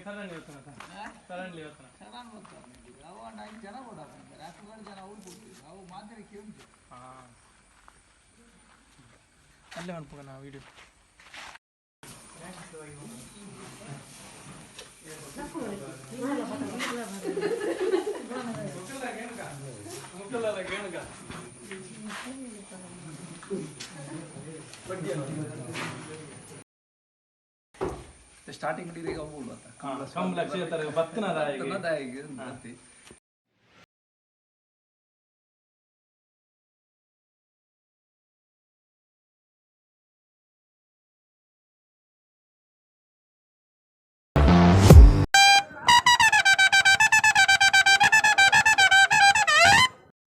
Suddenly ಹೋಗ್ತಾನ. Suddenly ಹೋಗ್ತಾನ. Sudden ಬರ್ತಾರೆ. ಅವು ಐದು ಜನ ಕೊಡಪ್ಪ, ರಾತ್ರಿ ಜನ ಅವ್ರು ಕೊಡ್ತೀವಿ, ಅವು ಮಾತ್ರ ಕೇಳಿ. ಹಾಂ, ಅಲ್ಲೇ ಮನ್ಪುಗ ನಾವು ವಿಡಿಯೋ. ಸ್ಟಾರ್ಟಿಂಗ್ ಈಗ ಅವು ಅಂತ. ಕಂಬಳ ಕ್ಷೇತ್ರ ಬತ್ತನ. ದಾಯಿಗೆ ಬತ್ತಿ.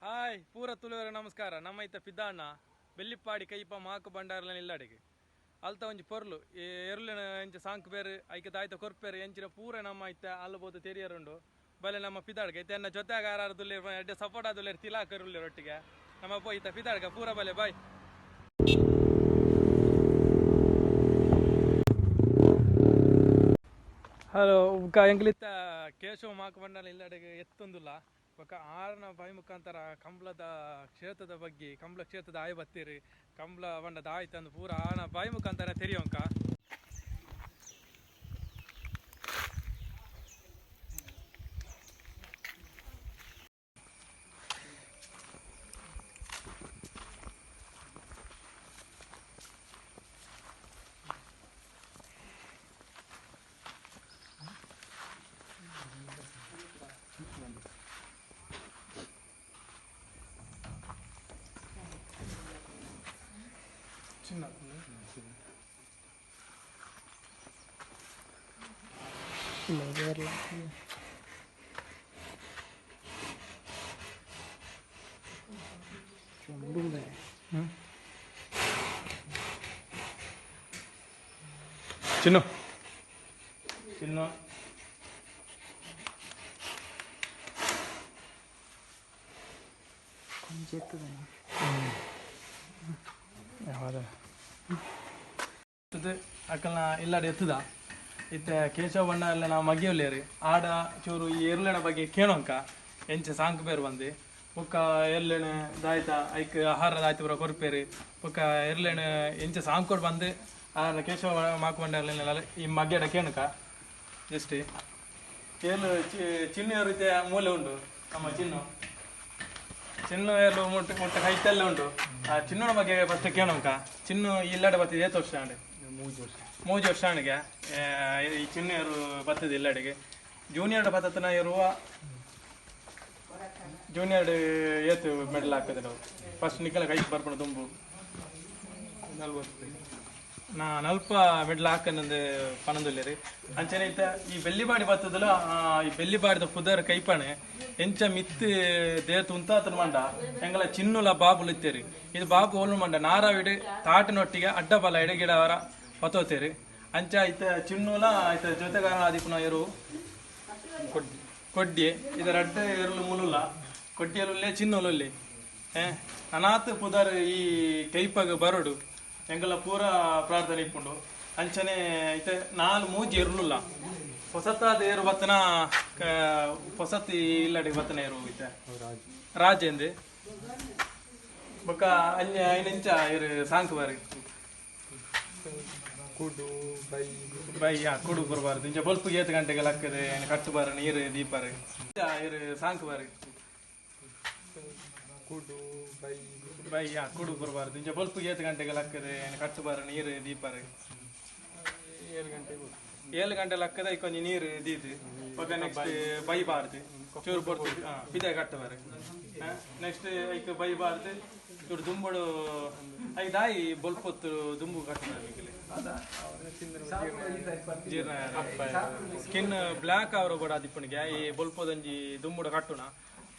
ಹಾಯ್, ಪೂರ ತುಳುವರ ನಮಸ್ಕಾರ. ನಮ್ಮ ಇತ್ತ ಪಿದ್ದಾಣ್ಣ ಬೆಳ್ಳಿಪ್ಪಾಡಿ ಕೈಪ ಮಾಕು ಬಂಡಾರ್ಲ ಇಲ್ಲಡಿಗೆ ಅಲ್ತ ಒಂಜಿ ಪೊರ್ಲು ಎರ್ಲಿನ ಎಂಚ ಸಾಂಕ್ ಬೇರು, ಐಕೆ ದಾಯ್ತ ಕೊರ್ಪೇರು ಎಂಚಿನ ಪೂರ ನಮ್ಮ ಇತ್ತ ಅಲ್ಲಬೋದು ತೆರಿಯರುಂಡು. ಬಲೆ ನಮ್ಮ ಪಿದಾಡ್ಗೆ ಇತ್ತ ಎನ್ನ ಜೊತೆಗ ಆರಾರು ದುಲ್ಲೇರು, ಎಡ್ಡೆ ಸಪೋರ್ಟ್ ಆದುಲ್ಲೇರು, ತಿಲಾಕರುಲ್ಲೇರು ಒಟ್ಟಿಗೆ. ನಮ್ಮ ಪೋ ಇತ್ತ ಪಿದಾಡ್ಗ ಪೂರ ಬಲೆ, ಬಾಯ್. ಹಲೋ, ಬೊಕ ಎಂಕ್ಲಿತ್ತ ಕೇಶವ ಮಾಕು ಬಂಡಾರ ಇಲ್ಲಡೆಗೆ ಎತ್ತೊಂದುಲ್ಲ. ಬೊಕ ಆರ್ನ ಬಾಯಿ ಮುಖಾಂತರ ಕಂಬ್ಳದ ಕ್ಷೇತ್ರದ ಬಗ್ಗೆ, ಕಂಬ್ಳ ಕ್ಷೇತ್ರದ ಆಯ್ ಬತ್ತೀರಿ, ಕಂಬ್ಳ ಬಂಡದ ಆಯ್ತಂದು ಪೂರ ಆನ ಬಾಯಿ ಮುಖಾಂತರ ತೆರಿಯೋಂಕ. ಚಿನ್ನ. ಚಿನ್ನು, ಚಿನ್ನು. ಅಕ್ಕಲ್ನ ಇಲ್ಲಾಡ ಎತ್ತದ ಇತ್ತೆ ಕೇಶವ ಬಣ್ಣ ಎಲ್ಲ ನಾವು ಮಗಿಯೊಲ್ಲೇರಿ. ಆಡ ಚೂರು ಈ ಎರ್ಲೆನ ಬಗ್ಗೆ ಕೇಳೋಂಕ, ಎಂಚ ಸಾಂಕ್ ಬೇರು ಬಂದು, ಬೊಕ್ಕ ಎರ್ಲೆಣ ದಾಯ್ತ, ಐಕ್ ಆಹಾರ ದಾಯ್ತ ಪೂರ ಕೊರ್ಪೇರು, ಬೊಕ್ಕ ಎರ್ಲೆಣ ಎಂಚ ಸಾಂಕೋಡ್ ಬಂದು ಆರ ಕೇಶವ ಮಾಕು ಬಂಡ ಈ ಮಗ್ಯಡ ಕೇಣಕ. ಜಸ್ಟ್ ಏಲು ಚಿನ್ನ ರೀತಿಯ ಮೂಲೆ ಉಂಟು. ನಮ್ಮ ಚಿನ್ನು, ಚಿನ್ನು ಏಲು ಮುಟ್ಟು ಮುಟ್ಟು ಕೈತಲ್ಲೇ ಉಂಟು. ಆ ಚಿನ್ನನ ಬಗ್ಗೆ ಫಸ್ಟ್ ಕೇಳೋಂಕ. ಚಿನ್ನು ಇಲ್ಲಡೆ ಬತ್ತಿದೆ ಏತ್ ವರ್ಷ ಆಂಡ್? 3 ವರ್ಷ. 3 ವರ್ಷ ಆಣಿಗೆ ಈ ಚಿನ್ನೆಯರು ಬರ್ತದೆ ಇಲ್ಲಡೆಗೆ. ಜೂನಿಯರ್ ಬತ್ತನ ಇರುವ ಜೂನಿಯರ್ ಏತು ಮೆಡಲ್ ಹಾಕದೆ ನಾವು ಫಸ್ಟ್ ನಿಖಲ ಕೈಗೆ ಬರ್ಪಣ ತುಂಬು? 40. ನಾ ನಲ್ಪ ಮೆಡಲ್ ಹಾಕನಂದು ಪನಂದುಲ್ಲೇರಿ. ಅಂಚನೆ ಇತ್ತ ಈ ಬೆಳ್ಳಿಬಾಡಿ ಬತ್ತದಲ್ಲ, ಈ ಬೆಳ್ಳಿಬಾಡಿದ ಪುದರ್ ಕೈಪಣೆ ಎಂಚ ಮಿತ್ ದೇತು ಉಂತಾತನ ಮಂಡ ಎಂಗಲ ಚಿನ್ನುಲ ಬಾಬುಲು ಇತ್ತೇರಿ. ಇದು ಬಾಬು ಓಲು ಮಂಡ ನಾರಾವಿಡು ತಾಟಿನೊಟ್ಟಿಗೆ ಅಡ್ಡ ಬಲ ಎಡಗಿಡವರ ಪತೋತೇರಿ. ಅಂಚ ಇತ್ತ ಚಿನ್ನುಲ ಇತ್ತ ಜೊತೆಗಾರ ಆದಿಪುನ ಎರು ಕೊಡ್ಡಿ. ಕೊಡ್ಡಿ. ಇದರ ಅಡ್ಡ ಎರುಲು ಮುಲುಲ ಕೊಡ್ಡಿಯಲುಲ್ಲೆ ಚಿನ್ನುಲುಲ್ಲೆ ಅನಾಥ ಪುದರ್ ಈ ಕೈಪಗ ಬರಡು ಎಂಗಲ ಪೂರ ಪ್ರಾರ್ಥನೆ ಇಪ್ಪುಂಡು. ಅಂಚನೆ ಇತ್ತೆ ನಾಲ್ ಮೂಜಿ ಎರುಲುಲ್ಲ ಹೊಸತಾದ ಏರು ಬತ್ತನ, ಹೊಸತಿ ಇಲ್ಲಡೆ ಬತ್ತನ ಏರು ಇತ್ತೆ. ರಾಜ್. ರಾಜೇಂದ್. ಬೊಕ್ಕ ಅನ್ಯ ಐನೆಂಚ ಇರು ಸಾಂಕ್ ಬಾರಿ? ಕುಡು ಬೈ. ಬೈ ಕುಡು ಬರಬಾರ್ದು. ಇಂಚ ಬೊಲ್ಪು ಏತ್ ಗಂಟೆಗೆ ಲಕ್ಕದೆ ಕಟ್ಟು ಬಾರ, ನೀರು ದೀಪಾರು ಇರು ಸಾಂಕ್ ಬಾರಿ? ಕುಡು ಬೈ. ಬೈ ಕುಡು ಬರಬಾರ್ದು. ಇಂಚ ಬೊಲ್ಪು ಏತ್ ಗಂಟೆಗೆ ಲಕ್ಕದೆ ಕಟ್ಟು ಬಾರ, ನೀರು ದೀಪಾರು? 7 ಗಂಟೆಗೆ. 7 ಗಂಟೆ ಲಕ್ಕದ ಕೊಂಚ ನೀರು ದೀದು, ಬೊಕ್ಕ ನೆಕ್ಸ್ಟ್ ಬೈಬಾರ್ದು ಚೂರು ಪೊರ್ತು ಬಿದೆ ಕಟ್ಟಬಾರು. ನೆಕ್ಸ್ಟ್ ಐಕ್ ಬೈಬಾರ್ದು ಚೂರು ದುಂಬಡು. I ದಾಯಿ ಬೊಲ್ಪೊತ್ತು ದುಂಬು ಕಟ್ಟುನ? ಜೀರ್ಣ, ಸ್ಕಿನ್ ಬ್ಲ್ಯಾಕ್ ಅವರ ಬೋಡ ದಿಪ್ಪಣಿಗೆ ಈ ಬೊಲ್ಪೊದೊಂಜಿ ದುಂಬುಡ ಕಟ್ಟುನ.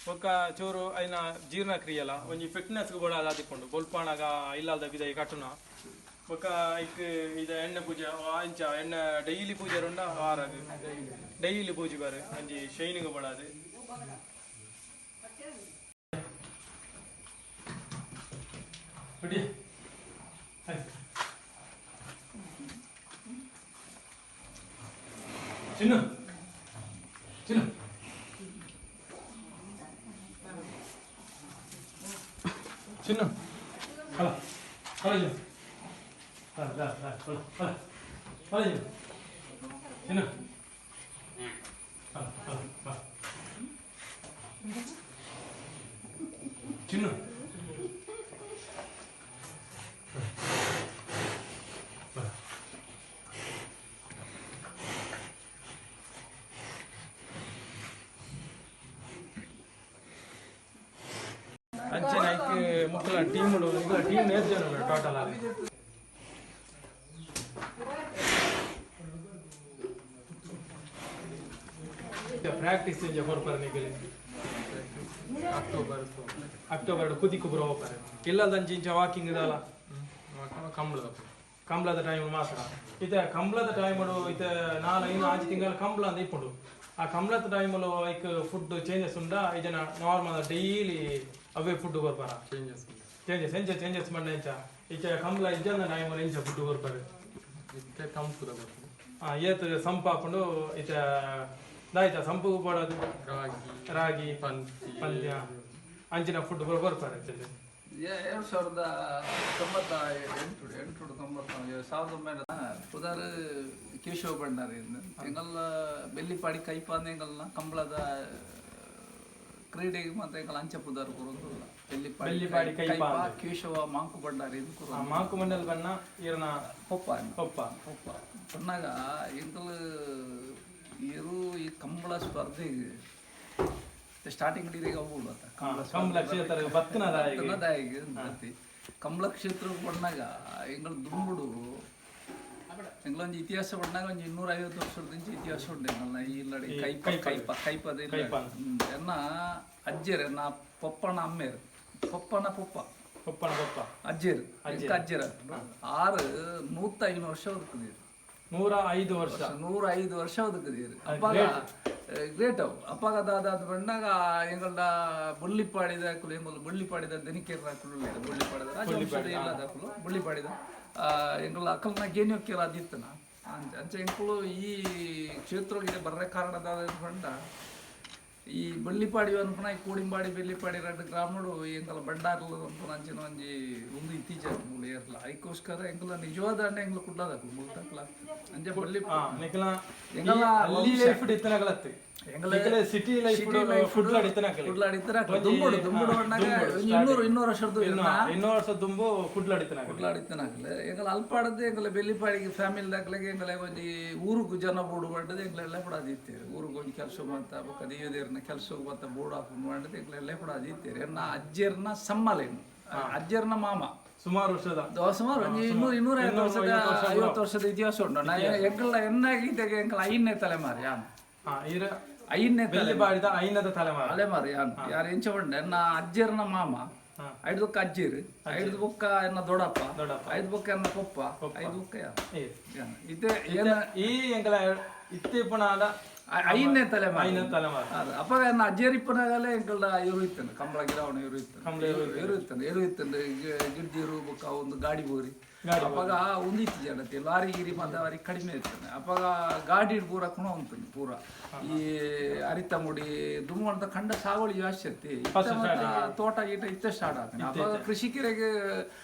ಬೊಕ್ಕ ಚೂರು ಐನ ಜೀರ್ಣಕ್ರಿಯೆಲ ಒಂಜಿ ಫಿಟ್ನೆಸ್ ಬೋಡ ಆದಿಪ್ಪುಂಡು. ಬೊಲ್ಪಾಣಗ ಇಲ್ಲಲ್ದ ಬಿದೈ ಕಟ್ಟುನ. ಬೊಕ್ಕ ಐಕ್ ಇದು ಎಣ್ಣೆ ಪೂಜೆ ಅಂಚ ಎಣ್ಣೆ ಡೈಲಿ ಪೂಜೆ ಉಂಡ ವಾರಗ್ ಡೈಲಿ ಪೂಜೆ ಬಾರು, ಒಂಜಿ ಶೈನಿಂಗ್ ಬೋಡಾದು. ಬಿಡಿ. ಚಿನ್ನು. ಬಲ ಬಲ ಬಲ ಬಲ ಬಲ ಬಲ ಏನು ಬಲ ಬಲ ಬಲ ಚಿನ್ನು ಬಲ. ಅಂಚನೆ ಐಕ್ ಮುಕ್ಕಲ ಟೀಮ್ ಮುಕ್ಕಲ ಟೀಮ್ ನೇರ್ ಜನ ಟೋಟಲ್ ಆಗಿ. ಪ್ರಾಕ್ಟೀಸ್ ಇಂಜ ಕೊರ್ಪರ ನಿಗಲಿ? ಅಕ್ಟೋಬರ್. ಅಕ್ಟೋಬರ್ ಕುದಿಕು ಬರೋ ಹೋಗ್ತಾರೆ ಇಲ್ಲದಂಚ ಇಂಚ ವಾಕಿಂಗ್ ಇದಲ್ಲ? ಕಂಬಳದ. ಕಂಬ್ಳದ ಟೈಮ್ ಮಾತ್ರ. ಇತ್ತೆ ಕಂಬ್ಳದ ಟೈಮ್ ಇತ್ತೆ ನಾಲ್ ಐನು ಆಜಿ ತಿಂಗಳ ಕಂಬ್ಳ ಅಂತ ಇಪ್ಪುಂಡು. ಆ ಕಂಬ್ಳದ ಟೈಮಲ್ಲಿ ಲೈಕ್ ಫುಡ್ ಚೇಂಜಸ್ ಉಂಡಾ, ಇದನ್ನ ನಾರ್ಮಲ್ ಡೈಲಿ ಅವೇ ಫುಡ್ ಕೊರ್ಪಾರ? ಚೇಂಜಸ್. ಚೇಂಜಸ್ ಎಂಚ ಚೇಂಜಸ್ ಮಂಡ? ಎಂಚ ಇಚ್ಚ ಕಂಬ್ಳ ಇಜ್ಜಂದ ಟೈಮಲ್ಲಿ ಎಂಚ ಫುಡ್ ಕೊರ್ಪಾರೆ? ಇತ್ತೆ ತಂಪುದ ಕೊರ್ಪುಂಡು. ಆ ಏತ್ ಸಂಪ ಹಾಕೊಂಡು ಇತ್ತ ದಾಯ್ತ ಸಂಪುಗು ಪಡೋದು? ರಾಗಿ. ರಾಗಿ. ಪಂತಿ. ಪಲ್ಯ ಅಂಚಿನ ಫುಡ್ ಕೊರ್ಪಾರೆ actually. 2098, ಎಂಟು ತೊಂಬತ್ತ 1900 ಪುದರ್ ಕೇಶವ ಭಂಡಾರಿ. ಎಂಗಲ್ಲ ಬೆಲ್ಲಿಪಾಡಿ ಕೈಪಾದ ಎಂಗಲ್ನ ಕಂಬಳದ ಕ್ರೀಡೆಗೆ ಮತ್ತೆ ಎಂಗಲ್ ಅಂಚ ಪುದರ್ ಕೊರೊಂದುಲ್ಲ. ಬೆಲ್ಲಿಪಾಡಿ. ಬೆಲ್ಲಿಪಾಡಿ ಕೈಪಾ. ಕೈಪಾ ಕೇಶವ ಮಾಂಕು ಭಂಡಾರಿ ಎಂದು ಆ ಕೊರೊಂದು. ಮಾಂಕು ಮಂಡಲ್ ಬಣ್ಣ ಈರನ ಪೊಪ್ಪ. ಪಪ್ಪ. ಪೊಪ್ಪ ಪನ್ನಾಗ ಎಂಗಲ್ ಇರು ಈ ಕಂಬಳ ಸ್ಪರ್ಧೆಗೆ ಸ್ಟಾರ್ಟಿಂಗ್ ಡೀರಿಗೆ ಅವು ಕಂಬಳ. ಕಂಬಳ ಕ್ಷೇತ್ರ ಬತ್ತಿನ ದಾಯಿಗೆ. ದಾಯಿಗೆ ಅಂತಿ. ಕಂಬಳ ಕ್ಷೇತ್ರ ಪಣ್ಣಾಗ ಎಂಗಳು ದುಂಬುಡು ಎಂಗಳೊಂದು ಇತಿಹಾಸ ಪಣ್ಣಾಗ ಒಂಜಿ 250 ವರ್ಷದ ಇತಿಹಾಸ ಉಂಟು ಎಂಗಲ್ನ ಈ ಇಲ್ಲಡೆ ಕೈಪ ಕೈಪ ಕೈಪದ ಇಲ್ಲ. ಕೈಪ. ಎನ್ನ ಅಜ್ಜೆರ್, ಎನ್ನ ಪೊಪ್ಪನ ಅಮ್ಮೇರ್, ಪೊಪ್ಪನ ಪೊಪ್ಪ. ಪಪ್ಪನ ಪಪ್ಪ. ಅಜ್ಜೆರ್, ಎಂಕ ಅಜ್ಜೆರ್ ಆರು 105 ವರ್ಷ ಬದುಕಿದೀರು. 105 ವರ್ಷ. 105 ವರ್ಷ ಬದುಕಿದೀರು ಅಪ್ಪಾಗ. ಗ್ರೇಟ್ ಅವು. ಅಪ್ಪಾಗ ದಾದ ಬಂದಾಗ ಎಂಗಲ್ಡ ಬುಳ್ಳಿಪಾಡಿದ ಕುಲು, ಎಂಗಲ್ ಬುಳ್ಳಿಪಾಡಿದ ದನಿಕೇರ್ ಹಾಕಲು, ಬುಳ್ಳಿಪಾಡಿದ ರಾಜವಂಶದ ಇಲ್ಲದ ಹಾಕಲು ಬುಳ್ಳಿಪಾಡಿದ ಎಂಗಲ್ ಅಕಲ್ನ ಗೇನಿಯೋಕ್ಕೆಲ್ಲ ಅದಿತ್ತನ. ಅಂಚ ಅಂಚ ಎಂಕುಲು ಈ ಕ್ಷೇತ್ರಕ್ಕೆ ಬರ್ರೆ ಕಾರಣ ದಾದ ಬಂಡ ಈ ಬಳ್ಳಿಪಾಡಿ ಅನ್ಪುನ ಈ ಕೂಡಿಂಬಾಡಿ ಬೆಳ್ಳಿಪಾಡಿ ರಡ್ಡು ಗ್ರಾಮಡು ಎಂಗಲ ಬಂಡಾರ್ಲು ಅನ್ಪುನ ಅಂಚಿನ ಒಂಜಿ ಒಂದು ಇತ್ತೀಚೆ ಮೂಲ ಏರ್ಲ. ಐಕೋಸ್ಕರ ಎಂಗಲ ನಿಜವಾದ ಅಣ್ಣ ಎಂಗ್ಲ ಕುಡ್ಲದಕು ಮುಲ್ತಕ್ಲ ಅಂಚೆ ಬಳ್ಳಿ ಹಾ ನಿಖಲ ಎಂಗಲ ಅಲ್ಲಿ ಲೈಫ್ ಇತ್ತನಗಲತ್ತು. ಎಂಗಲ ನಿಖಲ ಸಿಟಿ ಲೈಫ್ ಫುಡ್ ಇತ್ತನಗಲ. ಕುಡ್ಲಾಡಿತ್ತರ ದುಂಬುಡು ದುಂಬುಡು ಬಣ್ಣಾಗ ಒಂಜಿ 200 200 ವರ್ಷದ್ದು 200 ವರ್ಷ ದುಂಬು ಕುಡ್ಲಾಡಿತ್ತನಗಲ. ಕುಡ್ಲಾಡಿತ್ತನಾಗಲೆ ಎಂಗಲ ಅಲ್ಪಾಡದೆ ಎಂಗಲ ಬೆಳ್ಳಿಪಾಡಿಗೆ ಫ್ಯಾಮಿಲಿ ದಾಖಲೆಗೆ ಎಂಗಲ ಒಂಜಿ ಊರುಗು ಜನ ಬೋಡು ಪಂಡದು ಎಂಗಲೆಲ್ಲ ಪಡಾದಿತ್ತೇರು. ಊರಿಗೆ ಒಂಜಿ ಕೆಲಸ ಮಾತ ಬೊಕ್ಕ ದೇವದೇರ್ನ ಕೆಲಸ ಮಾತ ಬೋಡು ಹಾಕೊಂಡು ಪಂಡದು ಎಂಗಲೆಲ್ಲ ಪಡಾದಿತ್ತೇರು. ಎನ್ನ ಅಜ್ಜೆರ್ನ ಸಮ್ಮಲೇನು, ಅಜ್ಜೆರ್ನ ಮಾಮ. ಸುಮಾರು ವರ್ಷದ ಸುಮಾರು ಒಂಜಿ 200 250 ವರ್ಷದ 50 ವರ್ಷದ ಇತಿಹಾಸ ಉಂಟು. ನಾ ಎಂಕಲ್ನ ಎನ್ನಾಗಿದ್ದಾಗ ಎಂಕಲ್ ಐದನೇ ತಲೆಮಾರು ಯಾನ್. ಹಾ ಇರ ಐದನೇ ತಲೆ ಬೆಳ್ಳಿಪಾಡಿದ ಐನದ ತಲೆಮಾರು. ತಲೆಮಾರು ಯಾನ್. ಯಾರು ಎಂಚ ಪಂಡೆ, ಎನ್ನ ಅಜ್ಜೆರ್ನ ಮಾಮ, ಐದು ಬೊಕ್ಕ ಅಜ್ಜಿರು, ಐದು ಬೊಕ್ಕ ಎನ್ನ ದೊಡ್ಡಪ್ಪ. ದೊಡ್ಡಪ್ಪ. ಐದು ಬೊಕ್ಕ ಎನ್ನ ಪೊಪ್ಪ, ಐದು ಬೊಕ್ಕ ಯಾನ್. ಏ. ಯಾನ್. ಇತ್ತೆ ಏನ ಈ ಎಂಕಲ ಇತ್ತೆ ಪುಣಾದ ಐದನೇ ತಲೆಮಾರು. ಐನದ ತಲೆಮಾರು. ಅದು ಅಪ್ಪ ಎನ್ನ ಅಜ್ಜೇರಿಪ್ಪನಾಗಲೇ ಎಂಕಲ್ಡ ಇರು ಇತ್ತನು, ಕಂಬಳ ಗಿಡವಣ ಇರು ಇತ್ತನು. ಕಂಬಳ ಇರು ಇತ್ತನು, ಇರು ಇತ್ತನು, ಗಿಡ್ದಿರು ಬೊಕ್ಕ ಒಂದು ಗಾಡಿ ಬೋರಿ. ಗಾಡಿ. ಅಪ್ಪಾಗ ಒಂದಿತ್ತು ಜನತೆ ಲಾರಿ ಗಿರಿ ಮತ್ತೆ ಅವರಿಗೆ ಕಡಿಮೆ ಇರ್ತಾನೆ. ಅಪ್ಪಾಗ ಗಾಡಿ ಪೂರ ಕುಣ ಉಂಟು ಪೂರ ಈ ಅರಿತ ಮುಡಿ ದುಮ್ಮಂತ ಕಂಡ ಸಾಗುವಳಿ ಜಾಸ್ತಿ ಇತ್ತು. ಇತ್ತ ಮಾತ್ರ ತೋಟ ಗೀಟ ಇತ್ತ ಸ್ಟಾರ್ಟ್ ಆಗ್ತಾನೆ. ಅಪ್ಪಾಗ ಕೃಷಿಕರಿಗೆ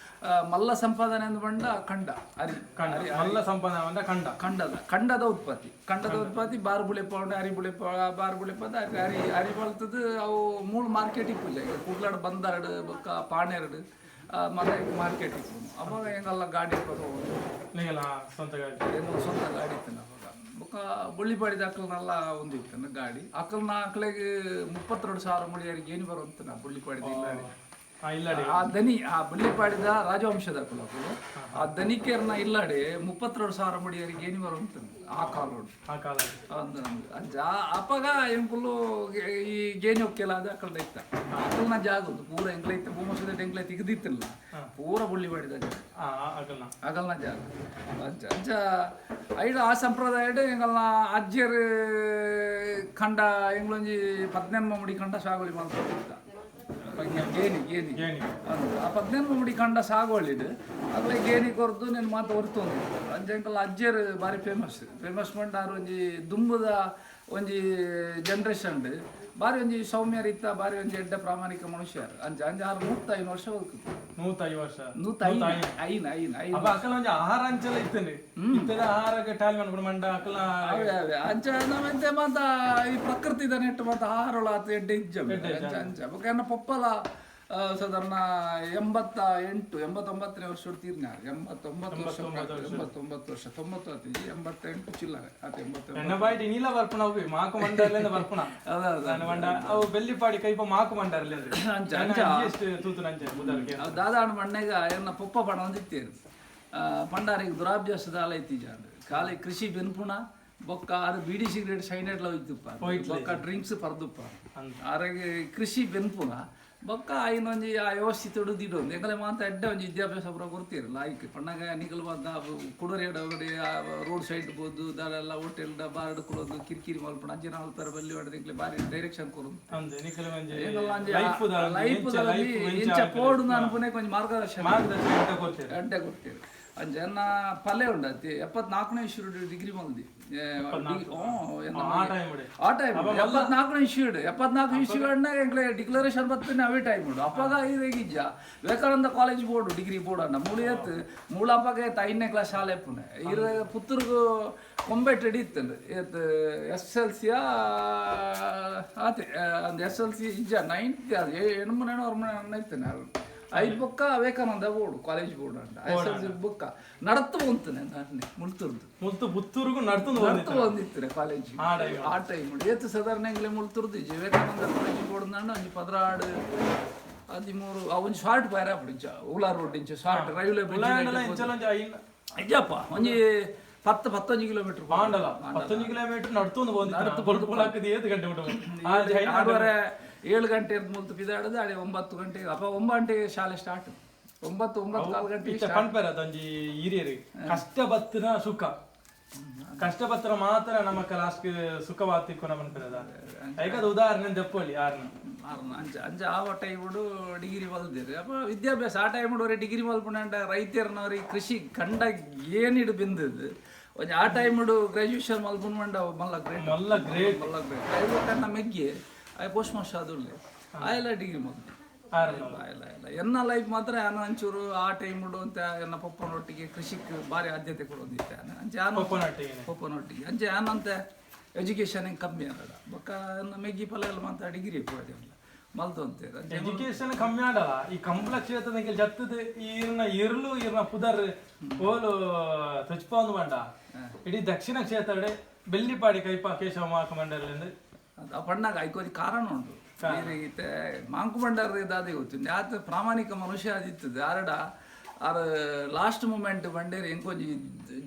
ಮಲ್ಲ ಸಂಪಾದನೆ ಅಂದ್ ಬಂಡ ಕಂಡ ಅರಿ. ಕಂಡ, ಮಲ್ಲ ಸಂಪಾದನೆ ಬಂದ ಕಂಡ. ಕಂಡದ ಕಂಡದ ಉತ್ಪತ್ತಿ, ಕಂಡದ ಉತ್ಪತ್ತಿ ಬಾರ್ ಬುಳೆಪ ಉಂಡು, ಅರಿ ಬುಳೆಪ, ಬಾರ್ ಬುಳೆಪದ ಅರಿ ಅರಿ ಅರಿ ಬಳತದ್ದು. ಅವು ಮೂಲ ಮಾರ್ಕೆಟ್ ಇಪ್ಪುಜ. ಈಗ ಕುಡ್ಲಾಡ್ ಬಂದಾರಡು ಬೊಕ್ಕ ಪಾಣೆರಡು ಮತ್ತೆ ಮಾರ್ಕೆಟ್ ಇಪ್ಪು. ಅವಾಗ ಹೆಂಗಲ್ಲ ಗಾಡಿ ಹೋಗೋದು. ನಿಂಗೆಲ್ಲ ಸ್ವಂತ ಗಾಡಿ? ಎಂಗಲ ಸ್ವಂತ ಗಾಡಿ ಇತ್ತು ಅವಾಗ. ಬೊಕ್ಕ ಬುಳ್ಳಿಪಾಡಿದ ಅಕ್ಕಲ್ನೆಲ್ಲ ಒಂದು ಇತ್ತು ಗಾಡಿ. ಅಕ್ಕಲ್ನ ಆಕಳಿಗೆ 32,000 ಮುಡಿಯರಿಗೆ ಏನು ಬರುವಂತ ನಾ ಬುಳ್ಳಿಪಾಡಿದ ಇಲ್ಲಾಡಿ. ಹಾ ಇಲ್ಲಡಿ. ಆ ದನಿ ಆ ಬುಳ್ಳಿಪಾಡಿದ ರಾಜವಂಶದ ಅಕ್ಕಲು ಆ ದನಿಕೇರ್ನ ಇಲ್ಲಾಡಿ 32,000 ಮುಡಿಯರಿಗೆ ಏನು ಬರುವಂತ ಆ ಕಾಲೋಡು. ಆ ಕಾಲ. ಅಂದು ನಮ್ಗೆ ಅಂಚ ಅಪ್ಪಗ ಎಂಕುಲು ಈ ಗೇಣಿ ಒಕ್ಕೆಲ್ಲ ಅದು ಅಕ್ಕಲ್ದ ಇತ್ತ. ಅಕ್ಕಲ್ನ ಜಾಗ ಒಂದು ಪೂರ ಎಂಕ್ಲ ಇತ್ತ ಭೂಮಸದ ಎಂಕ್ಲ ತೆಗೆದಿತ್ತಿಲ್ಲ ಪೂರ ಬುಳ್ಳಿಪಾಡಿದ ಜಾಗ. ಹಾ ಆಗಲ್ನ. ಅಗಲ್ನ ಜಾಗ. ಅಂಚ ಅಂಚ ಐಡ ಆ ಸಂಪ್ರದಾಯ ಎಂಗಲ್ನ ಅಜ್ಜಿಯರು ಕಂಡ ಎಂಗ್ಲೊಂಜಿ 18 ಮುಡಿ ಕಂಡ ಸಾಗುವಳಿ ಮಾಡ್ಕೊಂಡಿದ್ದ ಗೇಣಿ ಗೇಣಿ. ಗೇಣಿ. ಅಂದು ಆ 18 ಮುಡಿ ಕಂಡ ಸಾಗುವಳಿಡು ಅಗಲೆ ಗೇಣಿ ಕೊರ್ದು నేను ಮಾತ ಹೊರ್ತೊಂದು. ಅಂಚ ಎಂಕಲ್ನ ಅಜ್ಜಿಯರು ಬಾರಿ ಫೇಮಸ್ ಫೇಮಸ್ ಮಂಡ ಆರು ಒಂಜಿ ದುಂಬುದ ಒಂಜಿ ಜನರೇಷನ್ ಬಾರಿ ಒಂಜಿ ಸೌಮ್ಯ ರೀತ ಬಾರಿ ಒಂಜಿ ಎಡ್ಡ ಪ್ರಾಮಾಣಿಕ ಮನುಷ್ಯರು ಅಂಚ ಅಂಚ ಆರು 105 ವರ್ಷ ಬದುಕುದು. 105 ವರ್ಷ. 105 ಐನ್ ಐನ್ ಐನ್. ಅಪ್ಪ ಅಕಲ ಒಂಜಿ ಆಹಾರ ಅಂಚೆಲ್ಲ ಇತ್ತೇನೆ ಇತ್ತದ ಆಹಾರಕ್ಕೆ ಟಾಲ್ ಮನ್ಪುಡು ಮಂಡ ಅಕಲ. ಅವೇ ಅವೇ ಅಂಚ ನಮ್ಮೆಂತೆ ಮಾತ ಈ ಪ್ರಕೃತಿದ ನೆಟ್ಟು ಮಾತ ಆಹಾರೊಳ ಆತ ಎಡ್ಡೆ ಇಜ್ಜ ಅಂಚ ಅಂಚ. ಬೊಕ ಎನ್ನ ಪೊಪ್ಪಲ ಸಾಧಾರಣ 88 89ನೇ ವರ್ಷ ತೀರ್ನ 89 ವರ್ಷ, 89 ವರ್ಷ, 90 ಆತಿ, 88 ಚಿಲ್ಲರೆ ಆತ, 89. ಎನ್ನ ಬಾಯಿಟ್ ನೀಲ ಬರ್ಪುಣ ಅವು ಮಾಕು ಮಂಡರ್ಲಿಂದ ಬರ್ಪುಣ. ಅದ ಅದ. ನಾನು ಮಂಡ ಅವು ಬೆಲ್ಲಿಪಾಡಿ ಕೈಪ ಮಾಕು ಮಂಡರ್ಲಿ. ಅಂಚ ಅಂಚ. ಎಷ್ಟು ತೂತು ನಂಚೆ ಬುದರ್ಗೆ. ಅವು ದಾದಾಣ ಮಣ್ಣೆಗ ಎನ್ನ ಪೊಪ್ಪ ಪಣ ಒಂದಿತ್ತೇರು ಪಂಡಾರಿಗೆ ದುರಾಭ್ಯಾಸದ ಆಲ ಇತ್ತೀಜಾಂಡ್ ಖಾಲಿ ಕೃಷಿ ಬೆನ್ಪುಣ ಬೊಕ್ಕ ಆರು ಬೀಡಿ ಸಿಗರೇಟ್ ಸೈನೆಟ್ಲ ಹೋಯ್ತುಪ್ಪ, ಬೊಕ್ಕ ಡ್ರಿಂಕ್ಸ್ ಪರ್ದುಪ್ಪ. ಆರಾಗೆ ಕೃಷಿ ಬೆನ್ಪುಣ ಬೊಕ್ಕ ಐನೊಂಜಿ ಆ ವ್ಯವಸ್ಥಿತ ದಿಡೊಂದು ಎಂಕಲೆ ಮಾತ ಎಡ್ಡೆ ಒಂಜಿ ವಿದ್ಯಾಭ್ಯಾಸ ಪೂರ ಕೊರ್ತೀರಲ್ಲ ಐಕ್ ಪಣ್ಣಗ ನಿಕಲ್ ಮಾತ ಕುಡರಿ ರೋಡ್ ಸೈಡ್ ಬೋದು ದಾರೆಲ್ಲ ಹೋಟೆಲ್ ಬಾರ್ಡ್ ಕುಡೋದು ಕಿರಿಕಿರಿ ಮಲ್ಪಣ ಅಂಚಿನ ಮಲ್ಪರ ಬಲ್ಲಿ ಹೊಡೆದು ಎಂಕ್ಲೆ ಬಾರಿ ಡೈರೆಕ್ಷನ್ ಕೊರೊಂದು. ಅಂದೆ ನಿಕಲ ಒಂಜಿ ಲೈಫ್ ಲೈಫ್ ಇಂಚ ಪೋಡು ಅನ್ಪುನೆ ಕೊಂಚ ಮಾರ್ಗದರ್ಶನ ಮಾರ್ಗದರ್ಶನ ಎಂತ ಕೊಡ್ತೀರ? ಗಂಟೆ ಕೊಡ್ತೀರಿ. ಅಂಚ ಎನ್ನ ಪಲ್ಲೆ ಉಂಡು ಅತ್ತಿ 74ನೇ ಇಶ್ಯೂ ಡಿಗ್ರಿ ಮಲ್ದಿ. ಆ ಟೈಮ್ ಆ ಟೈಮ್ 74ನೇ ಇಶ್ಯೂ, 74 ಇಶ್ಯೂ ಅಣ್ಣಾಗ ಎಂಕ್ಲೆ ಡಿಕ್ಲರೇಷನ್ ಬರ್ತೇನೆ ಅವೇ ಟೈಮ್ ಉಂಡು. ಅಪ್ಪಾಗ ಇರೇಗಿಜ್ಜ Vivekananda college board degree board ಅಣ್ಣ ಮೂಳು ಏತ್ ಮೂಳು ಅಪ್ಪಾಗ ಏತ್ 5ನೇ ಕ್ಲಾಸ್ ಶಾಲೆ ಪುಣೆ ಇರ ಪುತ್ತೂರ್ಗು ಕೊಂಬೆಟ್ ಇತ್ತಂಡು ಏತ್ ಎಸ್ ಎಲ್ ಸಿಯ ಆತೆ ಒಂದು ಎಸ್ ಎಲ್ ಸಿ ಇಜ್ಜ ನೈನ್ತ್ ಎಣ್ಮನೇನೋ ಅರ್ಮನೆ ಅಣ್ಣ ಇತ್ತೇನೆ ಐದು ಬೊಕ್ಕ ವಿವೇಕಾನಂದ ಬೋರ್ಡು ಕಾಲೇಜ್ ಬೋರ್ಡ್ ಅಂಡ ಎಸ್ ಎಲ್ ಸಿ ಬೊಕ್ಕ ನಡತು ಬಂತನೆ ನಾನು ಮುಳ್ತುರ್ದು. ಮುಲ್ತು ಪುತ್ತೂರುಗು ನಡ್ತೊಂದು. ನಡ್ತು ಬಂದಿತ್ತು ಕಾಲೇಜ್ ಆ ಟೈಮ್ ಏತ್ ಸಾಧಾರಣ ಎಂಗ್ಲೆ ಮುಳ್ತುರ್ದು ವಿವೇಕಾನಂದ ಕಾಲೇಜ್ ಬೋರ್ಡ್ ನಾಂಡ ಒಂಜಿ 12 13 ಆ ಒಂಜಿ ಶಾರ್ಟ್ ಬೈರ ಇಂಚ ಉಲಾ ರೋಡ್ ಇಂಚ ಶಾರ್ಟ್ ರೈಲ್ವೆ ಬ್ರಿಡ್ಜ್ ಇಂಚಲ ಒಂಜಿ ಐನ್ ಇಜ್ಜಪ್ಪ ಒಂಜಿ 10 11 ಕಿಲೋಮೀಟರ್. ಬಾಂಡಲ 11 ಕಿಲೋಮೀಟರ್ ನಡ್ತೊಂದು ಬಂದಿತ್ತು. ಬೊಲ್ಪುಲಾಕದ ಏತ್ ಗಂಟೆ ಬಿಟ್ಟು ಆರೂವರೆ 7 ಗಂಟೆ ಮುಲ್ತು ಪಿದಾಡದು ಅಡೆ 9 ಗಂಟೆ ಅಪ್ಪ 9 ಗಂಟೆಗೆ ಶಾಲೆ ಸ್ಟಾರ್ಟ್, 9 9:15 ಗಂಟೆಗೆ. ಇತ್ತ ಪನ್ಪೆರ ಅದೊಂಜಿ ಹಿರಿಯರು ಕಷ್ಟ ಬತ್ತಿನ ಸುಖ, ಕಷ್ಟ ಬತ್ತರ ಮಾತ್ರ ನಮಕ ಲಾಸ್ಟ್ ಸುಖವಾತಿಕ್ಕು ಪನ್ಪೆರದ ಐಕದ ಉದಾಹರಣೆ ದೆಪ್ಪೊಲಿ ಯಾರನ್ನ. ಅಂಚ ಅಂಚ ಆ ಟೈಮುಡು ಡಿಗ್ರಿ ಮಲ್ದಿರಿ ಅಪ್ಪ ವಿದ್ಯಾಭ್ಯಾಸ ಆ ಟೈಮುಡು ಅವರೇ ಡಿಗ್ರಿ ಮಲ್ಪುಂಡ ರೈತರನವ್ರಿಗೆ ಕೃಷಿ ಕಂಡ ಏನಿಡು ಬಿಂದದ್ದು ಒಂಜಿ ಆ ಟೈಮುಡು ಗ್ರಾಜುಯೇಷನ್ ಮಲ್ಪುಂಡು ಮಂಡ ಮಲ್ಲ ಗ್ರೇಟ್. ಮಲ್ಲ ಗ್ರೇಟ್. ಮಲ್ಲ ಗ್ರೇಟ್. ಐವತ್ತನ್ನ ಮೆಗ್ಗಿ ಆಯ್ ಪೋಸ್ಟ್ ಮಾಸ್ಟರ್ ಅದುಲ್ಲೆ ಆಯೆಲ್ಲ ಡಿಗ್ರಿ ಮಲ್ತು. ಇಲ್ಲ ಇಲ್ಲ ಎನ್ನ ಲೈಫ್ ಮಾತ್ರ ಯಾನ ಒಂಚೂರು ಆ ಟೈಮುಡು ಅಂತ ಎನ್ನ ಪಪ್ಪನೊಟ್ಟಿಗೆ ಕೃಷಿಕ್ ಭಾರಿ ಆದ್ಯತೆ ಕೊಡೋದಿತ್ತೆ ಅಂಚೆ ಯಾನು ಪಪ್ಪನೊಟ್ಟಿಗೆ. ಪಪ್ಪನೊಟ್ಟಿಗೆ ಅಂಚೆ ಯಾನಂತೆ ಎಜುಕೇಶನ್ ಕಮ್ಮಿ ಅಲ್ಲ ಬೊಕ್ಕ ಎನ್ನ ಮೆಗ್ಗಿ ಪಲ ಎಲ್ಲ ಮಾತ್ರ ಡಿಗ್ರಿ ಪೋದಿಲ್ಲ ಮಲ್ತು ಅಂತೀರ. ಎಜುಕೇಶನ್ ಕಮ್ಮಿ ಆಡಲ್ಲ ಈ ಕಂಬಳ ಕ್ಷೇತ್ರದ ಜತ್ತದ ಈರ್ನ ಇರ್ಲು ಈರ್ನ ಪುದರ್ ಓಲು ತುಚ್ಪೊಂದು ಬಂಡ ಇಡೀ ದಕ್ಷಿಣ ಕ್ಷೇತ್ರ ಬೆಳ್ಳಿಪಾಡಿ ಕೈಪ ಕೇಶವ ಮಾಕ ಮಂಡಲಿಂದ. ಅದು ಪಣ್ಣಾಗ ಐಕೋದಿ ಕಾರಣ ಉಂಟು ಇತ್ತೆ ಮಾಂಕು ಬಂಡಾರ ಇದಾದೆ ಗೊತ್ತು ಆತ ಪ್ರಾಮಾಣಿಕ ಮನುಷ್ಯ ಅದಿತ್ತದ ಆರಡ ಆರ್ ಲಾಸ್ಟ್ ಮೂಮೆಂಟ್ ಬಂಡೇರಿ ಎಂಕೊಂಜಿ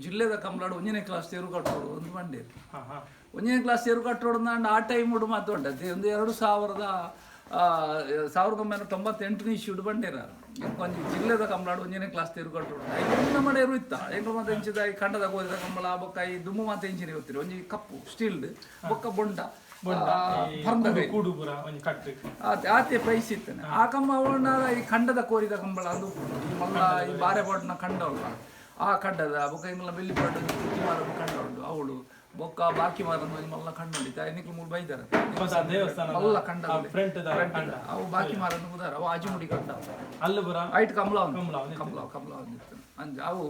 ಜಿಲ್ಲೆದ ಕಂಬಳಾಡು ಒಂಜನೇ ಕ್ಲಾಸ್ ತೇರು ಕಟ್ಟೋಡು ಒಂದು ಬಂಡೇರಿ. ಹಾ ಹಾ. ಒಂಜನೇ ಕ್ಲಾಸ್ ತೇರು ಕಟ್ಟೋಡು ಅಂಡ ಆ ಟೈಮ್ ಉಡು ಮಾತು ಉಂಟು ಒಂದು 1998ನೇ ಇಶ್ಯೂಡ್ ಬಂಡೇರ ಎಂಕೊಂಜಿ ಜಿಲ್ಲೆದ ಕಂಬಳಾಡು ಒಂಜನೇ ಕ್ಲಾಸ್ ತೇರು ಕಟ್ಟೋಡು ಐದು ಮಡೆಯರು ಇತ್ತ ಎಂಕುಲು ಮಾತ ಇಂಚಿದ ಈ ಖಂಡದ ಕೋರಿದ ಕಂಬಳ ಬೊಕ್ಕ ಈ ದುಮ್ಮು ಮಾತ ಇಂಚಿನ ಗೊತ್ತಿರಿ ಒಂಜಿ ಕಪ್ಪು ಸ್ಟೀಲ್ಡ್ ಬೊಕ್ಕ ಬೊಂಡ ಕೂಡು ಪೂರ ಒಂಜಿ ಕಟ್ಟು. ಆತೆ ಆತೆ ಪ್ರೈಸ್ ಇತ್ತನೆ ಆ ಕಂಬ ಅವನ ಈ ಖಂಡದ ಕೋರಿದ ಕಂಬಳ ಅದು ಈ ಮಲ್ಲ ಈ ಬಾರೆ ಪಾಟ್ನ ಖಂಡ ಉಲ್ಲ ಆ ಖಂಡದ ಬೊಕ್ಕ ಇಂಗ್ಲ ಬೆಲ್ಲಿ ಪಾಡು ಕುತ್ತಿ ಮಾರದ ಖಂಡ ಉಂಟು ಅವಳು ಬೊಕ್ಕ ಬಾಕಿ ಮಾರದ ಒಂಜಿ ಮಲ್ಲ ಖಂಡ ಉಂಟು ನಿಕ್ಲು ಮೂರು ಬೈದಾರ. ಗೊತ್ತಾ ದೇವಸ್ಥಾನ ಮಲ್ಲ ಖಂಡ ಫ್ರಂಟ್ ಖಂಡ. ಅವು ಬಾಕಿ ಮಾರನ್ನು ಉದಾರ ಅವು ಆಜಿಮುಡಿ ಖಂಡ. ಅಲ್ಲು ಪೂರ ಐಟ್ ಕಮಲ ಉಂಟು. ಕಮಲ ಒಂದಿತ್ತು. ಕಮಲ ಕಮಲ ಒಂದಿತ್ತು ಅಂಚ ಅವು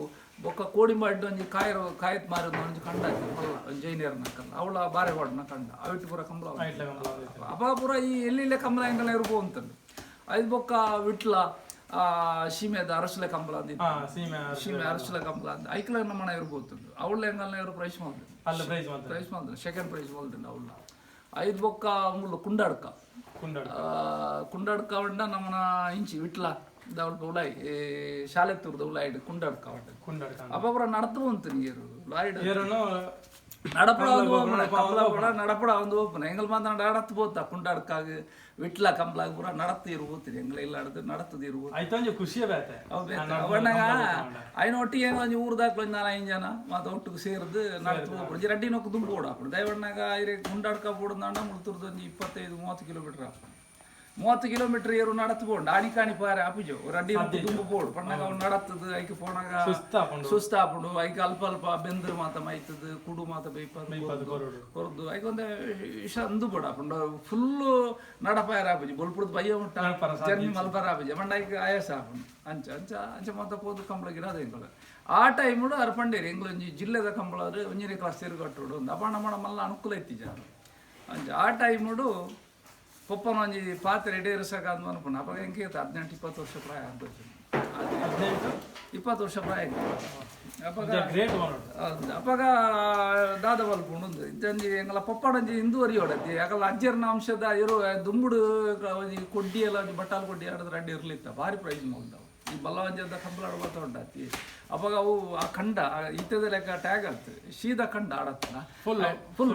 ಬೊಕ್ಕ ಕೋಡಿಂಬಾಡ್ಡು ಒಂಜಿ ಕಾಯರು ಕಾಯತ್ ಮಾರದ ಒಂಜಿ ಖಂಡ ಇತ್ತು ಮಲ್ಲ ಒಂಜಿ ಜೈನಿಯರ್ನ ಕಂಡ ಅವಳ ಬಾರೆ ಪಾಡ್ನ ಕಂಡ ಅವಿಟ್ಟು ಪೂರ ಕಮಲ ಉಂಟು. ಐಟ್ಲ ಕಮಲ ಒಂದಿತ್ತು. ಅಪ ಪೂರ ಈ ಎಲ್ಲೆಲ್ಲೇ ಕಮಲ ಎಂಕಲ ಇರ್ಬೋ ಅಂತಂದು ಐದು ಬೊಕ್ಕ ವಿಟ್ಲ ಸೀಮೆದ ಅರಸುಲೆ ಕಂಬಳ ಅಂದಿತ್ತು. ಹಾ ಸೀಮೆ. ಸೀಮೆ ಅರಸುಲೆ ಕಂಬಳ ಅಂತ ಐಕ್ಲ ನಮ್ಮನ ಇರ್ಬೋದು ಅವಳ ಎಂಗಲ್ನ ಇವರು ಪ್ರೈಸ್ ಮಾಡಿದ್ರು. ಅಲ್ಲ ಪ್ರೈಸ್ ಮಾತ್ರ ಪ್ರೈಸ್ ಮಾಡಿದ್ರು, ಸೆಕೆಂಡ್ ಪ್ರೈಸ್ ಮಾಡಿದ್ರು ಅವಳ. ಐದು ಬೊಕ್ಕ ಮುಳ್ಳು ಕುಂಡಾಡ್ಕ. ಕುಂಡಾಡ. ಕುಂಡಾಡ್ಕ ಉಂಡ ನಮ್ಮನ ಇಂಚಿ ವಿಟ್ಲ ದವಲ್ಪ ಉಲಾಯಿ ಶಾಲೆ ತೂರ್ದ ಉಲಾಯಿಡ್ ಕುಂಡಾಡ್ಕ ಉಂಡ. ಕುಂಡಾಡ್ಕ. ಅಪ್ಪ ಪೂರ ನಡತು ಬಂತು ನೀರು ಲಾರಿಡ್ ಏರನು நடப்பட வந்து ஓப்பன கம்பளா கூட நடப்பட வந்து ஓப்பன எங்கள் மாத்திரம் நடத்து போத்தா குண்டாடுக்காக விட்ல கம்பளாக பூரா நடத்து இருபத்தி எங்களை ಎಲ್ಲ அடுத்து நடத்துது இருபது. ಐತೊಂಜಿ ಖುಷಿಯ ಬೇತೆ. ಅವಣ್ಣಗ ಐನ ಒಟ್ಟಿಗೆ ಹೆಂಗ ಒಂಜಿ ಊರ್ದಾಕ್ಲು ಒಂಜಿ ನಾಲ್ ಐದು ಜನ ಮಾತ ಒಟ್ಟಿಗೆ ಸೇರ್ದು ನಡತು ಹೋಗ್ಬಿಡು ರಡ್ಡಿ ನೊಕ್ಕ ದುಂಬು ಕೂಡ ಹಾಕ್ಬಿಡು ದಯವಣ್ಣಾಗ ಐರೆ ಗುಂಡಾಡ್ಕ ಬೋಡುದಾಂಡ ಮುಳ್ತುರ್ದು ಒಂಜಿ 25 30 ಕಿಲೋಮೀಟರ್ ಹಾಕ್ಬಿಡು. 30 ಕಿಲೋಮೀಟರ್ ಏರು ನಡತ್ ಪೋಂಡು ಆಣಿ ಕಾಣಿ ಪಾರೆ ಆಪುಜು ರಡ್ಡಿ ದುಂಬು ಪೋಡು ಪಣ್ಣಾಗ ಅವ್ನು ನಡತ್ತದು ಐಕ್ ಪೋನಾಗ ಸುಸ್ತಾಪುಂಡು. ಸುಸ್ತಾಪುಂಡು. ಐಕ್ ಅಲ್ಪ ಅಲ್ಪ ಬೆಂದ್ರು ಮಾತ ಮೈತದು ಕುಡು ಮಾತ ಬೇಯ್ಪದು ಕೊರೊಡು. ಕೊರದು ಐಕ್ ಒಂದೆ ಇಶ ಅಂದು ಬೋಡ ಆಪುಂಡು ಫುಲ್ಲು ನಡಪಾಯರ ಆಪುಜಿ ಬೊಲ್ಪುಡ್ದು ಬಯ್ಯ ಮುಟ್ಟ ನಡಪರ ಜರ್ನಿ ಮಲ್ಪರ ಆಪುಜಿ ಪಂಡ ಐಕ್ ಆಯಾಸ ಆಪುಂಡು. ಅಂಚ ಅಂಚ ಅಂಚ ಮಾತ ಪೋದು ಕಂಬಳ ಗಿಡ ಅದ ಎಂಕುಲು ಆ ಟೈಮುಡು ಅರ್ ಪಂಡೇರಿ ಎಂಕುಲು ಒಂಜಿ ಜಿಲ್ಲೆದ ಕಂಬಳ ಒಂಜಿನೇ ಕ್ಲಾಸ್ ಸೇರು ಕಟ್ಟೋಡು ಒಂದು ಅಪಾಣ ಮಾಡ ಮಲ್ಲ ಅನುಕೂಲ ಇತ್ತಿಜ. ಅಂಚ ಆ ಟೈಮುಡು ಪೊಪ್ಪನ ಒಂಜಿ ಪಾತ್ರೆ ಎಡೇರಿಸಕ ಅಂದ್ ಅನ್ಪುಂಡು. ಅಪಗ ಎಂಕೆ 18-20 ವರ್ಷ ಪ್ರಾಯ ಅಂತ 18 20 ವರ್ಷ ಪ್ರಾಯ ಅಪಗ ಗ್ರೇಟ್ ಮಾಡೋಡು. ಅಪಗ ದಾದ ಮಲ್ಪುಂಡು ಉಂದು ಇಜ್ಜಂಜಿ ಎಂಗಲ ಪೊಪ್ಪಡಂಜಿ ಹಿಂದುವರಿಯೋಡತ್ತಿ ಯಾಕಲ್ಲ ಅಜ್ಜರ್ನ ಅಂಶದ ಇರು ದುಂಬುಡು ಒಂಜಿ ಕೊಡ್ಡಿ ಎಲ್ಲ ಒಂಜಿ ಬಟ್ಟಾಲ್ ಕೊಡ್ಡಿ ಆಡಿದ್ರೆ ಅಡ್ಡಿ ಇರ್ಲಿತ್ತ ಭಾರಿ ಪ್ರೈಸ್ ಮಲ್ದವು. ಈ ಬಲ್ಲವಂಜದ ಕಂಬಳ ಆಡುವ ಉಂಡಾತಿ ಅವಾಗ ಅವು ಆ ಖಂಡ ಇತ್ತದ ಲೆಕ್ಕ ಟ್ಯಾಗ್ ಆತು ಶೀದ ಖಂಡ ಆಡತ್ತನ ಫುಲ್ ಫುಲ್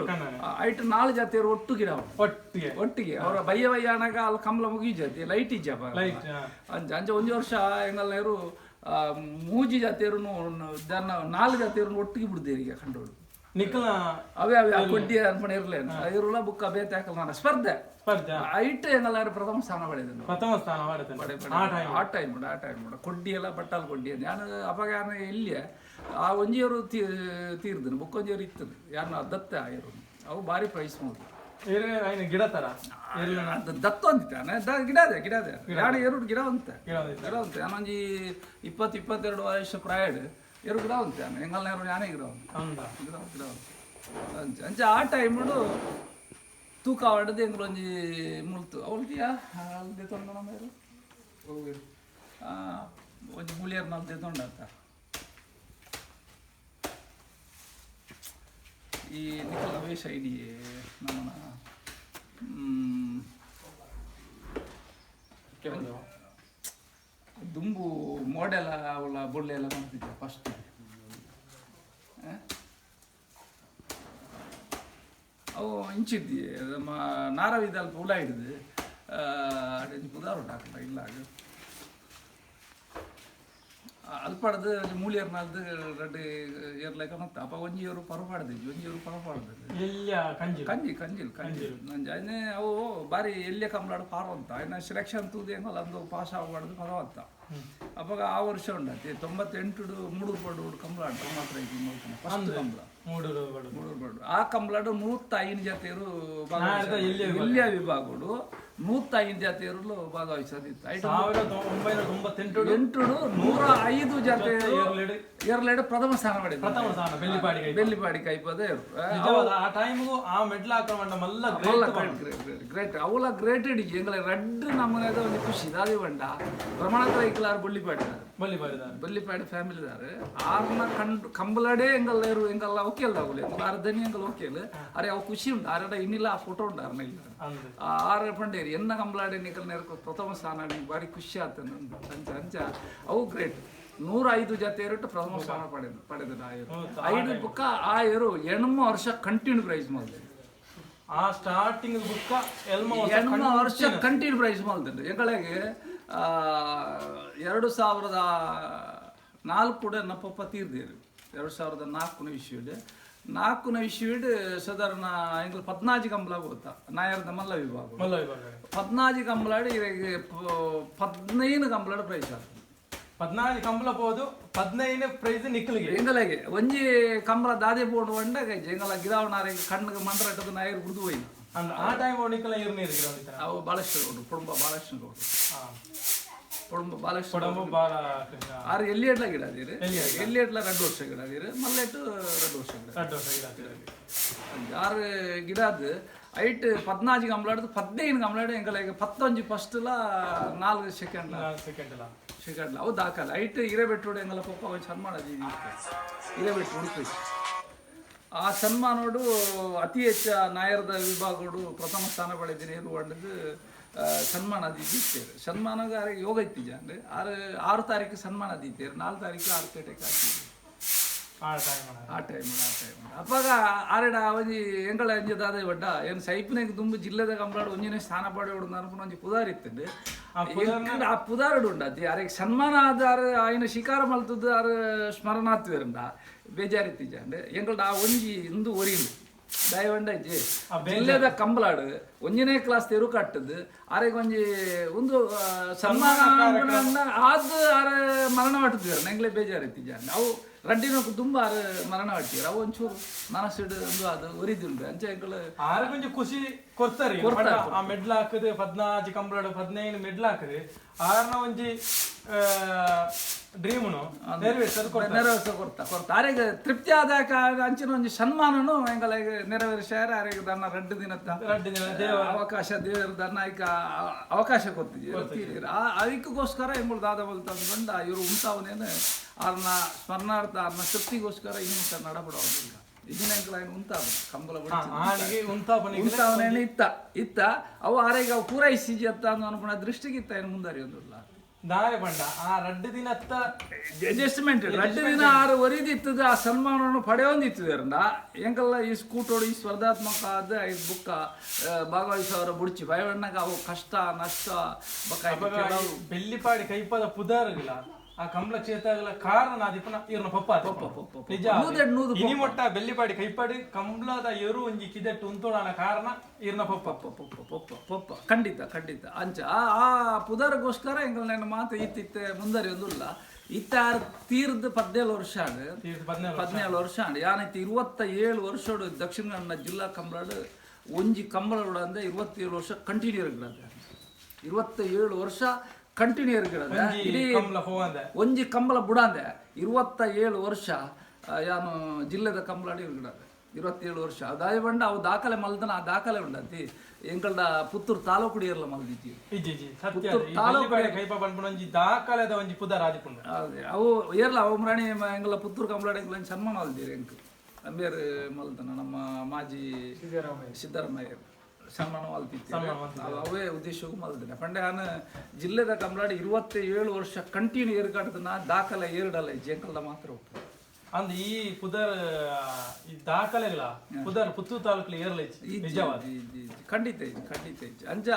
ಐಟ್ 4 ಜಾತಿಯರು ಒಟ್ಟು ಗಿಡ ಒಟ್ಟಿಗೆ ಒಟ್ಟಿಗೆ ಅವರ ಬಯ್ಯ ಬಯ್ಯ ಅನಾಗ ಅಲ್ಲಿ ಕಂಬಳ ಮುಗಿಜಾತಿ ಲೈಟ್ ಇಜ್ಜ ಅವಾಗ. ಲೈಟ್ ಅಂಚ ಅಂಚ ಒಂಜಿ ವರ್ಷ ಎಂಗಲ್ನೇರು ಮೂಜಿ ಜಾತಿಯರು ಜನ 4 ಜಾತಿಯರು ಒಟ್ಟಿಗೆ ಬಿಡ್ದೇರಿ ಈಗ ಕಂಡೋಡು ನಿಖಲ ಅವೇ ಅವೇ ಆ ಕೊಡ್ಡಿ ಅನ್ಕೊಂಡು ಇರ್ಲೇನು ಇರುಲ ಬುಕ್ಕ ಬೇತೆ ಹಾಕಲ್ಲ ನಾನು ಸ್ಪರ್ಧೆ ಸ್ಪರ್ಧೆ ಐಟ್ ಎಂಗಲ್ಲಾರು ಪ್ರಥಮ ಸ್ಥಾನ ಪಡೆದನು. ಪ್ರಥಮ ಸ್ಥಾನ ಮಾಡುತ್ತೇನೆ ಆ ಟೈಮ್ ಆ ಟೈಮ್ ಆ ಟೈಮ್ ಕೊಡ್ಡಿ ಎಲ್ಲ ಬಟ್ಟಾಲ್ ಕೊಡ್ಡಿ ನಾನು ಅವಾಗ ಯಾರು ಎಲ್ಲಿಯ ಆ ಒಂಜಿಯವರು ತೀರ್ದನು ಬುಕ್ಕೊಂಜಿಯವರು ಇತ್ತದು ಯಾರು ದತ್ತ ಆಗಿರು ಅವು ಭಾರಿ ಪ್ರೈಸ್ ಮಾಡಿದ್ರು. ಐನ ಗಿಡ ತರ ದತ್ತು ಅಂತಿದ್ದಾನೆ ಗಿಡ ಅದೇ ಗಿಡ ಅದೇ ಯಾರು ಎರಡು ಗಿಡ ಉಂಟೆ ಗಿಡ ಒಂದಿತ್ತು. ಗಿಡ ಉಂಟೆ ನಾನೊಂಜಿ 20-22 ವಯಸ್ಸು ಪ್ರಾಯಡ್ ಎರಡು ಗಿಡ ಉಂಟೆ ಎಂಗಲ್ನೇರು ಯಾನೇ ಗಿಡ ಉಂಟು ಅಂದ ಗಿಡ ಗಿಡ ಉಂಟು. ಅಂಚ ಅಂಚ ಆ ಟೈಮುಡು ತೂಕ ಹೊಡೆದು ಎಂಗ್ಲೊಂಜಿ ಮುಲ್ತು ಅವಳ್ತಿಯಾ ಅಲ್ಲಿ ತೊಂಡ ನಮ್ಮ ಒಂಜಿ ಮೂಲಿಯರ್ ನಲ್ದೆ ತೊಂಡಾತ ಈ ನಿಖಲ ವೇಷ ಇಡೀ ನಮ್ಮನ ದುಂಬು ಮೋಡೆಲ್ಲ ಅವಳ ಬೊಳ್ಳೆ ಎಲ್ಲ ಮಾಡ್ತಿದ್ದೆ ಫಸ್ಟ್. ಅವು ಇಂಚಿದ್ದಿ ನಮ್ಮ ನಾರವಿದ ಅಲ್ಪ ಹುಳ ಹಿಡಿದು ಅಡಿಂಚು ಪುದಾರು ಉಂಟಾಕಲ್ಲ ಇಲ್ಲ ಅಲ್ಪಡ್ದು ಮೂಲಿಯರ್ ನಾಲ್ದು ರಡ್ಡು ಏರ್ಲೆಕ್ಕ ಮತ್ತೆ ಅಪ್ಪ ಒಂಜಿಯವರು ಪರಪಾಡ್ದಿದ್ವಿ ಒಂಜಿಯವರು ಪರಪಾಡ್ದು ಎಲ್ಲಿಯ ಕಂಜಿ ಕಂಜಿ ಕಂಜಿಲ್ ಕಂಜಿಲ್ ನಂಜ ಅಯ್ನೇ ಅವು ಬಾರಿ ಎಲ್ಲಿಯ ಕಂಬಳಾಡು ಪಾರುವಂತ ಇನ್ನು ಸೆಲೆಕ್ಷನ್ ತೂದು ಹೆಂಗಲ್ಲ ಅಂದು ಪಾಸ್ ಆಗಬಾರ್ದು ಪರವಂತ. ಅವಾಗ ಆ ವರ್ಷ ಉಂಡತಿ 98 ಮೂಡೂರು ಪಡು ಕಂಬಳಾಡು ಮಾತ್ರ ಫಸ್ಟ್ ಕಂಬಳ ಮೂಡೂರು ಬಡು ಮೂಡೂರು ಪಡು ಆ ಕಂಬಳಾಡು 105 ಜಾತಿಯರು ಎಲ್ಲಿಯ ಎಲ್ಲಿಯ ವಿಭಾಗಡು 105 ಜಾತಿಯರು ಭಾಗವಹಿಸೋದಿತ್ತು. 1998 8 105 ಜಾತಿಯರು ಎರಲೆಡು ಪ್ರಥಮ ಸ್ಥಾನ ಪಡೆದ ಪ್ರಥಮ ಸ್ಥಾನ ಬೆಳ್ಳಿಪಾಡಿಗೆ ಬೆಳ್ಳಿಪಾಡಿ ಕೈಪದ ನಿಜವಾದ ಆ ಟೈಮ್ಗೂ ಆ ಮೆಡ್ಲ್ ಹಾಕೊಂಡ ಮಲ್ಲ ಗ್ರೇಟ್ ಗ್ರೇಟ್ ಅವಲ ಗ್ರೇಟ್ ಇಡಿ ಎಂಗಲ ರಡ್ಡು ನಮ್ಮನೇದ ಒಂದು ಖುಷಿ ದಾದಿ ಬಂಡ ಪ್ರಮಾಣತ್ರ ಇಕ್ಲಾರ್ ಬೊಳ್ಳಿಪಾಡಿ ಬಳ್ಳಿಪಾಡಿದಾರೆ ಬೊಳ್ಳಿಪಾಡಿ ಫ್ಯಾಮಿಲಿ ದಾರೆ ಆರ್ನ ಕಂಡು ಕಂಬಲಡೆ ಎಂಗಲ್ಲ ಇರು ಎಂಗಲ್ಲ ಓಕೆಲ್ಲ ಅವಳು ಆರು ದನಿ ಎಂಗಲ್ ಓಕೆಲ್ಲ ಅರೆ ಅವು ಖುಷಿ ಉಂಟು ಆರಡ ಇನ್ನಿಲ್ಲ ಆ ಫೋಟೋ ಉಂಟು ಆರ್ನ ಇಲ್ಲ ಅಂದು ಆರು ಪಂಡೇರಿ ಎನ್ನ ಕಂಬಲಾಡೆ ನಿಕಲ್ ನೇರಕ್ಕೆ ಪ್ರಥಮ ಸ್ಥಾನ ನಿಂಗೆ ಭಾರಿ ಖುಷಿ ಆತ ಅಂಚ ಅಂಚ ಅವು ಗ್ರೇಟ್ 105 ಜಾತಿಯರು ಪ್ರಥಮ ಸ್ಥಾನ ಪಡೆದು ಪಡೆದ ಆ ಏರು ಐದು ಬುಕ್ಕ ಆ ಏರು 8 ವರ್ಷ ಕಂಟಿನ್ಯೂ ಪ್ರೈಸ್ ಮಾಡಿದೆ. ಆ ಸ್ಟಾರ್ಟಿಂಗ್ ಬುಕ್ಕ ಎಲ್ಮ 8 ವರ್ಷ ಕಂಟಿನ್ಯೂ ಪ್ರೈಸ್ ಮಾಡಿದೆ. ಎಂಗಳಿಗೆ 2004 ಕೂಡ ನಮ್ಮ ಪಪ್ಪ ತೀರ್ದೇರು 2004 ಇಶ್ಯೂಡ್ 4 ಇಶ್ಯೂಡ್ ಸಾಧಾರಣ ಎಂಗಳು 14 ಕಂಬಳ ಗೊತ್ತಾ ನಾಯರ್ದ ಮಲ್ಲ ವಿಭಾಗ ಮಲ್ಲ ವಿಭಾಗ 14 ಕಂಬಳಾಡಿ 15 ಕಂಬಳಾಡು ಪ್ರೈಸ್ ಆಗ್ತದೆ. 14 ಕಂಬಳ ಪೋದು 15 ಪ್ರೈಸ್ ನಿಕ್ಕಲಿಗೆ ಎಂಗಲಾಗೆ ಒಂಜಿ ಕಂಬಳ ದಾದೆ ಬೋಡು వంಡಗ ಎಂಗಲ ಗಿದಾವನಾರೆ ಕಣ್ಣಿಗೆ ಮಂಡ್ರಟ್ಟದ ನಾಯರ್ ಗುಡ್ದು ಹೋಯ್ನ ಅಂದ್ ಆ ಟೈಮ್ ನಿಕ್ಕಲ ಇರು ನೀರು ಗಿಡ ಅವು ಬಾಲಕೃಷ್ಣ ಗೌಡ್ರು ಕುಟುಂಬ ಬಾಲಕೃಷ್ಣ ಗೌಡ್ರು ಕುಟುಂಬ ಬಾಲಕೃಷ್ಣ ಕೊಡಂಬು ಬಾಲಕೃಷ್ಣ ಆರು ಎಲ್ಲಿ ಎಡ್ಲ ಗಿಡ ಅದೀರಿ ಎಲ್ಲಿ ಎಡ್ಲ 2 ವರ್ಷ ಗಿಡ ಅದೀರಿ ಮಲ್ಲೆಟ್ಟು 2 ವರ್ಷ ಗಿಡ 2 ವರ್ಷ ಗಿಡ ಆರು ಗಿಡ ಅದು ಐಟ್ 14 ಕಂಬಳಾಡ್ದು 15 ಕಂಬಳಾಡು ಎಂಗಲ 11 ಫಸ್ಟ್ಲ 4 ಸೆಕೆಂಡ್ಲ ಸೆಕೆಂಡ್ ಅಲ್ಲ ಸೆಕೆಂಡ್ಲ ಅವು ದಾಖಲೆ ಐಟ್ ಹಿರೇಬೆಟ್ಟೋಡು ಎಂಗಲ ಪಪ್ಪ ಒಂದು ಸನ್ಮಾನ ಹಿರೇಬೆಟ್ಟು ಉಡುಪಿ ಆ ಸನ್ಮಾನೋಡು ಅತಿ ಹೆಚ್ಚ ನಾಯರದ ವಿಭಾಗಡು ಪ್ರಥಮ ಸ್ಥಾನ ಪಡೆದಿರಿ ಹೊಂಡದು ಸನ್ಮಾನ ದೀತೇರು ಸನ್ಮಾನಗ ಯೋಗ ಇತ್ತಿಜ ಅಂದ್ರೆ 6 ತಾರೀಕು ಸನ್ಮಾನ ದೀತೇರು 4 ತಾರೀಕು 6 ಗಂಟೆಗೆ ಹಾಕಿ ಆ ಟೈಮ್ ಆ ಟೈಮ್ ಆ ಟೈಮ್ ಅಪ್ಪಾಗ ಆರೆಡ ಒಂಜಿ ಎಂಗಳ ಅಂಜಿ ದಾದ ಬಡ್ಡ ಏನು ಸೈಪ್ನಾಗ ದುಂಬು ಜಿಲ್ಲೆದ ಕಂಬಳಾಡು ಒಂಜಿನೇ ಸ್ಥಾನ ಪಡೆಯೋಡು ಅನ್ಕೊಂಡು ಒಂಜಿ ಪುದಾರ್ ಇತ್ತಂಡು ಆ ಪುದಾರುಡು ಉಂಡತಿ ಆರೆಗ್ ಸನ್ಮಾನ ಆದ ಆರು ಆಯ್ನ ಶಿಕಾರ ಮಲ್ತದ್ದು ಆರು ಸ್ಮರಣಾತ್ವೇರಂಡ ಬೇಜಾರಿತ್ತಿಜ ಅಂಡ್ ಎಂಗಳಡ ಆ ಒಂಜಿ ಇಂದು ಒರಿನು ದಯವಂಡ ಜಿಲ್ಲೆದ ಕಂಬಳಾಡು ಒಂಜನೇ ಕ್ಲಾಸ್ ತೆರು ಕಟ್ಟದು ಆರೆಗ್ ಒಂಜಿ ಒಂದು ಸನ್ಮಾನ ಆದ್ ಆರ ಮರಣ ಪಟ್ಟುದಿರು ನಂಗ್ಲೆ ಬೇಜಾರಿತ್ತಿಜ ಅವು ರಡ್ಡಿನ ತುಂಬ ಆರು ಮರಣ ಪಟ್ಟಿರು ಅವು ಒಂಚೂರು ಮನಸ್ಸಿಡು ಒಂದು ಅದು ಒರಿದುಂಡು ಅಂಚ ಎಂಕುಲು ಆರು ಒಂಜಿ ಖುಷಿ ಕೊಡ್ತಾರೆ ಆ ಮೆಡ್ಲ್ ಹಾಕುದು 14 ಕಂಬಳಡು 15 ಮೆಡ್ಲ್ ಹಾಕುದು ಆರ್ನ ಒಂಜಿ ಡ್ರೀಮ್ನು ನೆರವೇರಿಸೋದು ಕೊಡ್ತಾರೆ. ನೆರವೇರಿಸ ಕೊಡ್ತಾ ಕೊಡ್ತಾ ಆರೆಗ್ ತೃಪ್ತಿ ಆದಾಕ ಅಂಚಿನ ಒಂಜಿ ಸನ್ಮಾನನು ಎಂಕಲೆಗ್ ನೆರವೇರಿಸ್ಯಾರ. ಆರೆಗ್ ದನ್ನ ರಡ್ಡು ದಿನತ್ತ ರಡ್ಡು ದಿನ ದೇವ ಅವಕಾಶ ದೇವರ ದನ್ನ ಐಕ ಅವಕಾಶ ಕೊಡ್ತಿದ್ದೀರಿ. ಅದಕ್ಕೋಸ್ಕರ ಎಂಬುದು ದಾದ ಬಲ್ತ ಬಂದ ಇವರು ಉಂತಾವನೇನು ಆರ್ನ ಸ್ಮರಣಾರ್ಥ ಆರ್ನ ತೃಪ್ತಿಗೋಸ್ಕರ ಇನ್ನು ನಡಬಡೋದಿಲ್ಲ. ಇದಿನ ಎಂಕಲ ಏನು ಉಂತಾವ ಕಂಬಳ ಆಣಿಗೆ ಉಂತಾಪನಿಗೆ ಉಂತಾವನೇನು ಇತ್ತ ಇತ್ತ ಅವು ಆರೆಗೆ ಅವು ಪೂರೈಸಿಜಿ ಅತ್ತ ಅನ್ನೋ ಅನ್ಪುಣ ದೃಷ್ಟಿಗೆ ಇತ್ತ ಏನು ಮುಂದಾರಿಯೊಂದಿಲ್ಲ. ದಾರೆ ಬಂಡ ಆ ರಡ್ಡು ದಿನತ್ತ ಅಡ್ಜಸ್ಟ್ಮೆಂಟ್ ರಡ್ಡು ದಿನ ಆರು ಒರಿದಿತ್ತದ ಆ ಸನ್ಮಾನವನ್ನು ಪಡೆಯೊಂದಿತ್ತದರಿಂದ ಎಂಕಲ್ಲ ಈ ಸ್ಕೂಟೋಡು ಈ ಸ್ಪರ್ಧಾತ್ಮಕ ಆದ ಈ ಬುಕ್ಕ ಭಾಗವಹಿಸುವವರ ಬುಡ್ಚಿ ಭಯವಣ್ಣಗ ಅವು ಕಷ್ಟ ನಷ್ಟ ಬೊಕ್ಕ ಐಕ್ ಕೆಲವು ಬೆಳ್ಳಿಪಾಡಿ ಕೈಪದ ಪುದಾರುಗಳ ಆ ಕಂಬಳ ಕ್ಷೇತ್ರಗಳ ಕಾರಣ ಆದಿಪ್ಪನ ಇರ್ನ ಪಪ್ಪ ಆದಿಪ್ಪನ. Papa, papa. ನಿಜ ನೂದೆಡ್ ನೂದು ಇನಿ ಮೊಟ್ಟ ಬೆಳ್ಳಿಪಾಡಿ ಕೈಪಾಡಿ ಕಂಬಳದ ಎರು ಒಂಜಿ ಕಿದೆಟ್ಟು ಉಂತೋಳನ ಕಾರಣ ಇರ್ನ papa. Papa papa papa papa ಖಂಡಿತ ಖಂಡಿತ ಅಂಚ ಆ ಆ ಪುದರ್ಗೋಸ್ಕರ ಎಂಕಲ್ ನನ್ನ ಮಾತು ಇತ್ತಿತ್ತೆ ಮುಂದರಿಯೊಂದುಲ್ಲ. ಇತ್ತ ಆರು ತೀರ್ದು 17 ವರ್ಷ ಆಂಡ್. ತೀರ್ದು 17 17 ವರ್ಷ ಆಂಡ್. ಯಾನೈತಿ 27 ವರ್ಷಡು ದಕ್ಷಿಣ ಕನ್ನಡ ಜಿಲ್ಲಾ ಕಂಬಳಡು ಒಂಜಿ ಕಂಬಳಡು ಅಂದ್ರೆ 27 ವರ್ಷ ಕಂಟಿನ್ಯೂ ಇರ್ಗಿಡದ. 27 ವರ್ಷ ಕಂಟಿನ್ಯೂ ಇರ್ಗಿಡದ. ಇಡೀ ಕಂಬಳ ಹೋವಂದೆ ಒಂಜಿ ಕಂಬಳ ಬುಡಾಂದೆ 27 ವರ್ಷ ಯಾನು ಜಿಲ್ಲೆದ ಕಂಬಳಡು ಇರ್ಗಿಡದ 27 ವರ್ಷ. ಅದಾಯ ಬಂಡ ಅವು ದಾಖಲೆ ಮಲ್ದನ ಆ ದಾಖಲೆ ಉಂಡಂತಿ ಎಂಕಲ್ದ ಪುತ್ತೂರು ತಾಲೂಕು ಇರಲ ಮಲ್ದಿದ್ದೀವಿ. ಇಜ್ಜಿ ಇಜ್ಜಿ ಸತ್ಯ ಅದು. ಈ ಬೆಳ್ಳಿಪಾಡಿ ಕೈಪ ಪನ್ಪುನ ಒಂಜಿ ದಾಖಲೆದ ಒಂಜಿ ಪುದರ್ ಆದಿಪುಂಡು. ಅದೇ ಅವು ಏರ್ಲ ಅವು ಮುರಾಣಿ ಎಂಕಲ ಪುತ್ತೂರು ಕಂಬಳಡು ಎಂಕಲ ಸನ್ಮಾನ ಮಲ್ದಿರಿ ಎಂಕ್ ಅಂಬೇರ್ ಮಲ್ದನ ನಮ್ಮ ಮಾಜಿ ಸಿದ್ದರಾಮಯ್ಯ ಸನ್ಮಾನ ಮಲ್ತಿತ್ತು. ಅವೇ ಉದ್ದೇಶಕ್ಕೂ ಮಲ್ದಿನ ಪಂಡೆ ಆನ ಜಿಲ್ಲೆದ ಕಂಬಳಾಡಿ 27 ವರ್ಷ ಕಂಟಿನ್ಯೂ ಏರ್ಗಾಡ್ದನ ದಾಖಲೆ ಏರ್ಡಲ್ಲ ಜಂಕಲ್ದ ಮಾತ್ರ ಒಪ್ಪು. ಅಂದ್ ಈ ಪುದರ್ ಈ ದಾಖಲೆಗಳ ಪುದರ್ ಪುತ್ತೂರು ತಾಲೂಕು ಏರ್ಲ ನಿಜವಾದ. ಖಂಡಿತ ಇಜ್ಜಿ, ಖಂಡಿತ ಇಜ್ಜಿ. ಅಂಚ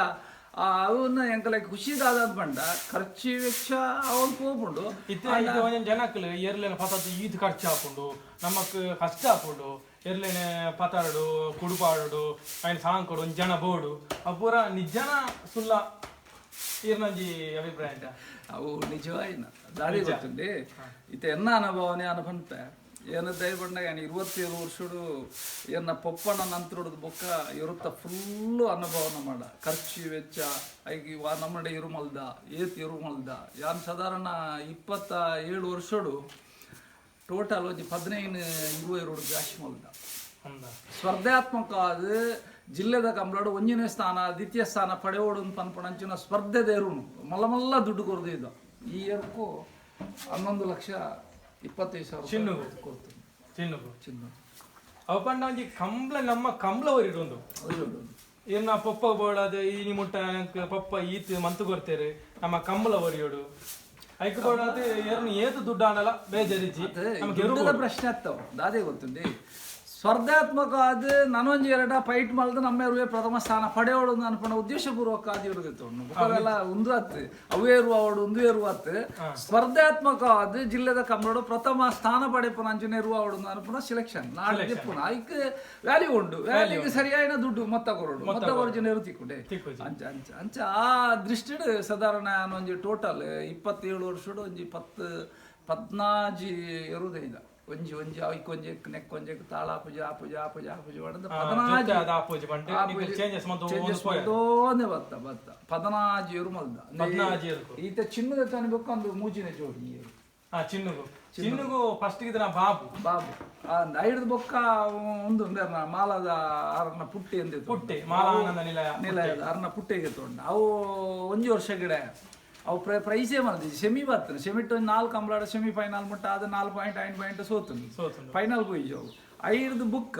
ಅವನ್ನ ಎಂಕಲ ಖುಷಿ ದಾದ ಪಂಡ ಖರ್ಚು ವೆಚ್ಚ ಅವನ್ ಪೋಪುಂಡು. ಇತ್ತೆ ಇತ್ತೆ ಒಂಜೊಂಜಿ ಜನಕ್ಕಲು ಏರ್ಲೇನ ಪತತ್ತು ಈತ್ ಖರ್ಚು ಆಪುಂಡು ನಮಕ್ ಕಷ್ಟ ಆಪುಂಡು ಎರ್ಲೇನೆ ಪತಾರಡು ಕುಡುಪಾಡುಡು ಐನ್ ಸಾಂಕೊಡು ಒಂಜಿ ಜನ ಬೋಡು ಅವು ಪೂರ ನಿಜನ ಸುಲ್ಲ ಈರ್ನೊಂಜಿ ಅಭಿಪ್ರಾಯ ಅಂತ. ಅವು ನಿಜವಾಯಿನ ದಾರಿ ಗೊತ್ತುಂಡಿ ಇತ್ತೆ ಎನ್ನ ಅನುಭವನೇ ಅನುಪನ್ಪೆ ಏನ ದಯಪಂಡ ಯಾನ್ 27 ವರ್ಷಡು ಎನ್ನ ಪೊಪ್ಪನ ನಂತರದ್ದು ಬೊಕ್ಕ ಇರುತ್ತ ಫುಲ್ಲು ಅನುಭವನ ಮಾಡ ಖರ್ಚು ವೆಚ್ಚ ಐಕ್ ವಾ ನಮ್ಮಡೆ ಇರುಮಲ್ದ ಏತ್ ಇರುಮಲ್ದ ಯಾನ್ ಸಾಧಾರಣ 27 ವರ್ಷಡು ಟೋಟಲ್ ಒಂಜಿ 15 22 ಜಾಸ್ತಿ ಮಲ್ದ. ಅಂದ ಸ್ಪರ್ಧಾತ್ಮಕ ಆದ ಜಿಲ್ಲೆದ ಕಂಬಳಡು ಒಂಜನೇ ಸ್ಥಾನ ದ್ವಿತೀಯ ಸ್ಥಾನ ಪಡೆಯೋಡು ಪನ್ಪಣಂಚಿನ ಸ್ಪರ್ಧೆದ ಎರುನು ಮಲ್ಲ ಮಲ್ಲ ದುಡ್ಡು ಕೊರ್ದು ಇದ್ದ ಈ ಎರ್ಕು 11,25,000 ಚಿನ್ನುಗು. ಕೊಡ್ತು ಚಿನ್ನುಗು ಚಿನ್ನ. ಅವು ಪಂಡ ಒಂಜಿ ಕಂಬ್ಲ ನಮ್ಮ ಕಂಬ್ಲ ಒರಿಡೊಂದು ಇರ್ನ ಪೊಪ್ಪ ಬೋಡಾದ ಈ ಮುಟ್ಟ ನಂಕ್ ಪಪ್ಪ ಈತ್ ಮಂತು ಕೊರ್ತೇರು ನಮ್ಮ ಕಂಬಳ ಒರಿಯೋಡು ಐಕ್ ಬೋಡಾದ ಏರ್ನ ಏತು ದುಡ್ಡು ಆಂಡಲ ಬೇಜಾರಿಜ್ಜಿ ನಮ್ಗೆ ಎರು ದುಡ್ಡದ ಪ್ರಶ್ನೆ ಆಗ್ತಾವ ದಾದೆ ಗೊತ್ತುಂಡಿ ಸ್ಪರ್ಧಾತ್ಮಕ ಆದ ನಾನೊಂಜಿ ಎರಡ ಫೈಟ್ ಮಲ್ದ ನಮ್ಮ ಇರುವೆ ಪ್ರಥಮ ಸ್ಥಾನ ಪಡೆಯೋಡು ಅನ್ಪಣ ಉದ್ದೇಶಪೂರ್ವಕ ಆದ ಇರುದಿತ್ತು ಬುಕ್ಕವೆಲ್ಲ ಒಂದು ಆತ್ ಅವೇ ಇರುವ ಅವಡು ಒಂದು ಇರುವ ಆತ್ ಸ್ಪರ್ಧಾತ್ಮಕ ಆದ ಜಿಲ್ಲೆದ ಕಂಬಳಡು ಪ್ರಥಮ ಸ್ಥಾನ ಪಡೆಪುನ ಅಂಚನೆ ಇರುವ ಅವಡು ಅನ್ಪುನ ಸೆಲೆಕ್ಷನ್ ನಾಳೆ ಪುನ ಐಕ್ ವ್ಯಾಲ್ಯೂ ಉಂಡು ವ್ಯಾಲ್ಯೂಗೆ ಸರಿಯಾಯಿನ ದುಡ್ಡು ಮೊತ್ತ ಕೊರಡು ಮೊತ್ತ ಕೊರಡು ಇರು ತಿಕ್ಕೊಂಡೆ ತಿಕ್ಕುಜಿ. ಅಂಚ ಅಂಚ ಅಂಚ ಆ ದೃಷ್ಟಿಡ್ ಸಾಧಾರಣ ಒಂಜಿ ಟೋಟಲ್ 27 ವರ್ಷಡು ಒಂಜಿ 10 14 ಇರುವುದೇ ಒಂಜಿ ಒಂಜಿ ಐಕ್ ಒಂಜಿ ನೆಕ್ ಒಂಜಿ ತಾಳ ಪೂಜೆ ಆ ಪೂಜೆ ಆ ಪೂಜೆ ಆ ಪೂಜೆ ಮಾಡೋದು 14 ಅದು ಆ ಪೂಜೆ ಪಂಡ ಚೇಂಜಸ್ ಮಂತು ಚೇಂಜಸ್ ಮಲ್ದೋನೆ ಬತ್ತ ಬತ್ತ 14 ಇರು ಮಲ್ದ. 14 ಇರುಕು. ಈತ ಚಿನ್ನದ ತನಬೇಕು ಒಂದು ಮೂಜಿನ ಜೋಡಿ ಈ ಇರು. ಆ ಚಿನ್ನುಗು ಚಿನ್ನುಗು ಫಸ್ಟ್ ಇದನ್ನ ಬಾಬು ಬಾಬು ಐಡ್ದು ಬೊಕ್ಕ ಒಂದು ಮಾಲದ ಅರನ ಪುಟ್ಟಿ ಎಂದಿತ್ತು ಪುಟ್ಟಿ ಮಾಲಾನಂದ ನಿಲಯ ನಿಲಯದ ಅರ್ನ ಪುಟ್ಟಿಗೆ ತೊಂಡ ಅವು ಒಂಜಿ ವರ್ಷ ಗಿಡ ಅವು ಪ್ರೈಸೇ ಮಲ್ದಿ ಸೆಮಿ ಬರ್ತದೆ ಸೆಮಿಟ್ ಒಂದು 4 ಕಂಬಳಾಡ ಸೆಮಿ ಫೈನಲ್ ಮುಟ್ಟ ಅದು 4 ಪಾಯಿಂಟ್ 5 ಪಾಯಿಂಟ್ ಸೋತುಂಡು ಸೋತುಂಡು. ಫೈನಲ್ ಪೋಯಿಜು ಅವು ಐರ್ದು ಬುಕ್ಕ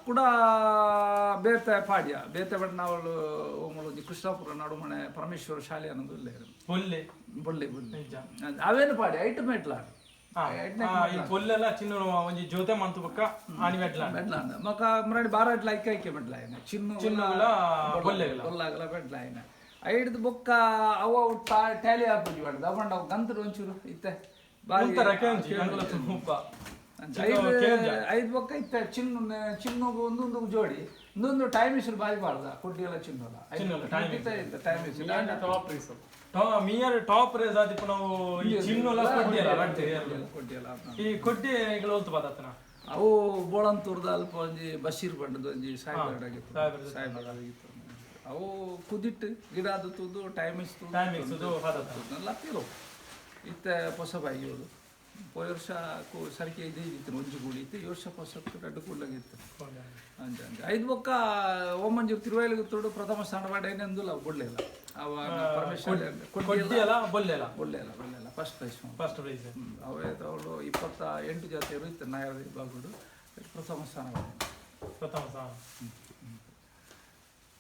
ಕೂಡ ಬೇತೆ ಪಾಡ್ಯ ಬೇತೆ ಬಣ್ಣವಳು ಓಮಳು ಕೃಷ್ಣಾಪುರ ನಡುಮನೆ ಪರಮೇಶ್ವರ ಶಾಲೆ ಅನ್ನೋದು ಇಲ್ಲೇ ಪೊಲ್ಲೆ ಬೊಳ್ಳೆ ಬೊಳ್ಳೆ ನಿಜ ಅವೇನು ಪಾಡ್ಯ ಐಟು ಮೆಟ್ಲ ಈ ಪೊಲ್ಲೆಲ್ಲ ಚಿನ್ನು ಒಂಜಿ ಜೋತೆ ಮಂತು ಬೊಕ್ಕ ಆಣಿ ಮೆಟ್ಲ ಮೆಟ್ಲಾಂಡ ಮಕ್ಕ ಮುರಾಡಿ ಬಾರ ಎಟ್ಲ ಐಕೆ ಐಕೆ ಮೆಟ್ಲ ಆಯ್ನ ಚಿನ್ನು ಚಿನ್ನುಗಳ ಬೊಲ್ಲೆಗಳ ಬೊಲ್ಲಾಗಲ ಮೆಟ್ಲ ಆಯ್ನ ಐಡ್ದು ಬೊಕ್ಕ ಅವ ಟ್ಯಾಲಿ ಆಪುಜಿ ಪಂಡ ಅವಂಡ ಅವು ಗಂತಡು ಒಂಚೂರು ಇತ್ತೆ ಬಾರಿ ಉಂತರ ಕೆಂಜಿ ಅಂಗುಲ ತುಪ್ಪ ಐದು ಬೊಕ್ಕ ಇತ್ತೆ ಚಿನ್ನು ಚಿನ್ನುಗು ಒಂದೊಂದು ಜೋಡಿ ಇಂದೊಂದು ಟೈಮ್ ಇಸ್ರು ಬಾರಿ ಬಾರ್ದ ಕೊಡ್ಡಿಯಲ್ಲ ಚಿನ್ನಲ್ಲ ಚಿನ್ನಲ್ಲ, time time ಇಸ್ರು ಟಾಪ್ ರೇಸ್ ಮೀಯರ್ ಟಾಪ್ ರೇಸ್ ಆದಿಪ್ಪು ನಾವು ಈ ಚಿನ್ನಲ್ಲ ಕೊಡ್ಡಿಯಲ್ಲ ರಡ್ಡ್ ಏರ್ಲು. ಕೊಡ್ಡಿಯಲ್ಲ ಈ ಕೊಡ್ಡಿ ಎಂಕುಲು ಒಲ್ತು ಬಾತತ್ತನ ಅವು ಬೋಳಂತೂರ್ದ ಅಲ್ಪ ಒಂಜಿ ಬಶೀರ್ ಬಂಡದ ಒಂಜಿ ಸಾಯ್ಬಾರ್ಡ್ ಸಾಯ್ಬಾರ್ಡ್. ಸಾಯ್ಬಾರ್ಡ್ ಅವು ಕುದಿಟ್ಟು ಗಿಡ ಅದು ತೂದು ಟೈಮ್ ಇಸ್ತು ಟೈಮ್ ಇಸುದು ಬಾತತ್ತ ಲತ್ತಿರು ಇತ್ತ ಪೊಸ ಬಾಯಿಯೋಡು ಪೋಯ ವರ್ಷ ಸರಿಗೆ ಇದು ಇತ್ತು ಒಂಜಿ ಗೂಳಿ ಇತ್ತು ಈ ವರ್ಷ ಪೊಸ ರಡ್ಡು ಕೂಡ್ಲಾಗಿತ್ತು ಅಂಚ ಅಂಚ ಐದು ಬೊಕ್ಕ ಓಮಂಜೂರು ತಿರುವಾಯಿಲಿಗೆ ತೋಡು ಪ್ರಥಮ ಸ್ಥಾನ ಪಾಡೇನೆಂದುಲ್ಲ ಬೊಳ್ಳೆಲ್ಲ ಅವ ಪರಮೇಶ್ವರ ಕೊಡ್ಡಿಯಲ್ಲ ಬೊಲ್ಲೆಲ್ಲ ಬೊಳ್ಳೆಲ್ಲ ಬೊಳ್ಳೆಲ್ಲ ಫಸ್ಟ್ ಪ್ರೈಸ್ ಫಸ್ಟ್ ಪ್ರೈಸ್ ಅವೇ ಅವಳು 28 ಜಾತಿಯರು ಇತ್ತು ನಾಯರ ವಿಭಾಗಡು ಪ್ರಥಮ ಸ್ಥಾನ ಪಡೆದ. ಪ್ರಥಮ ಸ್ಥಾನ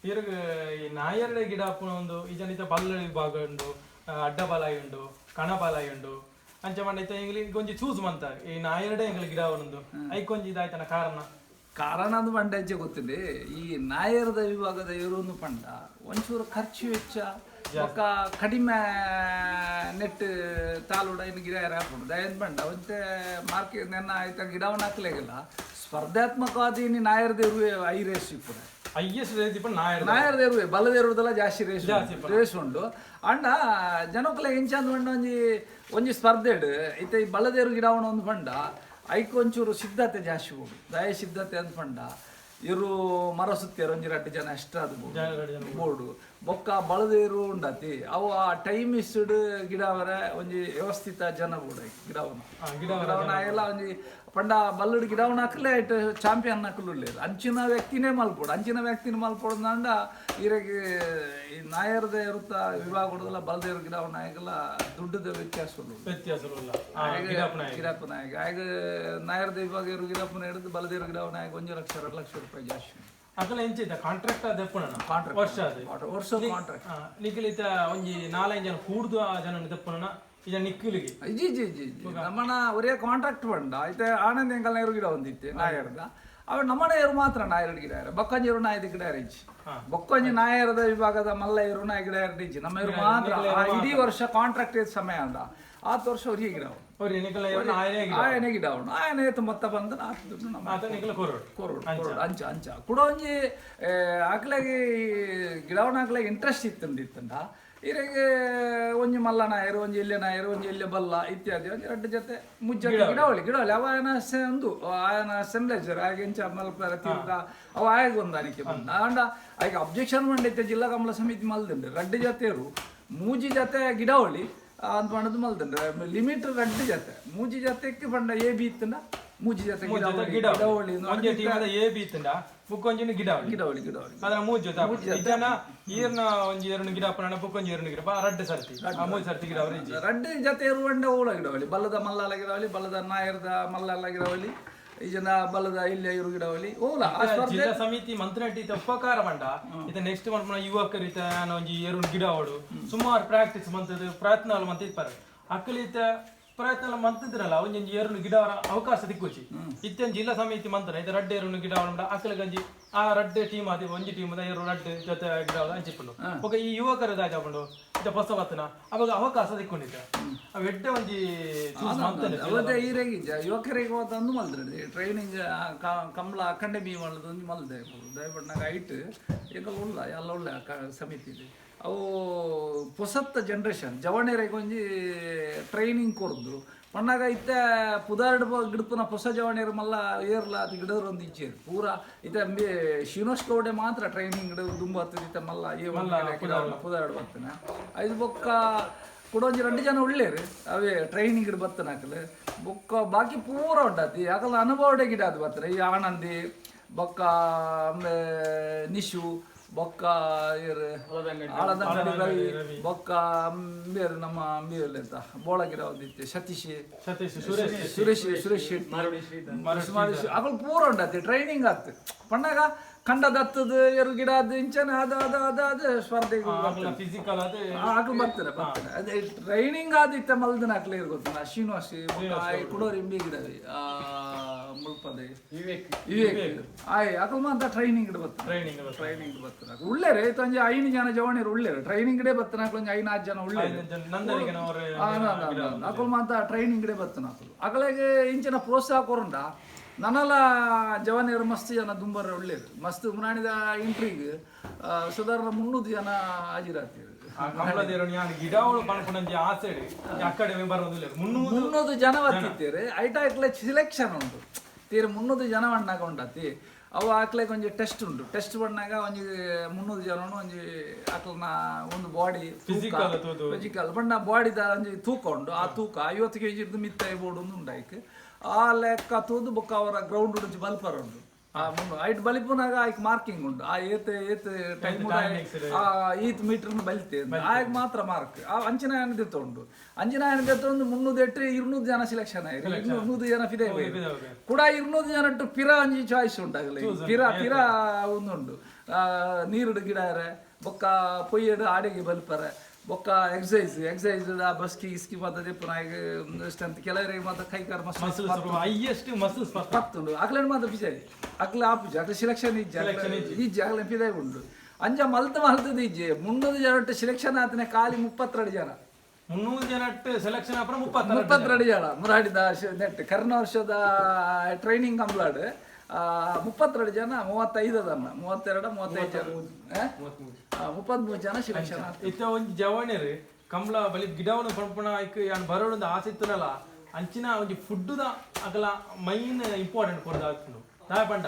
ಇರ್ಗ್ ಈ ನಾಯರ್ಡೆ ಗಿಡ ಅಪ್ಪುನ ಒಂದು ಈ ಜನಿತ ಬಲ್ಲ ವಿಭಾಗ ಉಂಡು, ಅಡ್ಡ ಬಾಲಾಯಿ ಉಂಡು, ಕಣ ಬಾಲಾಯಿ ಉಂಡು, ಅಂಚ ಮಂಡ ಇತ್ತ ಎಂಗ್ಲಿ ಒಂಜಿ ಚೂಸ್ ಮಂತ ಈ ನಾಯರ್ಡೆ ಎಂಗ್ಲಿ ಗಿಡ ಉಂಡು ಐಕೊಂಜಿ ಇದಾಯ್ತನ ಕಾರಣ ಕಾರಣ ಅದು ಬಂಡಾಜೆ ಗೊತ್ತಿದೆ. ಈ ನಾಯರದ ವಿಭಾಗದ ಇರೋನು ಪಂಡ ಒಂಚೂರು ಖರ್ಚು ವೆಚ್ಚ ಬೊಕ್ಕ ಕಡಿಮೆ ನೆಟ್ ತಾಲೂಡ ಇನ್ನು ಗಿಡ ಹಾಕೊಂಡು ದಯನ್ ಬಂಡ ಒಂತೆ ಮಾರ್ಕೆಟ್ ನೆನ್ನ ಆಯ್ತ ಗಿಡವನ್ನು ಹಾಕ್ಲೇಗಿಲ್ಲ. ಸ್ಪರ್ಧಾತ್ಮಕವಾದ ಇನ್ನು ನಾಯರದ ಇರುವೆ I race ಇಪ್ಪುನೆ ಹೈಯೆಸ್ಟ್ ರೇಸ್ ಇಪ್ಪ ನಾಯರ್ದ ನಾಯರದ ಇರುವೆ ಬಲ್ಲದ ಇರುವುದೆಲ್ಲ ಜಾಸ್ತಿ ರೇಸ್ ಜಾಸ್ತಿ ರೇಸ್ ಉಂಡು. ಅಂಡ ಜನಕ್ಕಲೆ ಇಂಚಂದ್ ಬಂಡ ಒಂಜಿ ಒಂಜಿ ಸ್ಪರ್ಧೆ ಇಡು ಇತ್ತೆ ಈ ಬಲ್ಲದೇರು ಗಿಡವಣ ಒಂದು ಪಂಡ ಐಕ್ ಒಂಚೂರು ಸಿದ್ಧತೆ ಜಾಸ್ತಿ ಹೋಗು ದಯ ಸಿದ್ಧತೆ ಅಂತ ಪಂಡ ಇರು ಮರ ಸುತ್ತಿಯರು ಒಂಜಿ ರಡ್ಡು ಜನ ಅಷ್ಟ ಅದು ಬೋರ್ಡು ಬೊಕ್ಕ ಬಳದೇರು ಉಂಡತಿ ಅವು ಆ ಟೈಮ್ ಇಸ್ಡ್ ಗಿಡವರ ಒಂಜಿ ವ್ಯವಸ್ಥಿತ ಜನ ಬೋರ್ಡ್ ಗಿಡವನ ಗಿಡವನ ಎಲ್ಲ ಒಂಜಿ ಪಂಡ ಬಲ್ಲುಡು ಗಿಡವನ ಹಾಕಲೇ ಐಟ್ ಚಾಂಪಿಯನ್ ಹಾಕಲು ಅಂಚಿನ ವ್ಯಕ್ತಿನೇ ಮಲ್ಪೋಡು ಅಂಚಿನ ವ್ಯಕ್ತಿನ ಮಲ್ಪೋಡು ಅಂಡ ಈರೆಗೆ ಈ ನಾಯರದ ಇರುತ್ತ ವಿಭಾಗ ಕೊಡೋದಲ್ಲ ಬಲದೇರು ಗಿಡವನ ನಾಯಕಲ್ಲ ದುಡ್ಡದ ವ್ಯತ್ಯಾಸ ಉಳ್ಳು. ವ್ಯತ್ಯಾಸ ಇಲ್ಲ ಗಿಡಪ್ಪ ನಾಯಕ ಗಿಡಪ್ಪ ನಾಯಕ ಆಗ ನಾಯರದ ವಿಭಾಗ ಇರು ಗಿಡಪ್ಪನ ಹಿಡಿದು ಬಲದೇರು ಗಿಡವನ ನಾಯಕ 1 ಲಕ್ಷ 2 ಲಕ್ಷ ರೂಪಾಯಿ ಜಾಸ್ತಿ. ಅಕಲ ಎಂಚಿತ ಕಾಂಟ್ರಾಕ್ಟ್ ದೆಪ್ಪುನ Contract. ವರ್ಷ ಅದು ವರ್ಷ ಕಾಂಟ್ರಾಕ್ಟ್ ನಿಖಿಲಿತ ಒಂಜಿ ನಾಲೈದು ಜನ ಕೂಡ್ದು ಆ ಜನ ದೆಪ್ಪುನ ಈಗ ನಿಕ್ಕಿಲಿಗೆ G G G G ನಮ್ಮನ ಒರೇ ಕಾಂಟ್ರಾಕ್ಟ್ ಬಂಡ ಐತೆ ಆನಂದ್ ಎಂಕಲ್ ನೇರು ಗಿಡ ಒಂದಿತ್ತೆ ನಾಯರ್ದ ಅವ ನಮ್ಮನೆ ಏರು ಮಾತ್ರ ನಾಯರ ಗಿಡ ಬೊಕ್ಕಂಜಿ ನಾಯದ ಗಿಡ ಇಜ್ಜಿ ಬೊಕ್ಕಂಜಿ ನಾಯರದ ವಿಭಾಗದ ಮಲ್ಲ ಇರು ನಾಯ ಗಿಡ ಇಜ್ಜಿ ನಮ್ಮ ಇರು ಮಾತ್ರ ಆ ಇಡೀ ವರ್ಷ ಕಾಂಟ್ರಾಕ್ಟ್ ಸಮಯ ಅಂದ ಆತ ವರ್ಷ ಅವ್ರಿಗೆ ಗಿಡ ಅವ್ರು ನಿಖಲ ನಾಯನೇ ಗಿಡ ಆಯನೆ ಗಿಡ ಅವನು ಆಯನೆ ಮೊತ್ತ ಬಂದ ಆತ ದುಡ್ಡು ನಮ್ಮ ಆತ ನಿಖಲ ಕೊರೋಡು ಕೊರೋಡು ಕೊರೋಡು ಅಂಚ ಅಂಚ ಕೂಡ ಒಂಜಿ ಆಕ್ಲಾಗಿ ಗಿಡವನ್ನ ಹಾಕ್ಲಾಗ ಇಂಟ್ರೆಸ್ಟ್ ಇತ್ತಂಡ ಇತ್ತಂಡ ಇರೆಗೆ ಒಂಜಿ ಮಲ್ಲ ನಾಯರು ಒಂಜಿ ಇಲ್ಲೆ ನಾಯರು ಒಂಜಿ ಇಲ್ಲೆ ಬಲ್ಲ ಇತ್ಯಾದಿ ಒಂಜಿ ರಡ್ಡು ಜೊತೆ ಮುಜ್ಜ ಗಿಡವಳಿ ಗಿಡವಳಿ ಅವ ಆಯನ ಒಂದು ಆಯನ ಅಸೆಂಬ್ಲೇಜರ್ ಆಗ ಎಂಚ ಮಲ್ಪರ ತೀರ್ಥ ಅವ ಆಯಗ ಒಂದು ಅನಿಕೆ ಬಂದ ಅಂಡ ಆಗ ಅಬ್ಜೆಕ್ಷನ್ ಮಂಡೈತೆ ಜಿಲ್ಲಾ ಕಮಲ ಸಮಿತಿ ಮಲ್ದಂಡೆ ರಡ್ಡು ಜೊತೆಯರು ಮೂಜಿ ಜೊತೆ ಗಿಡವಳಿ ಅಂತ ಮಾಡೋದು ಮಲ್ದಂಡೆ ಲಿಮಿಟ್ ರಡ್ಡು ಜೊತೆ ಮೂಜಿ ಜೊತೆಕ್ಕೆ ಬಂಡ ಎ ಬಿ ಇತ್ತಂಡ ಮೂಜಿ ಜೊತೆ ಗಿಡವಳಿ ಗಿಡವಳಿ ಒಂಜಿ ಟೀಮ್ ಎ ಬಿ ಇತ್ತಂಡ ಬುಕ್ಕೊಂಜಿನ ಗಿಡವಳಿ ಗಿಡವಳಿ ಗಿಡವಳಿ ಅದರ ಮೂಜಿ ಜೊತೆ ಜನ ಈರ್ನ ಒಂಜಿ ಎರಡು ಗಿಡ ಅಪ್ಪನ ಬುಕ್ಕೊಂಜಿ ಎರಡು ಗಿಡ ಬಾ ರಡ್ಡು ಸರ್ತಿ ಆ ಮೂಜಿ ಸರ್ತಿ ಗಿಡ ಅವ್ರ ಇಜ್ಜಿ ರಡ್ಡು ಜೊತೆ ಇರುವಂಡ ಓಳ ಗಿಡವಳಿ ಬಲ್ಲದ ಮಲ್ಲಾಲ ಗಿಡವಳಿ ಬಲ್ಲದ ನಾಯರ್ದ ಮಲ್ಲಾಲ ಗಿಡವಳಿ ಈ ಜನ ಬಲ್ಲದ ಇಲ್ಲ ಇರು ಗಿಡವಳಿ ಓಲ ಆ ಸ್ಪರ್ಧೆ ಜಿಲ್ಲಾ ಸಮಿತಿ ಮಂತ್ರಿ ಇತ್ತ ಉಪಕಾರ ಮಂಡ ಇತ ನೆಕ್ಸ್ಟ್ ಮನ್ಪುನ ಯುವಕರು ಇತ ಒಂಜಿ ಎರಡು ಗಿಡ ಅವಡು ಸುಮಾರು ಪ್ರಾಕ್ಟೀಸ್ ಮಂತದ್ದು ಪ್ರಯತ್ನ ಮಂತ ಇತ್ತಾರೆ ಅಕ್ಕಲಿತ ಪ್ರಯತ್ನ ಮಂತಿದ್ರಲ್ಲ ಒಂಜೊಂಜಿ ಎರಡು ಗಿಡ ಅವರ ಅವಕಾಶ ದಿಕ್ಕುಚಿ ಇತ್ತೆ ಜಿಲ್ಲಾ ಸಮಿತಿ ಮಂತ್ರ ಇತ ರಡ್ಡೆ ಎರಡು ಗಿಡ ಅವಡ ಅಕ್ಕಲ ಗಂಜಿ ಆ ರಡ್ಡೆ ಟೀಮ್ ಅದೇ ಒಂಜಿ ಟೀಮ್ ಎರಡು ರಡ್ಡೆ ಜೊತೆ ಗಿಡ ಹಂಚಿಕೊಂಡು ఒక ಈ ಯುವಕರು ದಾಜಾಪುಂಡು ಇತ್ತ ಹೊಸ ಬತ್ತನ ಅವಾಗ ಅವಕಾಶ ದಿಕ್ಕೊಂಡಿದ್ದ ಅವ್ ಎಡ್ಡೆ ಒಂಜಿ ಚೂಸ್ ಮಂತನೆ ಅವತ್ತೆ ಈರೆಗೆ ಯುವಕರಿಗೆ ಹೋದಂದು ಮಲ್ದ್ರಿ ಟ್ರೈನಿಂಗ್ ಕಂಬಳ ಅಕಾಡೆಮಿ ಮಾಡೋದು ಒಂದು ಮಲ್ದೆ ದಯಪಟ್ನಾಗ ಐಟ್ ಈಗ ಉಳ್ಳ ಎಲ್ಲ ಉಳ್ಳ ಸಮಿತಿ ಇದೆ. ಅವು ಪೊಸತ್ತ ಜನ್ರೇಷನ್ ಜವಣೇರಿಗೆ ಒಂಜಿ ಟ್ರೈನಿಂಗ್ ಕೊರ್ದು ಪಣ್ಣಾಗ ಇತ್ತ ಪುದಾರ್ಡ್ ಗಿಡಪುನ ಹೊಸ ಜವಣೇರು ಮಲ್ಲ ಏರ್ಲ ಅದು ಗಿಡದ್ರು ಒಂದು ಇಚ್ಚೇರು ಪೂರ ಇತ್ತ ಶಿನೋಶ್ ಗೌಡೆ ಮಾತ್ರ ಟ್ರೈನಿಂಗ್ ಗಿಡ ದುಂಬು ಹತ್ತದ ಇತ್ತ ಮಲ್ಲ ಏ ಪುದಾರ್ಡ್ ಬರ್ತನ ಐದು ಬೊಕ್ಕ ಕೂಡ ಒಂಜಿ ರಡ್ಡು ಜನ ಉಳ್ಳೇರು ಅವೇ ಟ್ರೈನಿಂಗ್ ಗಿಡ ಬತ್ತನ ಹಾಕಲು ಬೊಕ್ಕ ಬಾಕಿ ಪೂರ ಉಂಡಾತಿ ಯಾಕಲ್ಲ ಅನುಭವಡೆ ಗಿಡ ಅದು ಬತ್ತನ ಈ ಆನಂದಿ ಬೊಕ್ಕ ಆಮೇಲೆ ನಿಶು ಬೊಕ್ಕ ಏರು ಆಳದಂಗಡಿ ರವಿ ಬೊಕ್ಕ ಅಂಬೇರು ನಮ್ಮ ಅಂಬೇರು ಅಂತ ಬೋಳಗಿರ ಒಂದಿತ್ತು ಸತೀಶ್ ಸತೀಶ್ ಸುರೇಶ್ ಸುರೇಶ್ ಸುರೇಶ್ ಶೆಟ್ಟಿ ಅಗಲ್ ಪೂರ ಉಂಡಾತಿ ಟ್ರೈನಿಂಗ್ ಆತು ಪಣ್ಣಾಗ ಕಂಡ ದತ್ತದ ಎರು ಗಿಡ ಅದು ಇಂಚನ ಅದು ಅದು ಅದು ಅದು ಸ್ಪರ್ಧೆಗೆ ಫಿಸಿಕಲ್ ಅದು ಆಕಳು ಬರ್ತಾರೆ ಬರ್ತಾರೆ ಅದೇ ಟ್ರೈನಿಂಗ್ ಆದಿತ್ತ ಮಲ್ದನ ಹಾಕ್ಲೇ ಗೊತ್ತ ಶ್ರೀನಿವಾಸ್ ಕುಡೋರು ಇಂಬಿ ಗಿಡವಿ ಮುಳ್ಪದೆ ವಿವೇಕ್ ವಿವೇಕ್ ಆಯ್ ಅಕಲ್ ಮಾತ್ರ ಟ್ರೈನಿಂಗ್ ಗಿಡ ಬರ್ತಾರೆ ಟ್ರೈನಿಂಗ್ ಟ್ರೈನಿಂಗ್ ಬರ್ತಾರೆ ಉಳ್ಳೇರೆ ಒಂಜಿ ಐದು ಜನ ಜವಣಿರು ಉಳ್ಳೇರು ಟ್ರೈನಿಂಗ್ ಗಿಡ ಬರ್ತಾನೆ ಒಂಜಿ ಐದು ನಾಲ್ಕು ಜನ ಉಳ್ಳೇರು ನಂದನಿಗೆ ಅವರು ಅಕಲ್ ಮಾತ್ರ ಟ್ರೈನಿಂಗ್ ಗಿಡ ಬರ್ತಾನೆ ಅಕಲು ಅಕಲಾಗೆ ಇಂಚಿನ ಪ್ರೋತ್ಸಾಹ ಕೊರಂಡ ನನಲ ಜವನಿಯರು ಮಸ್ತ್ ಜನ ದುಂಬರ ಒಳ್ಳೇರು ಮಸ್ತ್ ಮುನಾಣಿದ ಇಂಟ್ರಿಗ್ ಸುಧಾರಣ 300 ಜನ ಹಾಜಿರಾತಿರು. ಆ ಕಂಬಳದೇರು ಯಾನ್ ಗಿಡವಳು ಪನ್ಪುನಂಜಿ ಆಸೆ ಅಕಾಡೆಮಿ ಬರೋದಿಲ್ಲ 300 300 ಜನ ಬತ್ತಿತ್ತೇರು. ಐಟ ಆಕ್ಲೆ ಸಿಲೆಕ್ಷನ್ ಉಂಟು ತೀರ 300 ಜನ ಬಣ್ಣಾಗ ಉಂಡತಿ ಅವು ಆಕ್ಲೆ ಒಂಜಿ ಟೆಸ್ಟ್ ಉಂಟು. ಟೆಸ್ಟ್ ಬಣ್ಣಾಗ ಒಂಜಿ 300 ಜನ ಒಂಜಿ ಆಕ್ಲನ ಒಂದು ಬಾಡಿ ಫಿಸಿಕಲ್ ತೂದು. ಫಿಸಿಕಲ್ ಬಣ್ಣ ಬಾಡಿದ ಒಂಜಿ ತೂಕ ಉಂಡು. ಆ ತೂಕ 50 ಕೆ ಜಿ ಮಿತ್ತ ಬೋರ್ಡ್ ಒಂದು ಉಂಡಾಯ್ಕ್ ಆ ಲೆಕ್ಕ ತೂದು ಬೊಕ್ಕ ಅವರ ಗ್ರೌಂಡ್ ಒಂಜಿ ಬಲ್ಪರ್ ಉಂಡು. ಆ ಮುನ್ನು ಐಟ್ ಬಲಿಪುನಾಗ ಐಕ್ ಮಾರ್ಕಿಂಗ್ ಉಂಡು. ಆ ಏತ್ ಏತ್ ಟೈಮ್ ಆ ಈತ್ ಮೀಟರ್ ಬಲಿತೆ ಆಗ ಮಾತ್ರ ಮಾರ್ಕ್. ಆ ಅಂಚಿನ ದೆತ್ತ ಉಂಡು. ಅಂಚಿನ ದೆತ್ತ 308 200 ಜನ ಸೆಲೆಕ್ಷನ್ ಆಯ್ತು. 200 ಜನ ಫಿದೆ ಕೂಡ 200 ಜನ ಪಿರ ಒಂಜಿ ಚಾಯ್ಸ್ ಉಂಟಾಗಲಿ. ಪಿರ ಪಿರ ಒಂದುಂಡು. ನೀರುಡು ಗಿಡಾರೆ ಬೊಕ್ಕ ಪೊಯ್ಯಡು ಆಡೆಗೆ ಬಲ್ಪರೆ ಬೊಕ್ಕ ಎಕ್ಸೈಸ್ ಎಕ್ಸೈಸ್ ಆ ಬಸ್ಕಿ ಇಸ್ಕಿ ಮಾತ ದೆಪ್ಪುನಾಗ ಸ್ಟ್ರೆಂತ್ ಕೆಲವರಿಗೆ ಮಾತ ಕೈ car muscle highest muscles ಪತ್ತುಂಡು. ಅಕ್ಲೇನ್ ಮಾತ ಪಿಜಾರಿ ಅಕ್ಲೆ ಆಪುಜಿ ಅಕ್ಲೆ ಸೆಲೆಕ್ಷನ್ ಇಜ್ಜಿ ಇಜ್ಜಿ ಅಕ್ಲೆ ಪಿದಾಯಿ ಉಂಡು. ಅಂಚ ಮಲ್ತ ಮಲ್ತದ ಇಜ್ಜಿ 300 ಜನ ಸೆಲೆಕ್ಷನ್ ಆತನೆ ಖಾಲಿ 32 ಜನ. 300 ಜನ ಸೆಲೆಕ್ಷನ್ ಆಪರ 32 32 ಜನ ಮುರಾಡಿದ ನೆಟ್ ಕರ್ನ ವರ್ಷದ ಟ್ರೈನಿಂಗ್ ಕಂಪ್ಲಾಡ್ 32 ಜನ 35 ದನ್ನ 32 35 ಜನ 33 ಜನ ಸೆಲೆಕ್ಷನ್ ಆತ. ಇತ್ತ ಒಂಜಿ ಜವಣೆರ್ ಕಂಬಳ ಬಲಿ ಗಿಡವನು ಪಂಪುನ ಐಕ್ ಯಾನ್ ಬರೋಡೊಂದು ಆಸೆ ಇತ್ತುನಲ ಅಂಚಿನ ಒಂಜಿ ಫುಡ್ಡುದ ಅಗಲ ಮೈನ್ ಇಂಪಾರ್ಟೆಂಟ್ ಕೊರ್ದು ಆತ್ಂಡು. ದಾಯ ಪಂಡ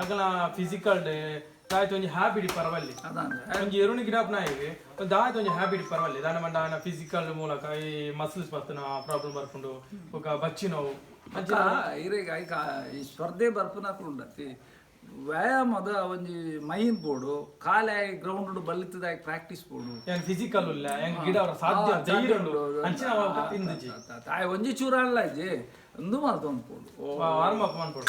ಅಗಲ ಫಿಸಿಕಲ್ ದಾಯ್ತ ಒಂಜಿ ಹ್ಯಾಬಿಟ್ ಪರವಲ್ಲಿ ಒಂಜಿ ಎರುಣಿ ಗಿಡಪ್ನ ಒಂದು ದಾಯ್ತ ಒಂಜಿ ಹ್ಯಾಬಿಟ್ ಪರವಲ್ಲಿ ದಾನ ಪಂಡ ಆಯನ ಫಿಸಿಕಲ್ ಮೂಲಕ ಈ ಮಸಲ್ಸ್ ಬರ್ತನ ಪ್ರಾಬ್ಲಮ್ ಬರ್ಪುಂಡು ಬೊಕ ಬಚ್ಚಿ ನೋವು. ಅಂಚ ಇರೆಗ್ ಐಕ ಈ ಸ್ಪರ್ಧೆ ಬರ್ಪುನಕುಲು ಉಂಡತಿ ವ್ಯಾಯಾಮದ ಒಂಜಿ ಮೈನ್ ಬೋಡು ಕಾಲೆ ಗ್ರೌಂಡ್ ಬಲಿತದ ಪ್ರಾಕ್ಟೀಸ್ ಬೋಡು. ಯಾನ್ ಫಿಸಿಕಲ್ ಉಲ್ಲ ಹೆಂಗ್ ಗಿಡ ಅವರ ಸಾಧ್ಯ ಧೈರ್ಯ ಉಂಡು ಅಂಚಿನ ತಿಂದಿಜಿ ತಾಯಿ ಒಂಜಿ ಚೂರ ಅಲ್ಲ ಇಜ್ಜಿ ಒಂದು ಮಲ್ತೊಂದು ಪೋಡು ವಾರ್ಮ್ ಅಪ್ ಮನ್ಪೊಡು.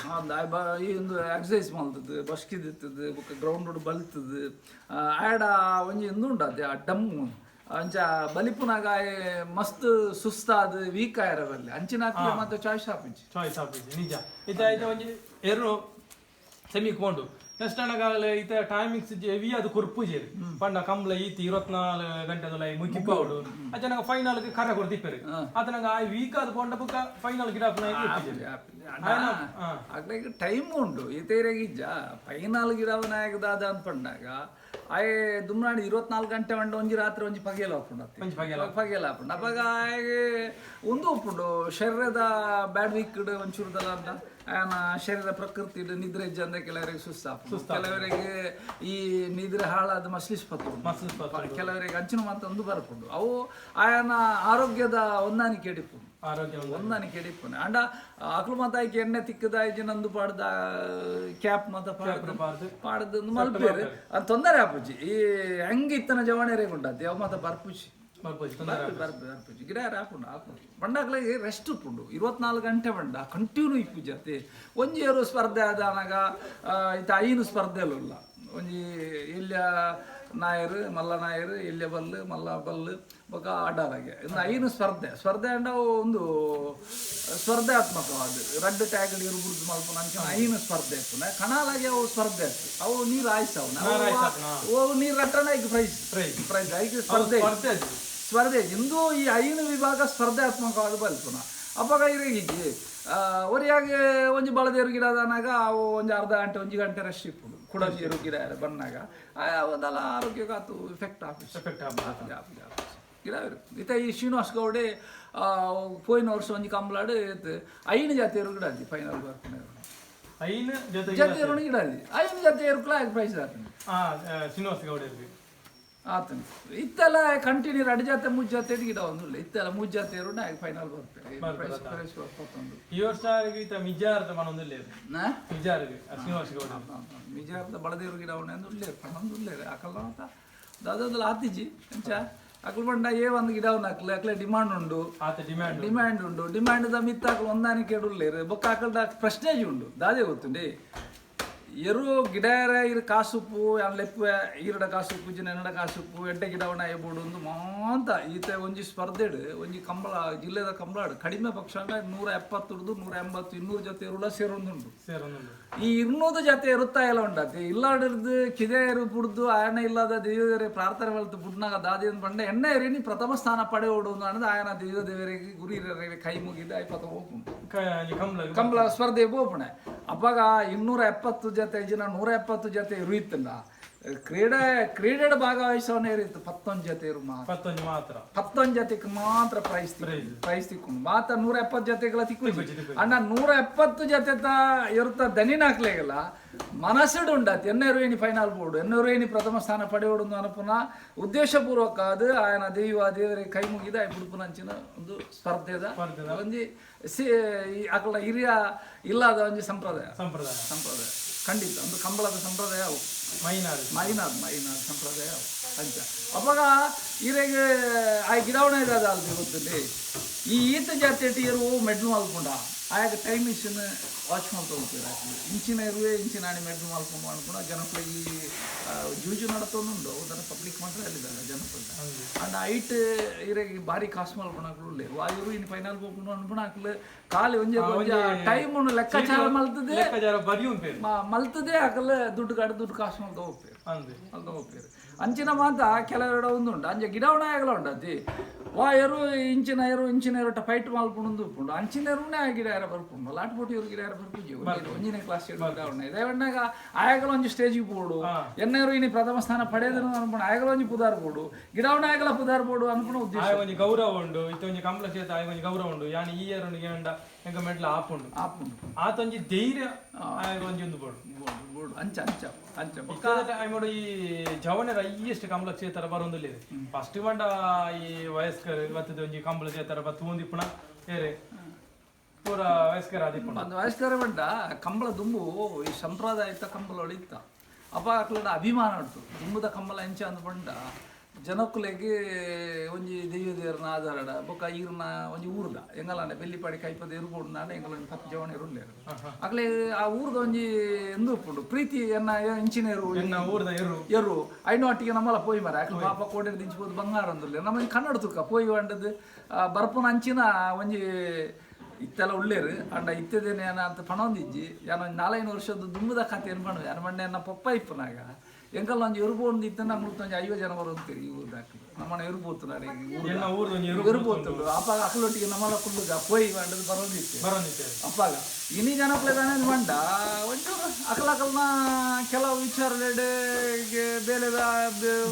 ಈ ಒಂದು ಎಕ್ಸಸೈಸ್ ಮಲ್ತದ್ದು ಬಸ್ಕಿದಿತ್ತದು ಬೊಕ್ಕ ಗ್ರೌಂಡ್ ಬಲಿತದ್ದು ಆಡ ಒಂಜಿ ಇಂದು ಉಂಡತೆ ಆ ಡಮ್ಮು ಅಂಚ ಬಲಿಪುನಾಗ ಮಸ್ತ್ ಸುಸ್ತಾದ ವೀಕ್ ಆಯಿರಬಲ್ಲಿ ಅಂಚಿನ ಮತ್ತೆ ಚಾಯ್ಸ್ ಆಪಿಂಚಿ ಚಾಯ್ಸ್ ಆಪಿಜಿ ನಿಜ ಇತ್ತ ಐತ ಒಂಜಿ ಎರು ಸೆಮಿ ಕೊಂಡು ನೆಕ್ಸ್ಟ್ ಅನಗಾಗಲೇ ಈತ ಟೈಮಿಂಗ್ಸ್ ಹೆವಿ ಅದು ಕೊರ್ಪುಜೇರು ಪಂಡ ಕಂಬ್ಲ ಈತಿ 24 ಗಂಟೆದೊಲ ಮುಗಿಪಾವುಡು ಅಚ್ಚ ಫೈನಲ್ ಕರ ಕೊರ್ದಿಪ್ಪೆರು ಆತನಗ ಆ ವೀಕ್ ಅದು ಪೊಂಡ ಬುಕ್ಕ ಫೈನಲ್ ಗಿಡ ಅಗ್ಲಿಗೆ ಟೈಮ್ ಉಂಡು ಈತೇರೆಗೆ ಇಜ್ಜ ಫೈನಲ್ ಗಿಡವನಾಗ ದಾದ ಅನ್ಪಂಡಾಗ ಆಯೆ ದುಮ್ನಾಡಿ 24 ಗಂಟೆ ಉಂಡು ಒಂಜಿ ರಾತ್ರಿ ಒಂಜಿ ಪಗೆಲ ಉಪ್ಪುಂಡು ಒಂಜಿ ಪಗೆಲ ಪಗೆಲ ಉಪ್ಪುಂಡು. ಅಪಗ ಆಯೆ ಒಂದು ಉಪ್ಪುಂಡು ಶರೀರದ ಬ್ಯಾಡ್ ವೀಕ್ ಒಂಚೂರುದಲ್ಲ ಅಂತ ಆಯನ ಶರೀರ ಪ್ರಕೃತಿ ನಿದ್ರೆ ಇಜ್ಜಂದೆ ಕೆಲವರಿಗೆ ಸುಸ್ತಾಪುಂಡು, ಕೆಲವರಿಗೆ ಈ ನಿದ್ರೆ ಹಾಳಾದ ಮಸ್ಲಿಸ್ ಪತ್ತು ಮಸಲ್ಸ್ ಕೆಲವರಿಗೆ ಅಂಚಿನ ಮಾತ ಒಂದು ಬರ್ಪುಂಡು. ಅವು ಆಯನ ಆರೋಗ್ಯದ ಹೊಂದಾಣಿಕೆ ಇಡಿಪುಂಡು ಆರೋಗ್ಯ ಹೊಂದಾಣಿಕೆ ಇಡಿಪುಂಡು. ಅಂಡ ಅಕ್ಲು ಮಾತ ಆಯ್ಕೆ ಎಣ್ಣೆ ತಿಕ್ಕದ ಆಯ್ಕೆ ನಂದು ಪಾಡ್ದ ಕ್ಯಾಪ್ ಮಾತ ಪಾಡ್ದು ಪಾಡ್ದು ಮಲ್ಪೇರು ಅದು ತೊಂದರೆ ಆಪುಜಿ. ಈ ಹೆಂಗೆ ಇತ್ತನ ಜವಾಣಿ ಉಂಡಾತಿ ಅವು ಮಾತ ಬರ್ಪುಜಿ ಬರ್ಪುಜಿ ಬರ್ಪುಜಿ ಗಿಡ ಆಪುಂಡು ಆಪುಂಡು ಬಂಡಾಗ್ಲಿಗೆ ರೆಸ್ಟ್ ಉಪ್ಪುಂಡು 24 ಗಂಟೆ ಬಂಡ ಕಂಟಿನ್ಯೂ ಇಪ್ಪುಜಿ. ಒಂಜಿ ಏರು ಸ್ಪರ್ಧೆ ಆದನಾಗ ಇತ್ತ 5 ಸ್ಪರ್ಧೆಲು ಇಲ್ಲ ಒಂಜಿ ಇಲ್ಲಿಯ ನಾಯರು ಮಲ್ಲ ನಾಯರು ಇಲ್ಲಿಯ ಬಲ್ಲು ಮಲ್ಲ ಬಲ್ಲು ಬೊಕ ಅಡ್ಡಾಲಾಗೆ ಇನ್ನು 5 ಸ್ಪರ್ಧೆ ಸ್ಪರ್ಧೆ ಅಂಡ ಒಂದು ಸ್ಪರ್ಧಾತ್ಮಕವಾದ ರಡ್ಡು ಟ್ಯಾಗ್ ಇರುಬುರ್ದು ಮಲ್ಪುನ ಅಂಚಿನ 5 ಸ್ಪರ್ಧೆ ಇಪ್ಪುನ ಕಣಾಲಾಗೆ ಅವು ಸ್ಪರ್ಧೆ ಅವು ನೀರು ಆಯ್ಸವು ಅವು ನೀರು ರಟ್ಟಣ ಈಗ ಪ್ರೈಸ್ ಪ್ರೈಸ್ ಐದು ಸ್ಪರ್ಧೆ ಸ್ಪರ್ಧೆ ಇಂದು ಈ 5 ವಿಭಾಗ ಸ್ಪರ್ಧಾತ್ಮಕವಾದ ಬಲ್ಪುನ ಅಪಗ ಇರಗಿಜ್ಜಿ ಒರಿಯಾಗೆ ಒಂಜಿ ಬಳದೇರು ಗಿಡ ಆದನಾಗ ಅವು ಒಂಜಿ ಅರ್ಧ ಗಂಟೆ ಒಂಜಿ ಗಂಟೆ ರೆಸ್ಟ್ ಇಪ್ಪುಂಡು ಕುಡ ನೀರು ಗಿಡ ಬಣ್ಣಾಗ ಅದೆಲ್ಲ ಆರೋಗ್ಯಕ್ಕೆ ಆತು ಎಫೆಕ್ಟ್ ಆಪುಜಿ ಎಫೆಕ್ಟ್ ಆಪುಜಿ ಆಪುಜಿ ಗಿಡ ಇತ್ತ ಈ ಶ್ರೀನಿವಾಸ್ ಗೌಡೆ ಪೋಯಿನ ವರ್ಷ ಒಂಜಿ ಕಂಬಲಾಡು 5 ಜಾತಿ ಗಿಡ ಅದಿ ಫೈನಲ್ ಬರ್ಪುನ 5 ಜೊತೆ ಜಾತಿ ಗಿಡ ಅದಿ 5 ಜಾತಿ ಎರುಕುಲ ಪ್ರೈಸ್ ಆತನ ಶ್ರೀನಿವಾಸ್ ಗೌಡ ಆತನ ಇತ್ತೆಲ್ಲ ಕಂಟಿನ್ಯೂ 2 ಜಾತಿ 3 ಜಾತಿ ಗಿಡ ಒಂದುಲ್ಲ ಇತ್ತೆಲ್ಲ 3 ಜಾತಿ ಫೈನಲ್ ಬರ್ಪೇರು ಪ್ರೈಸ್ ಬರ್ಪೊಂದು. ಈ ವರ್ಷ ಈತ ಮಿಜಾರ್ದ ಮನೊಂದುಲ್ಲೇರು ಮಿಜಾರ್ಗ್ ಶ್ರೀನಿವಾಸ್ ಗೌಡ ಮಿಜಾರ್ದ ಬಳದೇರು ಗಿಡ ಅವನೇ ಉಲ್ಲೇರು ಪಣ್ಣೊಂದು ಉಲ್ಲೇರು ಅಕಲ್ಲ ಮಾತ ದಾದಾದಲ್ಲ ಆತಿಜಿ ಅಂಚ ಅಕ್ಲು ಬಂಡ ಏ ಒಂದು ಗಿಡ ಅವನು ಅಕ್ಲೆ ಅಕ್ಲೆ ಡಿಮಾಂಡ್ ಉಂಡು ಆತ ಡಿಮ್ಯಾಂಡ್ ಡಿಮ್ಯಾಂಡ್ ಉಂಡು ಡಿಮ್ಯಾಂಡ್ the ಮಿತ್ತ ಅಕ್ಲು ಹೊಂದಾಣಿಕೆ ಉಲ್ಲೇರು ಬೊಕ್ಕ ಅಕಲ್ದ ಪ್ರಶ್ನೆ ಉಂಡು ದಾದೆ ಗೊತ್ತುಂಡಿ ಎರು ಗಿಡಾರ ಇರು ಕಾಸುಪ್ಪು ಲೆಪ್ಪು ಈರಡ ಕಾಸುಪ್ಪು ಜಿನ ಕಾಸುಪ್ಪು ಎಡ್ಡೆ ಗಿಡವಣ ಎಬೋಡು ಒಂದು ಮಾಂತ ಈತ ಒಂಜಿ ಸ್ಪರ್ಧೆಡು ಒಂಜಿ ಕಂಬಳ ಜಿಲ್ಲೆದ ಕಂಬಳಾಡು ಕಡಿಮೆ ಪಕ್ಷ 170 180 200 ಜೊತೆ ಎರುಳ ಸೇರೊಂದುಂಡು ಸೇರೊಂದುಂಡು. ಈ 200 ಜೊತೆ ಎರುತ್ತಾ ಎಲ್ಲ ಉಂಡಾತಿ ಇಲ್ಲಾಡಿರ್ದು ಕಿದೆ ಎರು ಪುಡ್ದು ಆಯನ ಇಲ್ಲದ ದೇವರೇ ಪ್ರಾರ್ಥನೆ ಮಲ್ತು ಪುಡ್ನಾಗ ದಾದಿ ಅಂತ ಪಂಡ ಎಣ್ಣೆ ಎರಿನಿ ಪ್ರಥಮ ಸ್ಥಾನ ಪಡೆಯೋಡು ಅನ್ನೋದು ಆಯನ ದೇವ ದೇವರಿಗೆ ಗುರಿ ಕೈ ಮುಗಿದ ಐಪತ್ತ ಹೋಗ್ಪುಂಡು ಕಂಬಳ ಕಂಬಳ ಸ್ಪರ್ಧೆ ಹೋಗ್ಪುಣೆ. ಅಪ್ಪಾಗ 270 ಜೊತೆ ಜನ 170 ಜೊತೆ ಇರುತ್ತಲ್ಲ ಕ್ರೀಡೆ ಕ್ರೀಡೆಡ್ ಭಾಗವಹಿಸೋನೇ ಇರುತ್ತೆ 11 ಜೊತೆ ಇರು ಮಾತ್ರ 11 ಮಾತ್ರ 11 ಜೊತೆಗೆ ಮಾತ್ರ ಪ್ರೈಸ್ ಪ್ರೈಸ್ ತಿಕ್ಕೊಂಡು ಮಾತ್ರ 170 ಜೊತೆಗಳ ತಿಕ್ಕು ಅಣ್ಣ 170 ಜೊತೆ ಇರುತ್ತ ದನಿನ ಹಾಕ್ಲೇಗಲ್ಲ ಮನಸ್ಸುಡು ಉಂಡಾತಿ ಎನ್ನೆರು ಫೈನಲ್ ಬೋರ್ಡು ಎನ್ನೆರು ಪ್ರಥಮ ಸ್ಥಾನ ಪಡೆಯೋಡು ಅನುಪುನ ಉದ್ದೇಶಪೂರ್ವಕ ಅದು ಆಯನ ದೇವ ದೇವರಿಗೆ ಕೈ ಮುಗಿದ ಬುಡುಪುನಂಚಿನ ಒಂದು ಸ್ಪರ್ಧೆದ ಒಂಜಿ ಅಕಲ ಹಿರಿಯ ಇಲ್ಲದ ಒಂಜಿ ಸಂಪ್ರದಾಯ ಸಂಪ್ರದಾಯ ಸಂಪ್ರದಾಯ ಖಂಡಿತ ಒಂದು ಕಂಬಳದ ಸಂಪ್ರದಾಯ ಅವು ಮೈನಾಡು ಮೈನಾಡ್ ಮೈನಾಡ್ ಸಂಪ್ರದಾಯ ಅವು ಅಂಚ ಅವಾಗ ಈರೆಗೆ ಆ ಗಿಡವಣ ಇರೋದು ಅಲ್ದಿ ಗೊತ್ತಿಲ್ಲ ಈ ಈತ ಜಾತಿ ಇರು ಮೆಡ್ಲು ಮಲ್ಕೊಂಡ ಆಯಾಗ ಟೈಮ್ ಮಿಷಿನ್ ವಾಚ್ ಮಾಡ್ತಾ ಹೋಗ್ತೀರ ಇಂಚಿನ ಇರುವೆ ಇಂಚಿನ ಆಣಿ ಮೆಡ್ಲು ಮಲ್ಕೊಂಡು ಅನ್ಕೊಂಡ ಜನಪ್ರಿಯ ಈ ಜೂಜು ನಡತೊಂದುಂಡು ಅದನ್ನು ಪಬ್ಲಿಕ್ ಮಾತ್ರ ಹೇಳಿದ್ದಾರೆ ಜನಪ್ರಿಯ ಅಂಡ್ ಐಟ್ ಇರೆಗೆ ಭಾರಿ ಕಾಸು ಮಲ್ಕೊಳಕ್ಲು ಉಳ್ಳೆ ವಾಯು ಇನ್ನು ಫೈನಲ್ ಹೋಗ್ಕೊಂಡು ಅನ್ಕೊಂಡು ಹಾಕ್ಲು ಖಾಲಿ ಒಂಜೆ ಒಂಜೆ ಟೈಮ್ ಲೆಕ್ಕಾಚಾರ ಮಲ್ತದೆ ಲೆಕ್ಕಾಚಾರ ಬರಿಯುಂಪೇರು ಮಲ್ತದೆ ಹಾಕಲ್ಲ ದುಡ್ಡು ಕಾಡು ದುಡ್ಡು ಕಾಸು ಮಲ್ತ ಹೋಗ್ಪೇರು ಅಂದೆ ಮಲ್ತ ಹೋಗ್ಪೇರು ಅಂಚಿನ ಮಾತ ಕೆಲವೆರಡ ಒಂದು ಉಂಟು ಅಂಚೆ ಗಿಡವಣ ಆಗಲ ಉಂಟು ಅದಿ ವಾ ಎರು ಇಂಚಿನ ಎರು ಇಂಚಿನ ಎರಟ ಫೈಟ್ ಮಲ್ಪುಂಡು ಉಪ್ಪುಂಡು ಅಂಚಿನ ಎರುನೇ ಆ ಗಿಡ ಯಾರ ಬರ್ಪುಂಡು ಲಾಟ್ ಪೋಟಿ ಇವ್ರು ಗಿಡ ಯಾರ ಬರ್ಪುಜಿ ಒಂಜಿನೇ ಕ್ಲಾಸ್ ಗಿಡವಣ ಇದೇ ಬಣ್ಣಾಗ ಆಯಗಲ ಒಂಜಿ ಸ್ಟೇಜಿಗೆ ಬೋಡು ಎನ್ನೆರು ಇನಿ ಪ್ರಥಮ ಸ್ಥಾನ ಪಡೆಯದನು ಅನ್ಕೊಂಡು ಆಯಗಲ ಒಂಜಿ ಪುದಾರ್ ಬೋಡು ಗಿಡವಣ ಆಗಲ ಪುದಾರ್ ಬೋಡು ಅನ್ಕೊಂಡು ಉದ್ದೇಶ ಆಯ ಒಂಜಿ ಗೌರವ ಉಂಡು ಇತ್ತ ಒಂಜಿ ಕಂಬಳ ಕ್ಷೇತ್ರ ಆಯ ಒಂಜಿ ಗೌರವ ಉಂಡು ಯಾನಿ ಈ ಎರುನು ಗೇಂಡ ಎಂಕ ಮೆಡ್ಲ ಆಪುಂಡು ಆಪುಂಡು ಆತೊಂಜಿ ಧೈರ್ಯ ಆಯಗ ಒಂಜಿ ಒಂದು ಬೋಡು ಬೋಡು ಬೋಡು ಅಂಚ ಅಂಚ ಅಂಚ ಬೊಕ್ಕ ಆಯ್ಮೋಡು ಈ ಜವನರ ಹೈಯೆಸ್ಟ್ ಕಂಬಳ ಕ್ಷೇತ್ರ ಬರೊಂದುಲ್ಲೆರ್ ಫಸ್ಟ್ ಪಂಡ ಈ ವಯಸ್ಕರು ಬತ್ತದ ಒಂಜಿ ಕಂಬಳ ಕ್ಷೇತ್ರ ಬತ್ತು ಒಂದಿಪ್ಪುನ ಏರೆ ಪೂರ ವಯಸ್ಕರ ಆದಿಪ್ಪುಂಡು ಒಂದು ವಯಸ್ಕರ ಬಂಡ ಕಂಬಳ ದುಂಬು ಈ ಸಂಪ್ರದಾಯದ ಕಂಬಳ ಇತ್ತ ಅಪ್ಪ ಅಕ್ಲಡ ಅಭಿಮಾನ ಉಂಟು ದುಂಬುದ ಕಂಬಳ ಎಂಚ ಅಂದ್ ಪಂಡ ಜನಕ್ಕುಲೆಗೆ ಒಂಜಿ ದೈವ ದೇವರನ ಆಧಾರಡ ಬೊಕ್ಕ ಈರ್ನ ಒಂಜಿ ಊರ್ದ ಎಂಗಲಾಂಡ ಬೆಲ್ಲಿಪಾಡಿ ಕೈಪದ ಇರ್ಬೋಡು ನಾಡ ಎಂಗಲ ಒಂಜಿ 10 ಜವನ ಇರುಲ್ಲೇರು ಅಕ್ಲೆ ಆ ಊರ್ದ ಒಂಜಿ ಎಂದು ಉಪ್ಪುಂಡು ಪ್ರೀತಿ ಎನ್ನ ಇಂಚಿನ ಎರು ಎನ್ನ ಊರ್ದ ಎರು ಎರು ಐನೋ ಅಟ್ಟಿಗೆ ನಮ್ಮಲ್ಲ ಪೋಯಿ ಮರ ಅಕ್ಲು ಪಾಪ ಕೋಟೆ ದಿಂಚ್ಬೋದು ಬಂಗಾರ ಅಂದುಲ್ಲೆ ನಮ್ಮ ಕನ್ನಡ ತುಕ್ಕ ಪೋಯಿ వంಡದು ಬರ್ಪುನ ಅಂಚಿನ ಒಂಜಿ ಇತ್ತೆಲ್ಲ ಉಳ್ಳೇರು ಅಂಡ ಇತ್ತದೇನೆ ಏನ ಅಂತ ಪಣೊಂದಿಜ್ಜಿ ಯಾನ ಒಂಜಿ 4-5 ವರ್ಷದ ದುಂಬುದ ಕತೆ ಏನು ಪಣು ಯಾನ ಮಣ್ಣೆ ಎನ್ನ ಪೊಪ್ಪ ಇಪ್ಪನಾಗ ಎಂಕಲ್ಲ ಒಂಜಿ ಎರುಬೋಂದು ಇತ್ತ ನಮ್ಮ ಒಂಜಿ 50 ಜನ ಬರೋಂತೀರಿ ಈ ಊರ್ದಾಕ್ಲು ನಮ್ಮನೆ ಎರುಬೋತುನಾರೆ ಎನ್ನ ಊರ್ದ ಒಂಜಿ ಎರು ಎರುಬೋತುಂಡು ಅಪ್ಪಾಗ ಅಕ್ಲೊಟ್ಟಿಗೆ ನಮ್ಮಲ್ಲ ಕುಳ್ಳುಗ ಪೋಯಿ వంಡದು ಬರೋಂದಿತ್ತು ಬರೊಂದಿತ್ತೆ ಅಪ್ಪಾಗ ಇನಿ ಜನಪ್ಲೆ ದಾನೆ ಮಂಡ ಒಂಚೂರು ಅಕಲಕಲ್ನ ಕೆಲವು ವಿಚಾರಲೆಡೆ ಬೇಲೆದ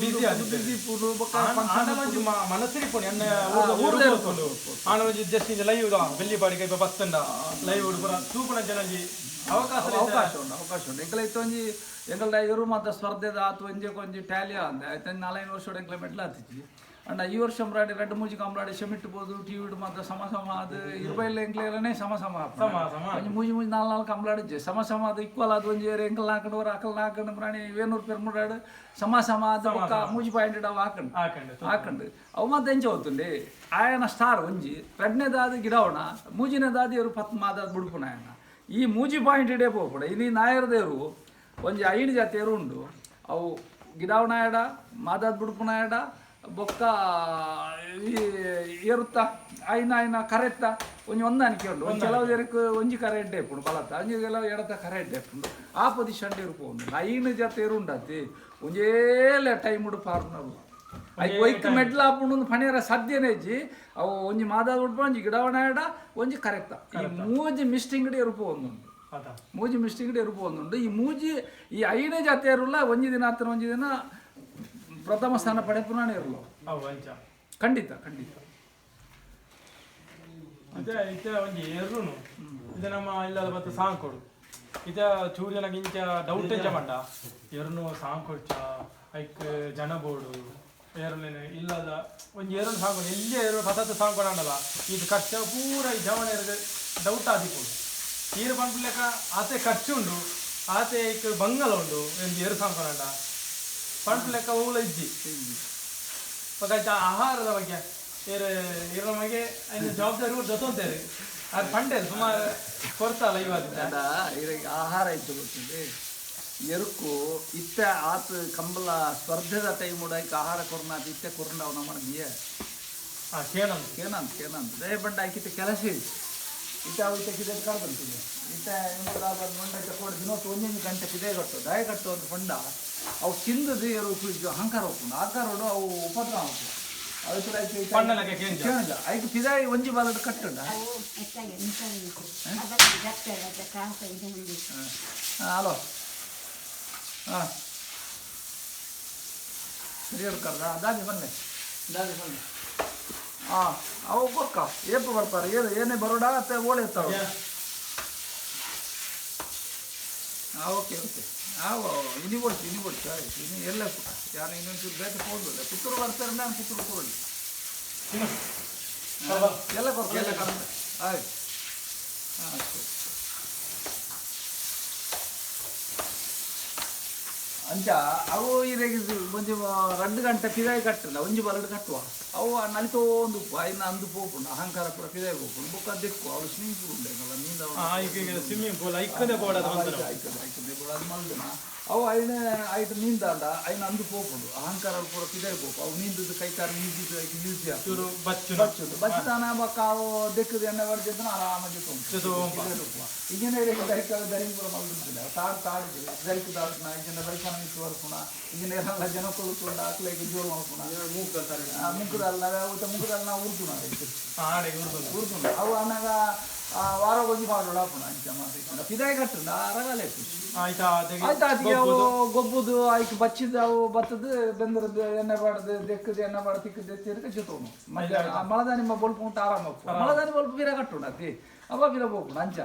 Busy ಆದಿತ್ತೆ. ಬಿಸಿ ಪುಡು ಬೊಕ್ಕ ಆಂಡ ಒಂಜಿ ಮನಸ್ಸಿರಿಪುಂಡು ಎನ್ನ ಊರ್ದ ಊರ್ದ ಎರುಪುಂಡು ಆಂಡ ಒಂಜಿ ಜಸ್ಟ್ ಇಂಜ ಲೈವ್ ಬೆಲ್ಲಿಪಾಡಿ ಕೈಪ ಬತ್ತಂಡ ಲೈವ್ ಪೂರ ತೂಪುನ ಜನಂಜಿ ಅವಕಾಶ ಅವಕಾಶ ಉಂಟು ಅವಕಾಶ ಉಂಟು ಎಂಕಲ ಇತ್ತೊಂಜಿ ಎಂಕಲ್ಡ ಇರು ಮಾತ ಸ್ಪರ್ಧೆದ ಆತು ಒಂಜೆ ಒಂಜಿ ಟ್ಯಾಲಿ ಅಂದೆ ಆಯ್ತು 4-5 ವರ್ಷ ಎಂಕಲ ಮೆಟ್ಲ ಆತಿಜ್ಜಿ ಅಂಡ ಈ ವರ್ಷ ಅಂಬ್ರಾಡಿ ರೆಡ್ ಮೂಜಿ ಕಂಬ್ರಾಡಿ ಶೆಮಿಟ್ಟು ಬೋದು ಟಿವಿ ಮಾತ್ರ ಸಮ ಸಮ ಅದು ಇರುಬೈಲ್ ಎಂಕ್ಲೇರನೇ ಸಮ ಸಮ ಆಪುಂಡು. ಸಮ ಸಮ ಒಂಜಿ ಮೂಜಿ ಮೂಜಿ ನಾಲ್ ನಾಲ್ ಕಂಬ್ಲಾಡಿಜ್ಜೆ ಸಮ ಸಮ ಅದು ಈಕ್ವಲ್ ಅದು ಒಂಜಿ ಎಂಕಲ್ ನಾಲ್ಕಂಡು ವರ ಅಕಲ್ ನಾಲ್ಕಂಡು ಪ್ರಾಣಿ ವೇನೂರು ಪೆರ್ಮುಡಾಡು ಸಮ ಸಮ ಅದು ಬೊಕ್ಕ ಮೂಜಿ ಪಾಯಿಂಟ್ ಅವು ಹಾಕಂಡು ಹಾಕಂಡು ಹಾಕಂಡು ಅವು ಮತ್ತೆ ಎಂಚ ಹೋತುಂಡಿ ಆಯನ ಸ್ಟಾರ್ ಒಂಜಿ ರಡ್ನೇದಾದ ಗಿಡವಣ ಮೂಜಿನೇದಾದ ಇವರು ಪತ್ ಮಾದಾದ ಬುಡ್ಪುನ ಆಯನ ಈ ಮೂಜಿ ಪಾಯಿಂಟ್ ಇಡೇ ಪೋಪುಡ ಇನಿ ನಾಯರ್ದೇರು ಒಂಜಿ 5 ಜಾತಿಯರು ಉಂಡು ಅವು ಗಿಡವಣ ಎಡ ಮಾದಾದ ಬುಡ್ಪುನ ಎಡ ಬೊಕ್ಕ ಈ ಏರುತ್ತ ಐನ ಐನ ಕರೆತ್ತ ಒಂಜಿ ಹೊಂದಾಣಿಕೆ ಉಂಡು ಒಂಜಿ ಕೆಲವು ಜನಕ್ಕೆ ಒಂಜಿ ಕರೆ ಎಡ್ಡೆ ಇಪ್ಪುಂಡು ಬಲತ್ತ ಒಂಜಿ ಕೆಲವು ಎಡತ ಕರೆ ಎಡ್ಡೆ ಇಪ್ಪುಂಡು ಆ ಪೊಸಿಷನ್ ಇರುಪು ಐನು ಜತೆ ಇರುಂಡತಿ ಒಂಜೇಲೆ ಟೈಮ್ ಉಡು ಪಾರ್ನರು ಐಕ್ ಒಯ್ಕ್ ಮೆಡ್ಲ ಆಪುಂಡು ಒಂದು ಪಣಿಯರ ಸಾಧ್ಯನೇ ಇಜ್ಜಿ ಅವು ಒಂಜಿ ಮಾದಾದ ಉಡ್ಪ ಒಂಜಿ ಗಿಡವಣ ಎಡ ಒಂಜಿ ಕರೆಕ್ತ ಈ ಮೂಜಿ ಮಿಸ್ಟಿಂಗಡಿ ಇರುಪು ಒಂದುಂಡು ಅದ ಮೂಜಿ ಮಿಸ್ಟಿಂಗಡಿ ಇರುಪು ಒಂದುಂಡು ಈ ಮೂಜಿ ಈ ಐನೇ ಜಾತಿ ಇರುಲ್ಲ ಒಂಜಿ ದಿನ ಹತ್ತಿರ ಒಂಜಿ ದಿನ ಪ್ರಥಮ ಸ್ಥಾನ ಪಡೆಪುನಾನೇ ಇರಲ್ಲ ಅವು ಅಂಚ ಖಂಡಿತ ಖಂಡಿತ ಇತ್ತೆ ಇತ್ತೆ ಒಂಜಿ ಎರುನು ಇದು ನಮ್ಮ ಇಲ್ಲದ ಬತ್ತ ಸಾಂಕೊಡು ಇತ್ತೆ ಚೂರು ಜನಕ್ಕೆ ಇಂಚ ಡೌಟ್ ಎಂಚ ಪಂಡ ಎರುನು ಸಾಂಕೊಡ್ಚ ಐಕ್ ಜನ ಬೋಡು ಏರುಲೇನೆ ಇಲ್ಲದ ಒಂಜಿ ಎರುನು ಸಾಂಕೊಡು ಎಲ್ಲಿ ಎರು ಸತತ ಸಾಂಕೊಡಂಡಲ್ಲ ಇದು ಖರ್ಚು ಪೂರ ಈ ಜವನ ಡೌಟ್ ಆದಿಪ್ಪುಂಡು ಈರು ಪಂಪುಲೆಕ್ಕ ಆತೆ ಖರ್ಚು ಉಂಡು ಆತೆ ಐಕ್ ಬಂಗಲ ಉಂಡು ಒಂಜಿ ಎರು ಸಾಂಕೊಡಂಡ ಪಂಪುಲೆಕ್ಕ ಓಲ ಇಜ್ಜಿ ಬೊಕ್ಕ ಐತ ಆಹಾರದ ಬಗ್ಗೆ ಏರು ಇರ ಮಗೆ ಐನ ಜವಾಬ್ದಾರಿ ಕೂಡ ಜೊತೊಂತೇರು ಅದು ಪಂಡೇರು ಸುಮಾರು ಕೊಡ್ತಾಲ ಇವಾಗ ಅದ ಇವ್ರಿಗೆ ಆಹಾರ ಇತ್ತು ಗೊತ್ತಿದೆ. ಎರುಕು ಇತ್ತೆ ಆತ್ ಕಂಬಲ ಸ್ಪರ್ಧೆದ ಟೈಮ್ ಐಕ್ ಆಹಾರ ಕೊರ್ನಾತ್ ಇತ್ತೆ ಕೊರ್ಂಡವು ನಮ್ಮನ ಬಿಯ ಕೇನಂತ ಕೇನಂತ ಕೇನಂತ ದಯ ಬಂಡ ಆಕಿತ್ತೆ ಕೆಲಸ ಇತ್ತು ಇತ್ತೆ ಅವು ಇತ್ತೆ ಕಿದೆ ಕಾಡ್ ಬಂತಿದೆ ಇತ್ತೆ ಮಂಡ ಇತ್ತೆ ಕೋಡಿ ದಿನೋತ್ತು ಒಂದೊಂದು ಗಂಟೆ ಕಿದೆ ಕಟ್ಟು ದಯ ಕಟ್ಟು ಅಂತ ಪಂಡ ಅವು ತಿಂದದು ಎರು ಅಹಂಕಾರ ಹೋಗ್ಕೊಂಡು ಆಕಾರೋಡು ಅವು ಉಪದ್ರ ಆಪುಂಡು ಕೇಂದ್ರ ಐಕ್ ಪಿದಾಯಿ ಒಂಜಿ ಬಾಲಡ್ ಕಟ್ಟುಂಡ. ಹಲೋ ಹಾಂ ಸರಿ ಕರ್ದ ದಾದಿ ಬನ್ನಿ ದಾದಿ ಬನ್ನಿ. ಹಾಂ ಅವು ಕೊಕ್ಕ ಏಪು ಬರ್ತಾರೆ ಏನು ಏನೇ ಬರೋಡ ಅತ್ತೆ ಓಳೆ ಇರ್ತಾವ. ಹಾಂ ಓಕೆ ಓಕೆ. ಹಾಂ ಇನಿ ಕೊಡ್ತು ಇನಿ ಕೊಡ್ತು ಆಯ್ತು ಇನ್ನು ಎಲ್ಲ ಪುಟ್ಟ ಯಾರು ಇನ್ನೊಂಚೂರು ಬೇಗ ಹೋಗಲ್ಲ ಪುತ್ತೂರು ಬರ್ತಾರೆ ನಾನು ಪುತ್ತೂರು ಕೊಡಿ ಎಲ್ಲ ಕೊಡ್ತು ಎಲ್ಲ ಕರೆಕ್ಟ್ ಆಯ್ತು. ಹಾಂ ಸರಿ. ಅಂಚ ಅವು ಇರೆಗ್ ಒಂಜಿ ರಡ್ಡು ಗಂಟೆ ಪಿದಾಯಿ ಕಟ್ಟಲ್ಲ ಒಂಜಿ ಬಲಡು ಕಟ್ಟುವ ಅವು ನಲಿತೋ ಒಂದು ಉಪ್ಪು ಐನ ಅಂದು ಪೋಪುಂಡು ಅಹಂಕಾರ ಪೂರ ಪಿದಾಯಿ ಪೋಪುಂಡು ಬೊಕ್ಕ ದಿಕ್ಕು ಅವಳು ಸ್ವಿಮ್ಮಿಂಗ್ ಪೂಲ್ ಉಂಡು ನೀಂದ ಸ್ವಿಮ್ಮಿಂಗ್ ಪೂಲ್ ಐಕ್ಕದೆ ಬೋಡ ಐಕ್ಕದೆ ಬೋಡ ಅದು ಮಲ್ದನ ಅವು ಐನ ಐಟ್ ನೀಂದಾಂಡ ಐನ ಅಂದು ಪೋಪುಂಡು ಅಹಂಕಾರ ಪೂರ ಪಿದಾಯಿ ಪೋಪು ಅವು ನೀಂದದ್ದು ಕೈತಾರ ಈಜಿದ್ದು ಐಕ್ ಯೂಸ್ ಚೂರು ಬಚ್ಚು ಬಚ್ಚುದು ಬಚ್ಚುದಾನ ಬೊಕ್ಕ ಅವು ದಿಕ್ಕದ ಎಣ್ಣೆ ಬಡ್ದಿದ್ದನ ಆರಾಮಾಗಿ ತೊಂದು ಈಗಿನ ದರಿಕ ದರಿ ಪೂರ ಮಲ್ದಿದ್ದಿಲ್ಲ ತಾಡು ತಾಡಿದ್ದು ದರಿಕ ತಾಡುನ ಈಗಿನ ದರಿಕನ ಮಿತ್ತು ಬರ್ಪುಣ ಈಗಿನ ಎಲ್ಲ ಜನಕ್ಕಳು ತುಂಡ ಅಕ್ಲೆಗ್ ಜೋರು ಮಲ್ಪುಣ ಮುಗ್ಗದಲ್ಲ ಮುಗ್ಗದಲ್ಲ ನಾವು ಉರ್ದುನ ಉರ್ದುನ ಅವು ಅನ್ನಾಗ ವಾರ ಒಂಜಿ ಪಾಡೋಡ ಆಪುಣ ಅಂಚ ಮಾತ ಪಿದಾಯಿ ಕಟ್ಟುಂಡ ಅರಗಾಲೆ ಆಯ್ತಾ ಆಯ್ತು ಅವು ಗೊಬ್ಬುದು ಐಕ್ ಬಚ್ಚಿದ ಅವು ಬತ್ತದು ಬೆಂದ್ರದ್ದು ಎಣ್ಣೆ ಬಾಡ್ದು ದೆಕ್ಕದು ಎಣ್ಣೆ ಬಾಡ ತಿಕ್ಕದು ಎತ್ತಿರಕ ಜೊತೋನು ಮಧ್ಯಾಹ್ನ ಮಳದಾನಿ ಬೊಲ್ಪು ಉಂಟು ಆರಾಮ ಮಳದಾನಿ ಬೊಲ್ಪು ಬೀರ ಕಟ್ಟುಂಡ ಅತಿ ಅವ ಬೀರ ಹೋಗ್ಪುಂಡು ಅಂಚ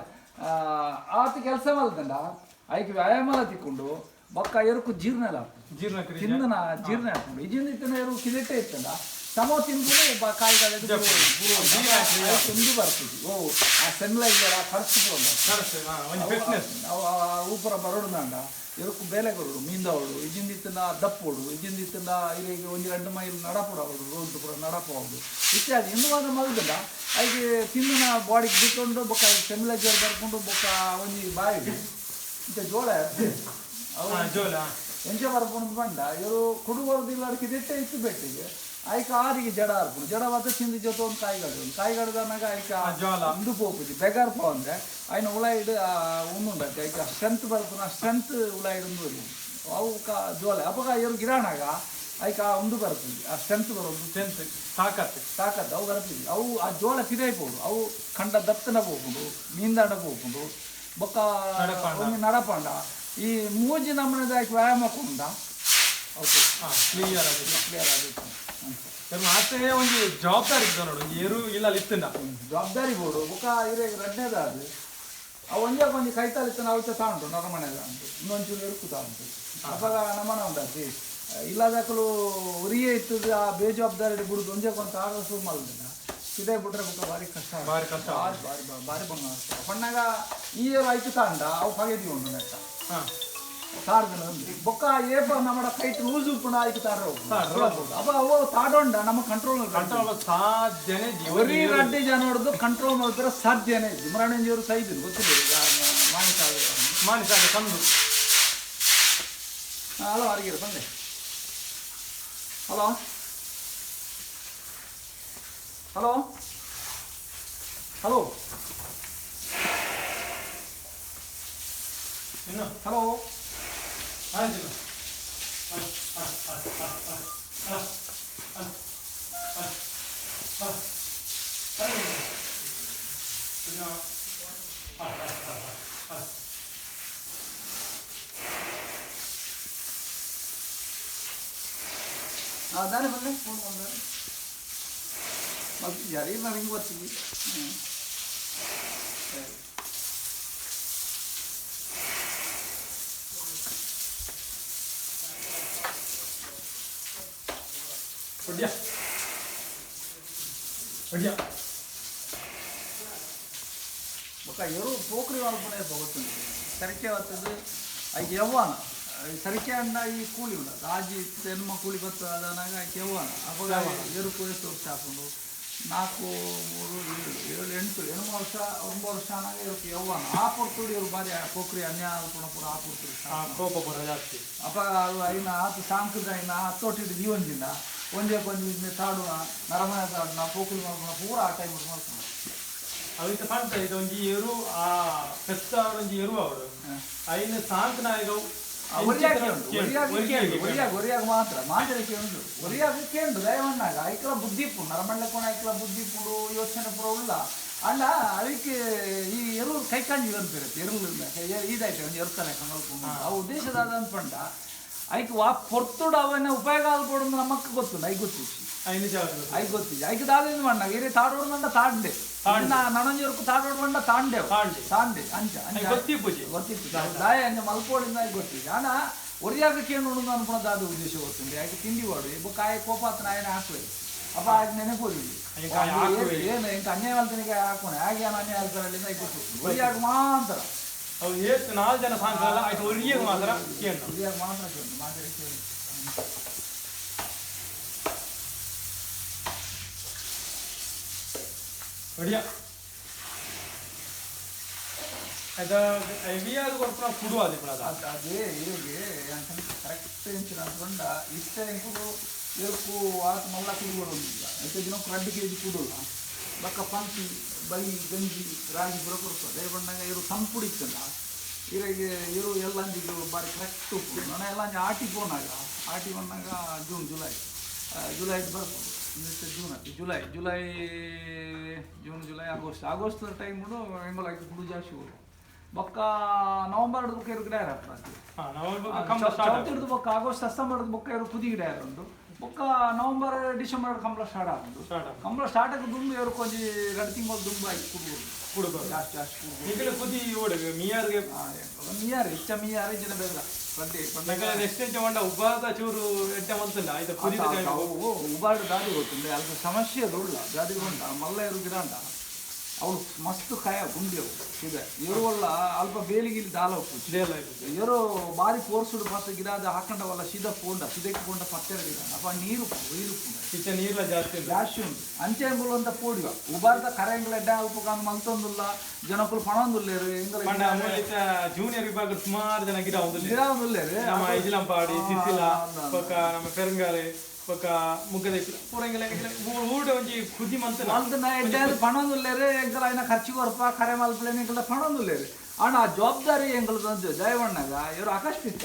ಆತ ಕೆಲಸ ಮಲ್ದಂಡ ಐಕ್ ವ್ಯಾಯಾಮ ತಿಕ್ಕೊಂಡು ಬೊಕ್ಕ ಎರುಕು ಜೀರ್ಣ ಜೀರ್ಣ ತಿಂದನ ಜೀರ್ಣ ಹಾಕೊಂಡು ಇಜಿಂದ ಇತ್ತನ ಎರು ಕಿದೆಟ್ಟೆ ಇತ್ತಂಡ ಸಮೋ ತಿಂದ್ರೆ ಕಾಯಿಗಳು ತಿಂದು ಬರ್ತಿದ್ವಿ. ಓ ಆ ಸೆನ್ಲೈಸರ್ ಆ ಖರ್ಚು ಊಪರ ಬರೋಡು ಎರುಕು ಬೇಲೆ ಕೊರಡು ಮೀಂದವಳು ಇಜಿಂದಿತ್ತಂಡ ದಪ್ಪೋಡು ಇಜಿಂದಿತ್ತಂಡ ಇಲ್ಲಿಗೆ ಒಂಜಿ 2 ಮೈಲ್ ನಡಪೋಡು ಅವಳು ರೋಡ್ ಪೂರ ನಡಪೋಡು ಇತ್ಯಾದಿ ಇಂದು ಮಾತ್ರ ಮಲ್ದಂಡ ಐಗೆ ತಿಂದನ ಬಾಡಿಗೆ ಬಿಟ್ಕೊಂಡು ಬೊಕ್ಕ ಸೆನ್ಲೈಸರ್ ಬರ್ಕೊಂಡು ಬೊಕ್ಕ ಒಂಜಿ ಬಾಯಿ ಇಂಚ ಜೋಳ ಜೋಳ ಎಂಚ ಬರ್ಕೊಂಡು ಬಂಡ ಇವರು ಕುಡುಗೋರ್ದಿಲ್ಲ ಅದಕ್ಕೆ ದಿಟ್ಟೆ ಇತ್ತು ಬೆಟ್ಟಿಗೆ ಐಕ ಆರಿಗೆ ಜಡ ಆರ್ಪುಂಡು ಜಡ ಮಾತ್ರ ತಿಂದು ಜೊತೆ ಒಂದು ಕಾಯಿಗಡು ಒಂದು ಕಾಯಿಗಡ್ದನಾಗ ಐಕ ಅಂದು ಪೋಪುಜಿ ಬೆಗಾರ್ ಪೋ ಅಂದ್ರೆ ಐನ ಉಳಾಯಿಡ್ ಉಂದುಂಡತ್ತೆ ಐಕ ಸ್ಟ್ರೆಂತ್ ಬರ್ಪುನ ಸ್ಟ್ರೆಂತ್ ಉಳಾಯಿಡ್ ಉಂದು ಅವು ಜೋಲ ಅಪಗ ಇವರು ಗಿರಾಣಾಗ ಐಕ ಉಂದು ಬರ್ಪುಜಿ ಆ ಸ್ಟ್ರೆಂತ್ ಬರೋದು ಸ್ಟ್ರೆಂತ್ ತಾಕತ್ತು ತಾಕತ್ತು ಅವು ಬರ್ಪುಜಿ ಅವು ಆ ಜೋಳ ಪಿದಾಯಿ ಪೋಡು ಅವು ಕಂಡ ದತ್ತನ ಪೋಪುಂಡು ಮೀಂದಾಡ ಪೋಪುಂಡು ಬೊಕ್ಕ ಒಂಜಿ ನಡಪಾಂಡ ಈ ಮೂಜಿ ನಮೂನೆದ ವ್ಯಾಯಾಮ ಕೊಂಡ ಓಕೆ ಕ್ಲಿಯರ್ ಆಗಿದೆ ಕ್ಲಿಯರ್ ಆಗುತ್ತೆ. ಆತೆ ಒಂಜಿ ಜವಾಬ್ದಾರಿ ಇದ್ದ ನೋಡು ಏರು ಇಲ್ಲ ಇತ್ತಿನ ಜವಾಬ್ದಾರಿ ಬೋಡು ಬೊಕ್ಕ ಇರೇಗ ರಡ್ನೇದ ಅದು ಅವು ಒಂಜಾಗ ಒಂಜಿ ಕೈತಾಲಿತ್ತ ನಾವು ತಾಂಟು ನರಮನೆದ ಉಂಟು ಇನ್ನೊಂಚೂರು ಎರುಕುತಾ ಉಂಟು ಅವಾಗ ನಮನ ಉಂಡಾತಿ ಇಲ್ಲದಕ್ಕಲು ಉರಿಯೇ ಇತ್ತದ ಆ ಬೇಜವಾಬ್ದಾರಿ ಬಿಡುದು ಒಂಜಾಗ ಒಂದು ತಾಗ ಶುರು ಮಲ್ದಿನ ಇದೇ ಬಿಟ್ರೆ ಬೊಕ್ಕ ಭಾರಿ ಕಷ್ಟ ಭಾರಿ ಕಷ್ಟ ಭಾರಿ ಭಾರಿ ಭಾರಿ ಬಂಗ ಪಣ್ಣಾಗ ಈ ಏರು ಆಯ್ತು ತಾಂಡ ಅವು ಪಗೆದಿ ಉಂಡು ನೆಟ್ಟ ತಾಡ್ದನ ಒಂದು ಬೊಕ್ಕ ಏಪ ನಮ್ಮಡ ಕೈಟ್ ಲೂಸ್ ಉಪ್ಪುಂಡ ಆಯ್ತು ತಾಡ್ರ ಅಪ್ಪ ಅವು ತಾಡೊಂಡ ನಮ್ಮ ಕಂಟ್ರೋಲ್ ಕಂಟ್ರೋಲ್ ಸಾಧ್ಯನೇ ಒರಿ ರಡ್ಡಿ ಜನ ಹೊಡೆದು ಕಂಟ್ರೋಲ್ ಮಾಡ್ತಾರೆ ಸಾಧ್ಯನೇ ಇಮ್ರಾಣಂಜಿಯವರು ಸೈದು ಗೊತ್ತಿಲ್ಲ ಮಾನಿಸಾಗ ಮಾನಿಸಾಗ ತಂದು. ಹಲೋ ಅರಿಗಿರ ಬಂದೆ. ಹಲೋ ಹಲೋ ಹಲೋ ಇನ್ನು ಹಲೋ ಆಯ್ತು. ದಾನೆ ಬಂದೆ ಫೋನ್ ಬಂದರೆ ಮತ್ತೆ ಯಾರಿಗೆ ನಾನು ಹಿಂಗೆ ಬರ್ತೀವಿ. ಹ್ಞೂ ಸರಿ. ಹೊಡ್ಯಾ ಹೊಡ್ಯಾ ಬೊಕ್ಕ ಎರು ಪೋಖ್ರಿ ಮಲ್ಪುನೆ ಗೊತ್ತುಂಟು ಸರಿಕೆ ಬರ್ತದೆ ಐಕ್ ಯವ್ವಾನ ಸರಿಕೆ ಅಂಡ ಈ ಕೂಲಿ ಉಂಡು ಆಜಿ ಎನ್ಮ ಕೂಲಿ ಬರ್ತದೆ ಅದನಾಗ ಐಕ್ ಯವ್ವಾನ ಅಪಗ ಎರು ಕೋಯಿ ತೋರ್ಸಿ ಹಾಕೊಂಡು 4, 3, 7, 7, 8, 8 ವರ್ಷ 9 ವರ್ಷ ಆನಾಗ ಇವ್ರಿಗೆ ಯೌವನ ಆ ಪೊರ್ತುಡು ಇವ್ರು ಬಾರಿ ಪೋಖ್ರಿ ಅನ್ಯಾಯ ಅಲ್ಪಣ ಪೂರ ಆ ಪೊರ್ತುಡು. ಕೋಪ ಪೂರ ಜಾಸ್ತಿ. ಅಪ್ಪ ಅದು ಐನ ಆತು ಸಾಂಕದ ಐನ ಹತ್ತೊಟ್ಟಿಟ್ಟು ಜೀವಂಜಿಂದ ಒಂದೇ ಕೊಂಜಿ ತಾಡುನ ನರಮನೆ ತಾಡುನ ಪೋಖ್ರಿ ಮಲ್ಪುನ ಪೂರ ಆ ಟೈಮ್ ಮಲ್ಪುನ. ಅವಿತ ಪಂಟ ಇದು ಒಂಜಿ ಎರು ಆ ಪೆತ್ತ ಒಂಜಿ ಎರು ಅವಡು ಐನ ಸಾಂಕ್ ನಾಯಕ. ಒರಿಯಾಗಿ ಉಂಟು, ಒರಿಯಾಗಿ ಒರಿಯಾಗ ಒರಿಯಾಗ ಮಾತ್ರ ಮಾಂಜಲಿಕೆ ಉಂಟು. ಒರಿಯಾಗ ಕೇಂದ್ರ ದಯವನ್ನಾಗ ಐಕ್ಲ ಬುದ್ಧಿಪು ನರಮಂಡಲಕೋಣ ಐಕ್ಲ ಬುದ್ಧಿಪುಡು ಯೋಚನೆ ಪೂರ ಉಳ್ಳ ಅಣ್ಣ. ಅದಕ್ಕೆ ಈ ಎರು ಕೈಕಾಂಜಿ ಅನ್ಪಿರುತ್ತೆ ಎರು ಇದಾಯ್ತು ಒಂದು ಎರುತ್ತಲೆ ಕಂಗಲ್ಪು ಆ ಉದ್ದೇಶದಾದ ಅನ್ಪಂಡ ಐಕ್ ವಾ ಪೊರ್ತುಡು ಅವನ್ನ ಉಪಯೋಗ ಆಲ್ಪೊಡು ನಮ್ಮಕ್ಕ ಗೊತ್ತು, ಐಕ್ ಗೊತ್ತಿತ್ತು. ಐನು ಜಾಗ ಐಕ್ ಗೊತ್ತಿದೆ. ಐಕ್ ದಾದ ಮಣ್ಣ ಇರೇ ತಾಡೋಡು ಮಂಡ ತಾಂಡೆ ನನೊಂಜಿ ತಾಡೋಡು ಮಂಡ ತಾಂಡೆ ತಾಂಡೆ ಅಂಚ ಅಂಚ ಗೊತ್ತಿಪ್ಪುಜಿ ಗೊತ್ತಿತ್ತು ದಾಯ ಅಂಚ ಮಲ್ಪೋಡಿಂದ ಗೊತ್ತಿದೆ. ಆನ ಒರಿಯಾಗ ಕೇನು ಅನ್ಪುಣ ದಾದ ಉದ್ದೇಶ ಗೊತ್ತುಂಡು. ಯಾಕೆ ತಿಂಡಿ ವಾಡು ಬೊಕ್ಕ ಆಯ ಕೋಪಾತನ ಆಯನ ಹಾಕುವೆ ಅಪ್ಪ ಆಯ್ತು ನೆನಪೋದಿ ಏನು ಇಂಕ ಅನ್ಯಾಯ ಮಲ್ತನಿಗೆ ಹಾಕೋಣ ಹಾಗೆ ಏನು ಅನ್ಯಾಯ ಅಲ್ತಾರಲ್ಲಿಂದ ಗೊತ್ತು ಒರಿಯಾಗ ಮಾತ್ರ. ಅವು ಏತ್ 4 ಜನ ಸಾಂಕಲ್ಲ ಆಯ್ತು ಒರಿಯಾಗ ಮಾತ್ರ ಕೇಳು, ಒರಿಯಾಗ ಮಾತ್ರ ಕೇಳು ಮಾತ್ರ ಕೇಳು. ಒಡಿಯ ಆಯ್ತಾ ಹೆವಿಯಾದ ಕೊಡ್ಪುನ ಕುಡು ಅದು ಇಪ್ಪಣ. ಅದೇ ಇವ್ರಿಗೆ ಅಂತಂದ್ರೆ ಕರೆಕ್ಟ್ ಇಂಚಿನ ಅಂದ್ಕೊಂಡ ಇಷ್ಟ ಎಂಕುಲು ಎರುಕು ಆತ ಮಲ್ಲ ಕುಡು ಬರೋದಿಲ್ಲ. అయితే ದಿನಕ್ಕೆ 2 ಕೆಜಿ ಕುಡುಲ್ಲ ಬಕ್ಕ ಪಂತಿ ಬೈ ಗಂಜಿ ರಾಗಿ ಪೂರ ಕೊಡ್ತದೆ. ದಯಪಂಡಾಗ ಇವರು ತಂಪುಡಿ ಇತ್ತಲ್ಲ ಇರಗೆ ಇರು ಎಲ್ಲಂಜಿಗೆ ಬಾರಿ ಕರೆಕ್ಟ್ ಉಪ್ಪು. ನಾನು ಎಲ್ಲಂಜಿ ಆಟಿ ಪೋನಾಗ ಆಟಿ ಬಂದಾಗ ಜೂನ್ ಜುಲೈ ಜುಲೈ ಬರ್ಬೋದು ಜೂನ್ ಆಯ್ತು July July June July August August time ಎಂಬಲ್ ಆಯ್ತು ಕುಡು ಜಾಸ್ತಿ ಹೋಗು ಬೊಕ್ಕ ನವಂಬರ್ ಬೊಕ್ಕ ಇರು ಗಿಡ ಚೌತಿ ಬೊಕ್ಕ ಆಗಸ್ಟ್ ಸೆಪ್ಟೆಂಬರ್ ಬೊಕ್ಕ ಇರು ಕುದಿ ಗಿಡ ಉಂಟು. ಬೊಕ್ಕ ನವಂಬರ್ ಡಿಸೆಂಬರ್ ಕಂಬಳ ಸ್ಟಾರ್ಟ್ ಆಗುಂಡು. ಕಂಬಳ ಸ್ಟಾರ್ಟ್ ಆಗ ದುಂಬು ಇವರು ಕೊಂಚ 2 ತಿಂಗಳು ದುಂಬು ಆಗಿ ಕುಡು ಕುಡು ಜಾಸ್ತಿ ಜಾಸ್ತಿ ಕುಡು. ಈಗಲೇ ಕುದಿ ಓಡು ಮಿಯಾರ್ಗೆ ಮಿಯಾರ್ ಹೆಚ್ಚ ಮಿಯಾರ್ ಜನ ಬೇಗ ನೆಕ್ಸ್ಟ್ ಮಂಡ ಉಬಾದ ಚೂರು ಎಡ್ಡೆ ಮಂತಲ್ಲ ಆಯ್ತು ಕುದಿ ಉಬಾಡು ದಾದಿ ಗೊತ್ತುಂಡೆ ಅಲ್ಪ ಸಮಸ್ಯೆ ಉಳ್ಳ ದಾದಿ ಉಂಟ ಮಲ್ಲ ಇರು ಗಿಡ ಉಂಟ ಅವಳು ಮಸ್ತ್ ಕಾಯ ಗುಂಡಿ ಅವು ಇದೆ ಎರುವಲ್ಲ ಅಲ್ಪ ಬೇಲಿಗಿಲಿ ದಾಲ ಉಪ್ಪು ಎರು ಬಾರಿ ಪೋರ್ಸುಡು ಪತ್ತ ಗಿಡ ಅದು ಹಾಕೊಂಡವಲ್ಲ ಸೀದಾ ಪೋಂಡ ಸೀದಕ್ಕೆ ಪೋಂಡ ಪತ್ತೆರ ಗಿಡ ಅಪ್ಪ ನೀರು ನೀರು ಇಚ್ಚ ನೀರ್ಲ ಜಾಸ್ತಿ ಜಾಸ್ತಿ ಉಂಟು. ಅಂಚೆ ಎಂಬುಲು ಅಂತ ಪೋಡಿವ ಉಬಾರ್ದ ಕರೆಂಗ್ಲ ಎಡ್ಡೆ ಅಲ್ಪ ಕಾನು ಮಲ್ತೊಂದುಲ್ಲ ಜನಕ್ಕಲು ಪಣೊಂದುಲ್ಲೇರು. ಜೂನಿಯರ್ ವಿಭಾಗ ಸುಮಾರು ಜನ ಗಿಡ ಒಂದುಲ್ಲೇರು ಗಿಡ ಒಂದುಲ್ಲೇರು. ನಮ್ಮ ಇಜಿಲಂಪಾಡಿ ಸಿಸಿಲ ಬೊಕ್ಕ ನಮ್ಮ ಪೆರಂಗಾರೆ ಬೊಕ್ಕ ಮುಗ್ಗದ ಪೂರ ಊಟ ಒಂಜಿ ಕುದಿ ಮಂತನ ಮಲ್ತನ ಎಡ್ಡೆ ಪಣೊಂದುಲ್ಲೇರು. ಎಂಕಲ ಐನ ಖರ್ಚು ಕೊರಪ ಕರೆ ಮಲ್ಪಲೇನು ಎಂಕಲ ಪಣೊಂದುಲ್ಲೇರು. ಆಂಡ ಆ ಜವಾಬ್ದಾರಿ ಎಂಕಲ್ದು ಜಯವಣ್ಣಗ ಇವರು ಅಕಸ್ಮಿತ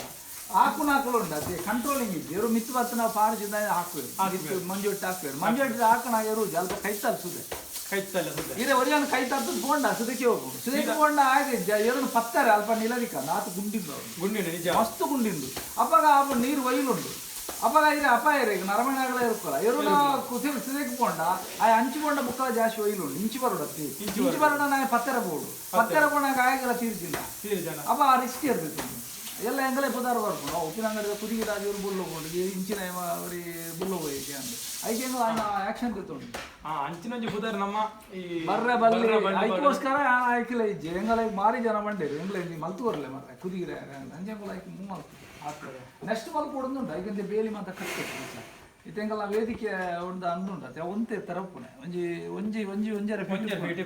ಹಾಕು ಉಂಟು ಅದೇ ಕಂಟ್ರೋಲಿಂಗ್ ಇದ್ದು ಇವರು ಮಿತ್ತು ಬತ್ತು ನಾವು ಪಾರ್ಜಿಂದ ಹಾಕುವೆರು ಮಂಜೊಟ್ಟು ಹಾಕುವೆರು ಮಂಜೊಟ್ಟು ಹಾಕೋಣ ಇವರು ಅಲ್ಪ ಕೈ ತಲ್ಸುದೆ ಕೈ ತಲ್ಲ ಇದೇ ಒರಿಯನ್ ಕೈ ತದ್ದು ಪೋಂಡ ಸುದಕ್ಕೆ ಹೋಗು ಸುದಕ್ಕೆ ಪೋಂಡ ಹಾಗೆ ಎರನ್ನು ಪತ್ತಾರೆ ಅಲ್ಪ ನಿಲದಿಕ ಆತ ಗುಂಡಿಂದು ಗುಂಡಿಂಡು ನಿಜ ಮಸ್ತ್ ಗುಂಡಿಂದು ಅಪ್ಪಾಗ ಆ ನೀರು ಒಯ್ಲುಂಡು ಅಪ್ಪಾಗ ಇರೆ ಅಪಾಯ ಈಗ ನರಮಣೆಗಳ ಇರುಕ್ಕಲ್ಲ ಎರುನ ಕುಸಿ ಸುದಕ್ಕೆ ಪೋಂಡ ಆ ಅಂಚು ಪೋಂಡ ಬುಕ್ಕಲ ಜಾಸ್ತಿ ಒಯ್ಲುಂಡು ಇಂಚು ಬರೋಡ ಇಂಚು ಬರೋಡ ನಾ ಪತ್ತೆರ ಬೋಡು ಪತ್ತೆರ ಪೋಣಾಗ ಆಗೆಲ್ಲ ತೀರ್ಜಿಲ್ಲ ಅಪ್ಪ ಆ ರಿಸ್ಕ್ ಇರ್ತೈತೆ ಎಲ್ಲ ಎಂಗಲೇ ಪುದಾರ ಬರ್ಕೊಂಡು ಉಪ್ಪಿನ ಅಂಗಡಿದ ಕುದಿಗೆ ರಾಜರು ಬುಲ್ಲು ಹೋಗಿ ಇಂಚಿನ ಅವರಿ ಬುಲ್ಲು ಹೋಗಿ ಅಂದು ಐಕೆ ಆಕ್ಷನ್ ತಗೊಂಡು ಅಂಚಿನೊಂಜಿ ಪುದಾರ್ ನಮ್ಮ ಈ ಬರ್ರೆ ಬಲ್ಲಿ ಐಕೋಸ್ಕರ ಆಯ್ಕಿಲ್ಲ ಇಜ್ಜೆ ಎಂಗಲ ಮಾರಿ ಜನ ಮಂಡೇರು ಎಂಗಲ ಮಲ್ತು ಬರಲೆ ಮಾತ್ರ ಕುದಿಗಿರ ಅಂಜೆಂಗುಲ ಐಕೆ ಮೂ ಮಲ್ತು ಆಗ್ತದೆ ನೆಕ್ಸ್ಟ್ ಮಲ್ಪ ಉಂಟು ಐಕಂತೆ ಬೇಲಿ ಮಾತ್ರ ಕಟ್ಟೆ ಇತ್ತೆಂಗಲ ವೇದಿಕೆ ಒಂದು ಅಂದುಂಟು ಅತ್ತೆ ಒಂತೆ ತರಪುಣೆ ಒಂಜಿ ಒಂಜಿ ಒಂಜಿ ಒಂಜರೆ ಫೀಟ್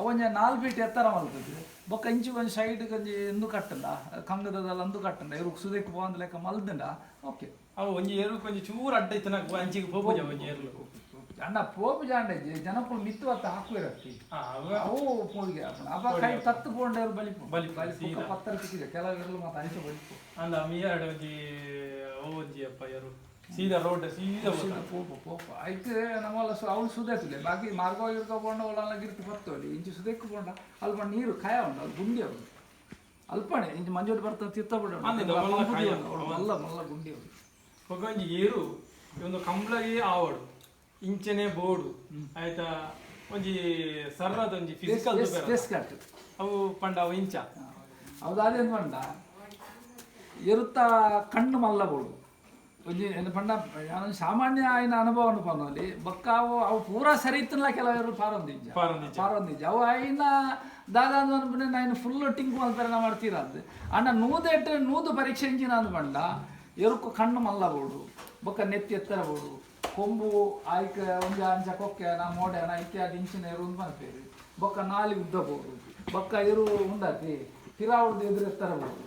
ಅವಂಜ 4 ಫೀಟ್ ಎತ್ತರ ಮಲ್ತದೆ ಬೊಕ್ಕ ಇಂಚು ಒಂಜಿ ಸೈಡ್ ಒಂಜಿ ಎಂದು ಕಟ್ಟಂಡ ಕಂಗದಲ್ಲ ಅಂದು ಕಟ್ಟಂಡ ಇರು ಸುದಕ್ಕೆ ಪೋಂದ ಲೆಕ್ಕ ಮಲ್ದಂಡ ಓಕೆ ಅವು ಒಂಜಿ ಏರು ಒಂಜಿ ಚೂರು ಅಡ್ಡ ಇತ್ತನ ಅಂಚಿಗೆ ಪೋಪುಜ ಒಂಜಿ ಏರ್ಲು ಅಣ್ಣ ಪೋಪು ಜಾಂಡ ಜನಕ್ಕಳು ಮಿತ್ತು ಅತ್ತ ಹಾಕುವಿರತ್ತಿ ಅವು ಪೋಳಿಗೆ ಅಪ್ಪ ಕೈ ತತ್ತು ಪೋಂಡೇರು ಬಲಿಪು ಬಲಿ ಬಲಿಪು ಪತ್ತರ ಸಿಕ್ಕಿದೆ ಕೆಲವು ಮತ್ತೆ ಅಂಚೆ ಬಲಿಪು ಅಂದ ಮಿಯಾರ್ಡ್ ಒಂಜಿ ಅವು ಒಂಜಿ ಅಪ್ಪ ಯಾರು ಸೀದಾ ರೋಡ್ ಸೀದಾ ಸೀದಾ ಪೋಪ ಪೋಪ ಐತೆ ನಮ್ಮಲ್ಲ ಅವಳು ಸುದೇತಿಲ್ಲ ಬಾಕಿ ಮಾರ್ಗವಾಗಿ ಪೋಂಡ ಅವಳೆಲ್ಲ ಗಿರ್ತಿ ಬರ್ತವಲ್ಲಿ ಇಂಚು ಸುದೇಕು ಪೋಂಡ ಅಲ್ಪ ನೀರು ಕಾಯ ಉಂಟು ಅದು ಗುಂಡಿ ಅವಳು ಅಲ್ಪಣೆ ಇಂಚು ಮಂಜೋಡಿ ಬರ್ತಾ ತಿತ್ತ ಬಿಡ ಮಲ್ಲ ಮಲ್ಲ ಗುಂಡಿ ಅವಳು ಬೊಕ್ಕ ಒಂಜಿ ಏರು ಒಂದು ಕಂಬ್ಳಗೆ ಆವಡು ಇಂಚನೆ ಬೋರ್ಡು ಆಯ್ತಾ ಒಂಜಿ ಸರ್ರದ ಒಂಜಿ ಫಿಸಿಕಲ್ ಕಟ್ ಅವು ಪಂಡ ಅವು ಇಂಚ ಅವು ಅದೇನು ಪಂಡ ಎರುತ್ತ ಕಣ್ಣು ಮಲ್ಲ ಬೋಡು ಒಂಜಿ ಏನು ಪಂಡ ಸಾಮಾನ್ಯ ಆಯ್ನ ಅನುಭವನು ಪನ್ನೋಲಿ ಬೊಕ್ಕ ಅವು ಅವು ಪೂರಾ ಸರಿ ಇತ್ತಲ್ಲ ಕೆಲವರು ಪಾರೊಂದಿಜ್ಜ ಪಾರೊಂದಿಜ್ಜ ಅವು ಆಯ್ನ ದಾದಾ ಅನ್ಪುನೆ ನಾನು ಫುಲ್ ಟಿಂಕು ಮಲ್ಪೆರೆ ಮಾಡ್ತೀರಂದು ಅಣ್ಣ ನೂದೆಟ್ಟು ನೂದು ಪರೀಕ್ಷೆ ಇಂಚಿನ ಅಂದ್ ಪಂಡ ಎರುಕು ಕಣ್ಣು ಮಲ್ಲ ಬೋಡು ಬೊಕ್ಕ ನೆತ್ತಿ ಎತ್ತರ ಬೋಡು ಕೊಂಬು ಆಯ್ಕ ಒಂಜಿ ಅಂಚ ಕೊಕ್ಕೆ ನಾ ಮೋಡೆ ನಾ ಇತ್ತೆ ಅದು ಇಂಚಿನ ಎರು ಒಂದು ಪನ್ಪೇರು. ಬೊಕ್ಕ ನಾಲಿ ಉದ್ದ ಬೋಡು, ಬೊಕ್ಕ ಎರು ಉಂಡಾತಿ ಪಿರಾವುಡ್ದು ಎದುರು ಎತ್ತರ ಬೋಡು.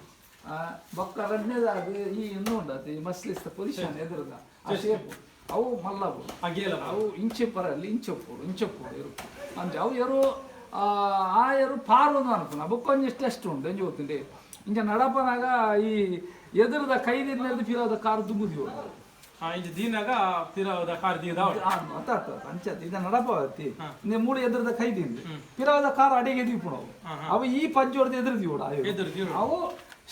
ಬೊಕ್ಕ ರಡ್ನೇದಾದ ಈ ಇನ್ನೂ ಉಂಡಾತಿ ಮಸ್ಲಿಸ್ತ ಪೊಸಿಷನ್ ಎದುರುದ ಆ ಶೇಪ್ ಅವು ಮಲ್ಲ ಬೋಡು. ಅಗೇಲ. ಅವು ಇಂಚೆ ಪರಲ್ಲಿ ಇಂಚೊಪ್ಪೋಡು ಇಂಚೊಪ್ಪೋಡು ಎರು ಅಂಚ ಅವು ಎರು ಆ ಎರು ಪಾರೊಂದು ಅನ್ಪುನ. ಬೊಕ್ಕ ಒಂಜಿ ಟೆಸ್ಟ್ ಉಂಡು ಎಂಜಿ ಗೊತ್ತುಂಡೆ, ಇಂಚ ನಡಪನಾಗ ಈ ಎದುರುದ ಕೈದಿರ್ನೆರ್ದು ಪಿರಾವುದ ಕಾರು ದುಂಬುದಿವು. ಇಂಚ ದೀನಾಗ ಪಿರಾವುದ ಕಾರ್ ದೀದ. ಅತ್ತ ಅತ್ತ ಅಂಚ ಇದ ನಡಪವತ್ತಿ ಮೂಡು ಎದುರದ ಕೈ ದಿಂದು ಪಿರಾವುದ ಕಾರ್ ಅಡಿಗೆ ದೀಪುಣವು. ಅವು ಈ ಪಂಚೋರ್ದು ಎದುರು ದೀವಡ. ಎದುರು ದೀವೊಡು. ಅವು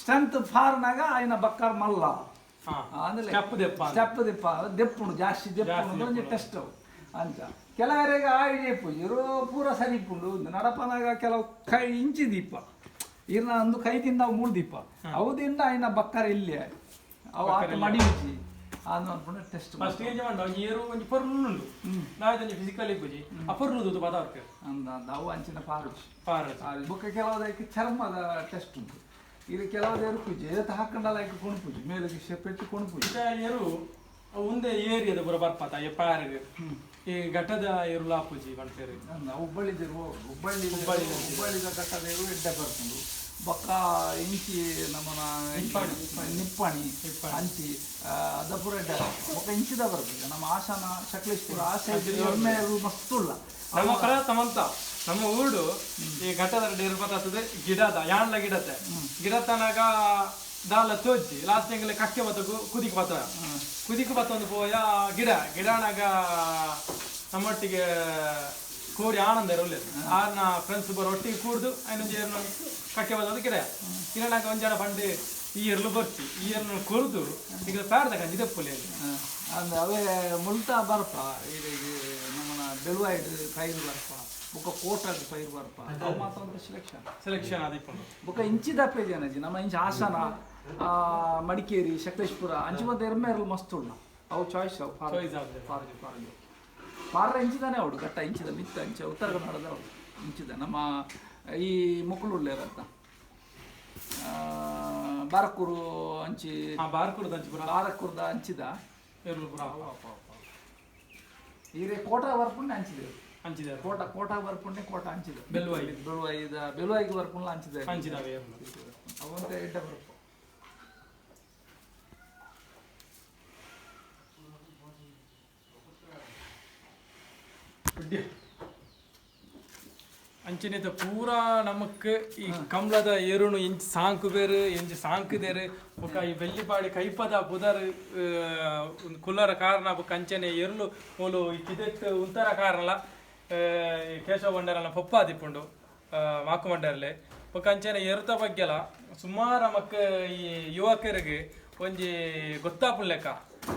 ಸ್ಟ್ರೆಂತ್ ಫಾರ್ನಾಗ ಆಯ್ನ ಬಕ್ಕಾರ್ ಮಲ್ಲ. ಅಂದ್ರೆ ಸ್ಟೆಪ್ ದೆಪ್ಪ. ಸ್ಟೆಪ್ ದೆಪ್ಪ ದೆಪ್ಪುಂಡು ಜಾಸ್ತಿ ದೆಪ್ಪುಂಡು ಒಂಜಿ ಟೆಸ್ಟ್ ಅವು. ಅಂಚ ಕೆಲವರೆಗೆ ಆ ಇಪ್ಪು ಇರೋ ಪೂರ ಸರಿ ಇಪ್ಪುಂಡು ನಡಪನಾಗ ಕೆಲವು ಕೈ ಇಂಚಿ ದೀಪ ಇರ್ನ ಒಂದು ಕೈ ತಿಂದ ಅವು ಮೂರು ದೀಪ ಅವುದಿಂದ ಆಯ್ನ ಬಕ್ಕಾರ ಇಲ್ಲಿ ಅವು ಆತ ಮಡಿ ಉಜ್ಜಿ ಅಂದು ಅನ್ಕೊಂಡು ಟೆಸ್ಟ್. ಫಸ್ಟ್ ಏಜ್ ಮಂಡ ಒಂಜಿ ಏರು ಒಂಜಿ ಪೊರ್ಲು ಉಂಡು ನಾಯ್ದ ಒಂಜಿ ಫಿಸಿಕಲ್ ಇಪ್ಪುಜಿ, ಆ ಪೊರ್ಲು ದೂದು ಪದ ವರ್ಕ. ಅಂದ ಅವು ಅಂಚಿನ ಪಾರುಜಿ. ಪಾರ. ಬೊಕ್ಕ ಕೆಲವುದಕ್ಕೆ ಚರ್ಮದ ಟೆಸ್ಟ್ ಉಂಟು. ಇದು ಕೆಲವು ಎರುಪುಜಿ ಏತ್ ಹಾಕೊಂಡಲ್ಲ ಐಕ್ ಕೊಣಪುಜಿ ಮೇಲಕ್ಕೆ ಶೆಪೆಟ್ಟು ಕೊಣಪುಜಿ. ಇತ್ತ ಏರು ಉಂದೆ ಏರಿಯದ ಪೂರ ಬರ್ಪಾತ ಈ ಪಾರ್ಗ್ ಈ ಘಟ್ಟದ ಎರುಲ ಆಪುಜಿ ಪನ್ಪೇರು. ಅಂದ ಹುಬ್ಬಳ್ಳಿ ಹುಬ್ಬಳ್ಳಿ ಹುಬ್ಬಳ್ಳಿದ ಘಟ್ಟದ ಎರು ಎಡ್ಡೆ ಬರ್ಪುಂಡು. ಬೊಕ್ಕ ಇಂಚಿ ನಮ್ಮನ ನಿಪ್ಪಾಣಿ ಅಂಚಿ ಅದ ಪೂರ ಎಡ್ಡೆ. ಬೊಕ್ಕ ಇಂಚಿದ ಬರ್ಪುಜಿ ನಮ್ಮ ಆಶಾನ ಸಕಲೇಶ್ಪುರ ಆಶೆ ಎಮ್ಮೆ ಎರು ಮಸ್ತ್ ಉಳ್ಳ. ನಮ್ಮ ಪ್ರಥಮಂತ ನಮ್ಮ ಊರು ಈ ಘಟ್ಟದ ಇರ್ಪತ್ತದೆ ಗಿಡದ ಯಾನ್ಲ ಗಿಡತೆ ಗಿಡತನಗ ದಾಲ ತೋಜಿ ಲಾಸ್ಟ್ ಎಂಗಲೆ ಕಕ್ಕೆ ಬತ್ತಕು ಕುದಿಕ್ ಬತ್ತ ಕುದಿಕ್ ಬತ್ತೊಂದು ಪೋಯ ಗಿಡ ಗಿಡನಾಗ ನಮ್ಮೊಟ್ಟಿಗೆ ಕೋರಿ ಆನಂದ ಇರಲ್ಲ ಆರ್ನ ಫ್ರೆಂಡ್ಸ್ ಬರೋ ಒಟ್ಟಿಗೆ ಕೂಡ್ದು ಐನೊಂದು ಏರ್ನ ಕಕ್ಕೆ ಬತ್ತೊಂದು ಗಿಡ ಗಿಡನಾಗ ಒಂಜನ ಪಂಡು ಈ ಎರ್ಲು ಬರ್ಚಿ ಈ ಎರ್ಲು ಕೊರ್ದು ಈಗ ಪ್ಯಾಡ್ದ ಕಂಜಿ ದೆಪ್ಪುಲಿ ಅಲ್ಲಿ. ಅಂದ್ ಅವೇ ಮುಲ್ತ ಬರ್ಪ ಇದು ನಮ್ಮನ ಬೆಳುವಾಯ್ಡ್ ಪೈರು ಬರ್ಪ ಬೊಕ್ಕ ಕೋಟಗ್ ಪೈರು ಬರ್ಪ ಅವು ಮಾತ್ರ ಒಂದು ಸೆಲೆಕ್ಷನ್. ಸೆಲೆಕ್ಷನ್ ಆದಿಪ್ಪುಂಡು. ಬೊಕ್ಕ ಇಂಚಿದ ಪೇಜನಜಿ ನಮ್ಮ ಇಂಚ ಹಾಸನ ಮಡಿಕೇರಿ ಸಕಲೇಶ್ಪುರ ಅಂಚಿ ಮತ್ತೆ ಎರ್ಮೇರ್ಲು ಮಸ್ತ್ ಉಳ್ಳ ಅವು ಚಾಯ್ಸ್ ಅವು ಫಾರ್. Choice ಆದ್ರೆ. ಫಾರ್ ಫಾರ್ ಫಾರ ಇಂಚಿದಾನೆ ಅವಡು ಘಟ್ಟ ಇಂಚಿದ ಮಿತ್ತ ಅಂಚ ಉತ್ತರ ಕನ್ನಡದ ಅವಡು ಇಂಚಿದ ನಮ್ಮ ಈ ಮುಕುಳುಳ್ಳೇರಂತ ಬಾರಕೂರು ಅಂಚಿ. ಬಾರ್ಕೂರ್ದ ಅಂಚಿ ಪೂರ. ಬಾರಕೂರ್ದ ಅಂಚಿದ ಎರ್ಲು ಪೂರ. ಈರೆ ಕೋಟ ಬರ್ಪುಂಡೆ ಅಂಚಿದೆ. ಅಂಚಿದ. ಕೋಟ ಕೋಟ ಬರ್ಪುಂಡೆ ಕೋಟ ಅಂಚಿದೆ. ಬೆಲ್ವಾಯಿ. ಬೆಳುವಾಯಿದ ಬೆಳುವಾಯಿಗೆ ಬರ್ಪುಂಡ್ಲ ಅಂಚಿದೆ. ಅಂಚಿದವೆ ಎರ್ಲು. ಅವಂತ ಎಡ್ಡೆ ಬರ್ಪು. ಅಂಚಿನಿತ ಪೂರಾ ನಮಕ್ ಈ ಕಮ್ಲದ ಎರುನು ಎಂಚಿ ಸಾಂಕು ಬೇರು ಎಂಚಿ ಸಾಂಕುದೇರು ಬೊಕ್ಕ ಈ ಬೆಳ್ಳಿಪಾಡಿ ಕೈಪದ ಬುದರ್ ಕುಲ್ಲರ ಕಾರಣ ಬೊಕ್ಕ ಅಂಚನೆ ಎರುಲು ಮೂಲು ಈ ಕಿದೆಟ್ ಉಂತರ ಕಾರಣಲ ಈ ಕೇಶವ ಭಂಡಾರನ ಪೊಪ್ಪ ಆದಿಪ್ಪುಂಡು ಮಾಕು ಮಂಡರ್ಲೆ. ಬೊಕ್ಕ ಅಂಚನೆ ಎರುತ ಬಗ್ಗೆಲ ಸುಮಾರು ನಮಕ್ ಈ ಯುವಕರಿಗೆ ಒಂಜಿ ಗೊತ್ತಾಪುನ್ ಲೆಕ್ಕ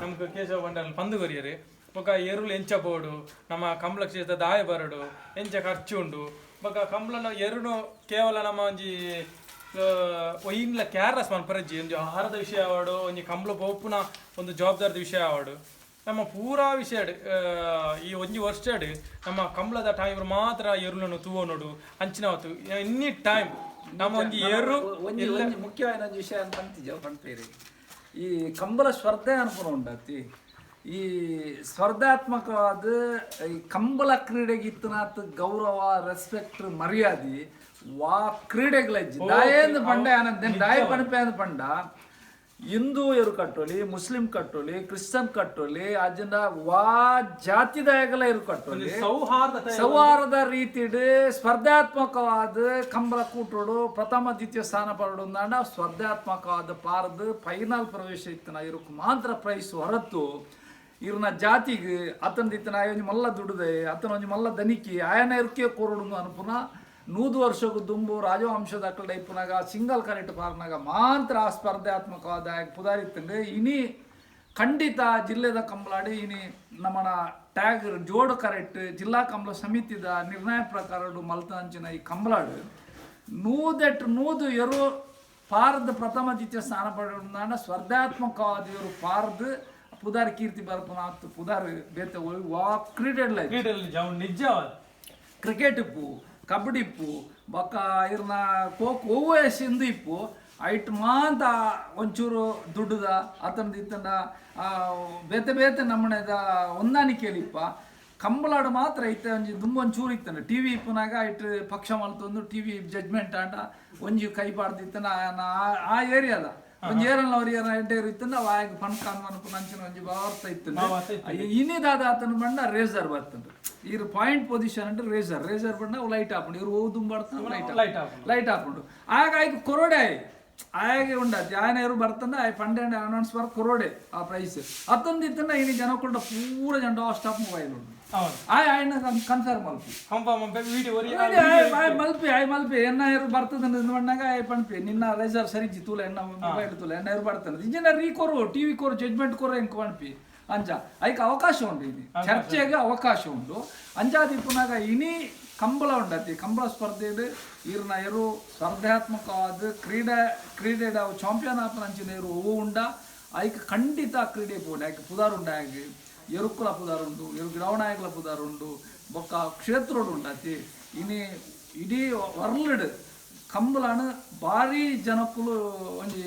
ನಮಕ್ ಕೇಶವ ಭಂಡಾರ ಪಂದು ಕೊರಿಯರು. ಬೊಕ್ಕ ಎರುಲು ಎಂಚ ಬೋಡು ನಮ್ಮ ಕಂಬಳ ಕ್ಷೇತ್ರ ದಾಯ ಬರಡು ಎಂಚ ಖರ್ಚು ಉಂಡು ಬೊಕ್ಕ ಕಂಬಳನ ಎರುನು ಕೇವಲ ನಮ್ಮ ಒಂಜಿ ಒಯ್ಯಿನ್ಲ ಕ್ಯಾರ್ಲೆಸ್ ಮನ್ಪರಜ್ಜಿ ಒಂಜಿ ಆಹಾರದ ವಿಷಯ ಆವಡು ಒಂಜಿ ಕಂಬಳ ಪೋಪುನ ಒಂದು ಜವಾಬ್ದಾರದ ವಿಷಯ ಆವಡು ನಮ್ಮ ಪೂರಾ ವಿಷಯ ಈ ಒಂಜಿ ವರ್ಷಡ್ ನಮ್ಮ ಕಂಬಳದ ಟೈಮ್ ಮಾತ್ರ ಎರುಲನ್ನು ತೂವನೋಡು ಅಂಚಿನ ಹೊತ್ತು ಎನಿ ಟೈಮ್ ನಮ್ಮ ಒಂಜಿ ಎರು ಒಂಜಿ ಒಂಜಿ ಮುಖ್ಯವಾದ ಒಂಜಿ ವಿಷಯ ಅಂತ ಅಂತಿಜ ಪನ್ಪೇರಿ ಈ ಕಂಬಳ ಸ್ಪರ್ಧೆ ಅನ್ಪುನ ಉಂಡತಿ ಈ ಸ್ಪರ್ಧಾತ್ಮಕವಾದ ಈ ಕಂಬಳ ಕ್ರೀಡೆಗೆ ಇತ್ತನಾತ್ ಗೌರವ ರೆಸ್ಪೆಕ್ಟ್ ಮರ್ಯಾದೆ ವಾ ಕ್ರೀಡೆಗಳಜ್ಜಿ ದಾಯೇಂದು ಪಂಡ ಆನಂದ ದಾಯ ಪಣಪೆ ಅಂದ್ ಪಂಡ ಹಿಂದೂ ಎರು ಕಟ್ಟೋಲಿ ಮುಸ್ಲಿಂ ಕಟ್ಟೋಲಿ ಕ್ರಿಶ್ಚಿಯನ್ ಕಟ್ಟೋಲಿ ಅಜ್ಜನ ವಾ ಜಾತಿದಾಯಗಲ ಎರು ಕಟ್ಟೋಲಿ ಸೌಹಾರ್ದತೆ ಸೌಹಾರ್ದ ರೀತಿಡ್ ಸ್ಪರ್ಧಾತ್ಮಕವಾದ ಕಂಬಳ ಕೂಟೋಡು ಪ್ರಥಮ ದ್ವಿತೀಯ ಸ್ಥಾನ ಪರಡು ಅಂದಾಂಡ ಸ್ಪರ್ಧಾತ್ಮಕವಾದ ಪಾರ್ದು ಫೈನಲ್ ಪ್ರವೇಶ ಇತ್ತನ ಇರುಕ್ ಮಾತ್ರ ಪ್ರೈಸ್ ಹೊರತು ಇರ್ನ ಜಾತಿಗೆ ಅತನ ಇತ್ತನ ಒಂಜಿ ಮಲ್ಲ ದುಡ್ದೆ ಅತನ ಒಂಜಿ ಮಲ್ಲ ದನಿಕಿ ಆಯನ ಇರ್ಕೆ ಕೋರುಡು ಅನ್ಪುನ 100 ವರ್ಷಕ್ಕೂ ದುಂಬು ರಾಜವಂಶದ ಅಕ್ಕಡ ಇಪ್ಪುನಾಗ ಸಿಂಗಲ್ ಕರೆಕ್ಟ್ ಪಾರ್ನಾಗ ಮಾತ್ರ ಆ ಸ್ಪರ್ಧಾತ್ಮಕವಾದ ಪುದಾರಿತ್ತಂಗೆ ಇನಿ ಖಂಡಿತ ಜಿಲ್ಲೆದ ಕಂಬಳಾಡಿ ಇನಿ ನಮ್ಮನ ಟ್ಯಾಗ್ ಜೋಡು ಕರೆಕ್ಟ್ ಜಿಲ್ಲಾ ಕಂಬಳ ಸಮಿತಿದ ನಿರ್ಣಯ ಪ್ರಕಾರ ಮಲ್ತಂಚಿನ ಈ ಕಂಬಳಾಡು 100 ಎರು ಪಾರ್ದ ಪ್ರಥಮ ದ್ವಿತೀಯ ಸ್ಥಾನ ಪಡೆದ ಸ್ಪರ್ಧಾತ್ಮಕವಾದ ಇವರು ಪಾರ್ದು ಪುದಾರ್ ಕೀರ್ತಿ ಬರ್ಪುನ ಆತು ಪುದಾರ್ ಬೇತೆ ವಾ ಕ್ರೀಡೆಡ್ಲ ಕ್ರೀಡೆಯಲ್ಲಿ ನಿಜವಾದ ಕ್ರಿಕೆಟ್ ಇಪ್ಪು ಕಬಡ್ಡಿ ಇಪ್ಪು ಬೊಕ್ಕ ಇರ್ನ ಖೋ ಖೋ ಸಿಂಧು ಇಪ್ಪು ಐಟ್ ಮಾಂತ ಒಂಚೂರು ದುಡ್ಡುದ ಅತಂದ ಇತ್ತಂಡ ಬೇತೆ ಬೇತೆ ನಮ್ಮನೆದ ಹೊಂದಾಣಿಕೆಲಿಪ್ಪ ಕಂಬಳಾಡು ಮಾತ್ರ ಇತ್ತೆ ಒಂಜಿ ದುಂಬ ಒಂಚೂರು ಇತ್ತಂಡ ಟಿವಿ ಇಪ್ಪುನಾಗ ಐಟ್ ಪಕ್ಷ ಮಲ್ತೊಂದು ಟಿವಿ ಜಡ್ಜ್ಮೆಂಟ್ ಆಂಡ ಒಂಜಿ ಕೈ ಪಾಡ್ದಿತ್ತಂಡ ಆ ಏರಿಯಾದ ಒಂಜಿ ಏರಲ್ಲ ಅವ್ರ ಏರ ಎಡ್ಡೇರು ಇತ್ತಂಡ ಅವ ಆಯಗ್ ಪನ್ಕಾನ್ ಮನ್ಪುನ ಅಂಚಿನ ಒಂಜಿ ಭಾವಾರ್ಥ ಇತ್ತಂಡ ಇನಿದಾದ ಆತನ ಬಂಡ ರೇಸರ್ ಬರ್ತಂಡು ಇರು ಪಾಯಿಂಟ್ ಪೊಸಿಷನ್ ಅಂದ್ರೆ ರೇಸರ್ ರೇಸರ್ ಬಂಡ ಅವು ಲೈಟ್ ಆಪುಂಡು ಇರು ಓ ದುಂಬಾಡ್ತಾನೆ ಲೈಟ್ ಲೈಟ್ ಆಪುಂಡು. ಲೈಟ್ ಆಪುಂಡು ಆಗ ಆಯ್ಕೆ ಕೊರೋಡೆ ಆಯ್ ಆಯಾಗೆ ಉಂಡಾತಿ ಆಯನ ಇರು ಬರ್ತಂಡ ಆಯ್ ಪಂಡೆ ಅನೌನ್ಸ್ ಬರ್ ಕೊರೋಡೆ ಆ ಪ್ರೈಸ್ ಅತ್ತೊಂದು ಇತ್ತಂಡ ಇನಿ ಜನ ಕೊಂಡ ಪೂರ ಜನ ಸ್ಟಾಪ್ ಮೊಬೈಲ್ ಉಂಡು ಹೌದು ಆಯ್ ಆಯ್ನ ಕನ್ಫರ್ಮ್ ಮಲ್ಪಿ ಕಂಫರ್ಮ್ ವಿಡಿಯೋ ಒರಿ ಆಯ್ ಮಲ್ಪಿ ಆಯ್ ಮಲ್ಪಿ ಎನ್ನ ಇರು ಬರ್ತದ ಬಂದಾಗ ಆಯ್ ಪಣ್ಪಿ ನಿನ್ನ ರೇಸರ್ ಸರಿಜಿ ತೂಲ ಎನ್ನ ಮೊಬೈಲ್ ತೂಲ ಎನ್ನ ಇರು ಬರ್ತದೆ ಇಂಜಿನ ರೀ ಕೊರು ಟಿವಿ ಕೊರು ಜಡ್ಜ್ಮೆಂಟ್ ಕೊರು ಎಂಕ್ ಪಣ್ಪಿ ಅಂಚ ಐಕ್ ಅವಕಾಶ ಉಂಡು ಇನಿ ಚರ್ಚೆಗೆ ಅವಕಾಶ ಉಂಡು ಅಂಚಾದಿಪ್ಪುನಾಗ ಇನಿ ಕಂಬಳ ಉಂಡತಿ ಕಂಬಳ ಸ್ಪರ್ಧೆಡ್ ಈರ್ನ ಎರು ಸ್ಪರ್ಧಾತ್ಮಕವಾದ ಕ್ರೀಡೆ ಕ್ರೀಡೆಡ್ ಅವು ಚಾಂಪಿಯನ್ ಆಪನ ಅಂಚಿನ ಎರು ಹೂವು ಉಂಡ ಐಕ್ ಖಂಡಿತ ಕ್ರೀಡೆ ಪೋಂಡು ಐಕ್ ಪುದಾರ್ ಉಂಡ ಆಗಿ ಎರುಕುಲ ಪುದಾರ್ ಉಂಡು ಎರು ಗಿಡವನಾಯಕಲ ಪುದಾರ್ ಉಂಡು ಬೊಕ್ಕ ಕ್ಷೇತ್ರೋಡು ಉಂಡತಿ ಇನಿ ಇಡೀ ವರ್ಲ್ಡ್ ಕಂಬಳನ ಭಾರಿ ಜನಕ್ಕುಲು ಒಂಜಿ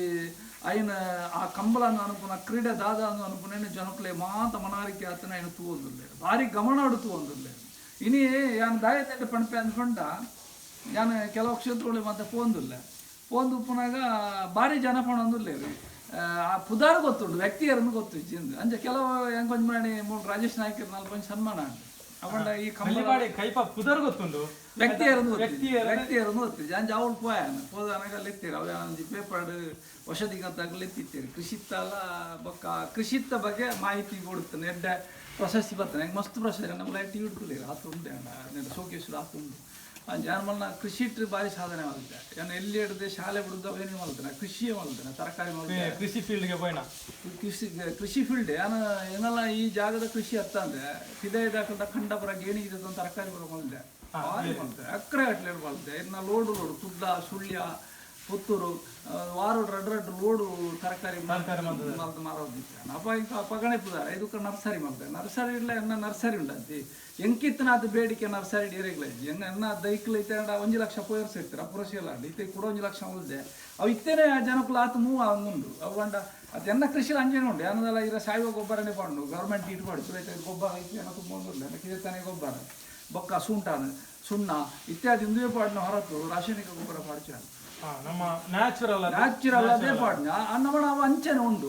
ಐನ ಆ ಕಂಬಳನ ಅನುಪುನ ಕ್ರೀಡೆ ದಾದ ಅನುಪುನ ಜನಕ್ಕುಲೆ ಮಾತ ಮನಾರಿಕೆ ಆತನ ಐನ ತೂವೊಂದುಲ್ಲೆ ಭಾರಿ ಗಮನ ತೂವೊಂದುಲ್ಲೆ ಇನಿ ಯಾನ್ ದಾಯತೆ ಪಣಪೆ ಅಂದ್ಕೊಂಡ ಯಾನ್ ಕೆಲವು ಕ್ಷೇತ್ರಗಳು ಮತ್ತೆ ಪೋಂದುಲ್ಲೆ ಪೋಂದು ಉಪ್ಪುನಾಗ ಭಾರಿ ಜನ ಪಣೊಂದುಲ್ಲೆ ಆ ಪುದಾರ್ ಗೊತ್ತುಂಡು ವ್ಯಕ್ತಿಯರನ್ನು ಗೊತ್ತು ಜಿಂದು ಅಂಚ ಕೆಲವು ಹೆಂಗ್ ಒಂಜಿ ಮಾಡಿ ಮೂರು ರಾಜೇಶ್ ನಾಯ್ಕರ್ ನಾಲ್ಕು ಒಂಜಿ ಸನ್ಮಾನ ಉಂಟು ಅವಂಡ ಈ ಕಂಬಳ ಕಲ್ಲಿಪಾಡಿ ಕೈಪ ಪುದರ್ ಗೊತ್ತುಂಡು ವ್ಯಕ್ತಿಯರನ್ನು ಗೊತ್ತು ವ್ಯಕ್ತಿಯರನ್ನು ಗೊತ್ತು ಅಂಚ ಅವಳು ಪೋಯಾನ ಪೋದಾನಾಗ ಲೆತ್ತೀರು ಅವ ಒಂಜಿ ಪೇಪರ್ ಔಷಧಿಗಂತ ಲೆತ್ತಿತ್ತೀರಿ ಕೃಷಿತ್ತಲ್ಲ ಬೊಕ್ಕ ಕೃಷಿತ್ತ ಬಗ್ಗೆ ಮಾಹಿತಿ ಕೊಡುತ್ತಾನೆ ಎಡ್ಡೆ ಪ್ರಶಸ್ತಿ ಬರ್ತಾನೆ ಹೆಂಗೆ ಮಸ್ತ್ ಪ್ರಶಸ್ತಿ ನಮ್ಮ ಲೈಟ್ ಹಿಡ್ಕೊಳ್ಳಿ ಆತು ಉಂಟೆ ಅಣ್ಣ ಶೋಕೇಶ್ವರ ಆತು ಉಂಟು ಜಾನ್ಮಲ್ನ ಕೃಷಿ ಇಟ್ಟರೆ ಭಾರಿ ಸಾಧನೆ ಮಾಡ್ತೆ ನಾನು ಎಲ್ಲಿ ಹಿಡ್ದೆ ಶಾಲೆ ಬಿಡುದ ಏನು ಮಾಡ್ತಾನೆ ಕೃಷಿಯೇ ಮಾಡ್ತಾನೆ ತರಕಾರಿ ಮಾಡ್ತಾನೆ ಕೃಷಿ ಫೀಲ್ಡ್ಗೆ ಪೋಯಿನ ಕೃಷಿ ಕೃಷಿ ಫೀಲ್ಡ್ ನಾನು ಏನಲ್ಲ ಈ ಜಾಗದ ಕೃಷಿ ಅತ್ತ ಅಂದ್ರೆ ಪಿದಾಯ್ದಾಕಂತ ಖಂಡಪುರ ಗೇಣಿ ಇದ್ದದ್ದು ತರಕಾರಿ ಬರೋ ಬಂದೆ ಭಾರಿ ಮಾಡ್ತೆ ಎಕರೆ ಗಟ್ಟಲೆ ಬರುತ್ತೆ ಇನ್ನು ಲೋಡು ಲೋಡು ಕುಡ್ಲ ಸುಳ್ಯ ಪುತ್ತೂರು ವಾರ ರಡ್ ರಡ್ ಲೋಡು ತರಕಾರಿ ಮಲ್ದು ಮಾರೋದಿತ್ತು ಅಪ್ಪ ಇಂಕ ಪಗಣೆ ಪುದಾರ ಇದಕ್ಕೆ ನರ್ಸರಿ ಮಾಡ್ತಾರೆ ನರ್ಸರಿ ಇಲ್ಲ ಎನ್ನ ನರ್ಸರಿ ಉಂಡಂತಿ ಎಂಕಿತ್ತನ ಅದು ಬೇಡಿಕೆ ನರ್ಸರಿ ಡೇರೆಗ್ಲ ಹೆಂಗ ಎನ್ನ ದೈಕ್ಲ ಐತೆ ಅಂಡ ಒಂಜಿ ಲಕ್ಷ ಪೋಯರ್ಸ್ ಇರ್ತಾರೆ ಅಪುರಸಿಲ್ಲ ಇತ್ತೆ ಕೂಡ ಒಂಜಿ ಲಕ್ಷ ಉಳ್ದೆ ಅವು ಇತ್ತೇನೆ ಆ ಜನಕ್ಕುಲ ಆತು ಮೂವ್ ಉಂಡು ಅವು ಅಂಡ ಅದು ಎನ್ನ ಕೃಷಿಲಿ ಅಂಜನೆ ಉಂಡು ಏನದಲ್ಲ ಇರ ಸಾವಯವ ಗೊಬ್ಬರನೇ ಪಂಡು ಗೌರ್ಮೆಂಟ್ ಇಟ್ಟು ಪಡು ಗೊಬ್ಬರ ಐತೆ ಏನೋ ತುಂಬ ತಾನೆ ಗೊಬ್ಬರ ಬೊಕ್ಕ ಸೂಂಟಾನು ಸುಣ್ಣ ಇತ್ಯಾದಿ ಇಂದುವೆ ಪಾಡಿನ ಹೊರತು ರಾಸಾಯನಿಕ ಗೊಬ್ಬರ ಪಾಡ್ಚಾನು ನಮ್ಮ ನ್ಯಾಚುರಲ್ ನ್ಯಾಚುರಲ್ ಅದೇ ಪಾಡ್ನ ನಮ್ಮ ನಾವು ಅಂಚನೆ ಉಂಡು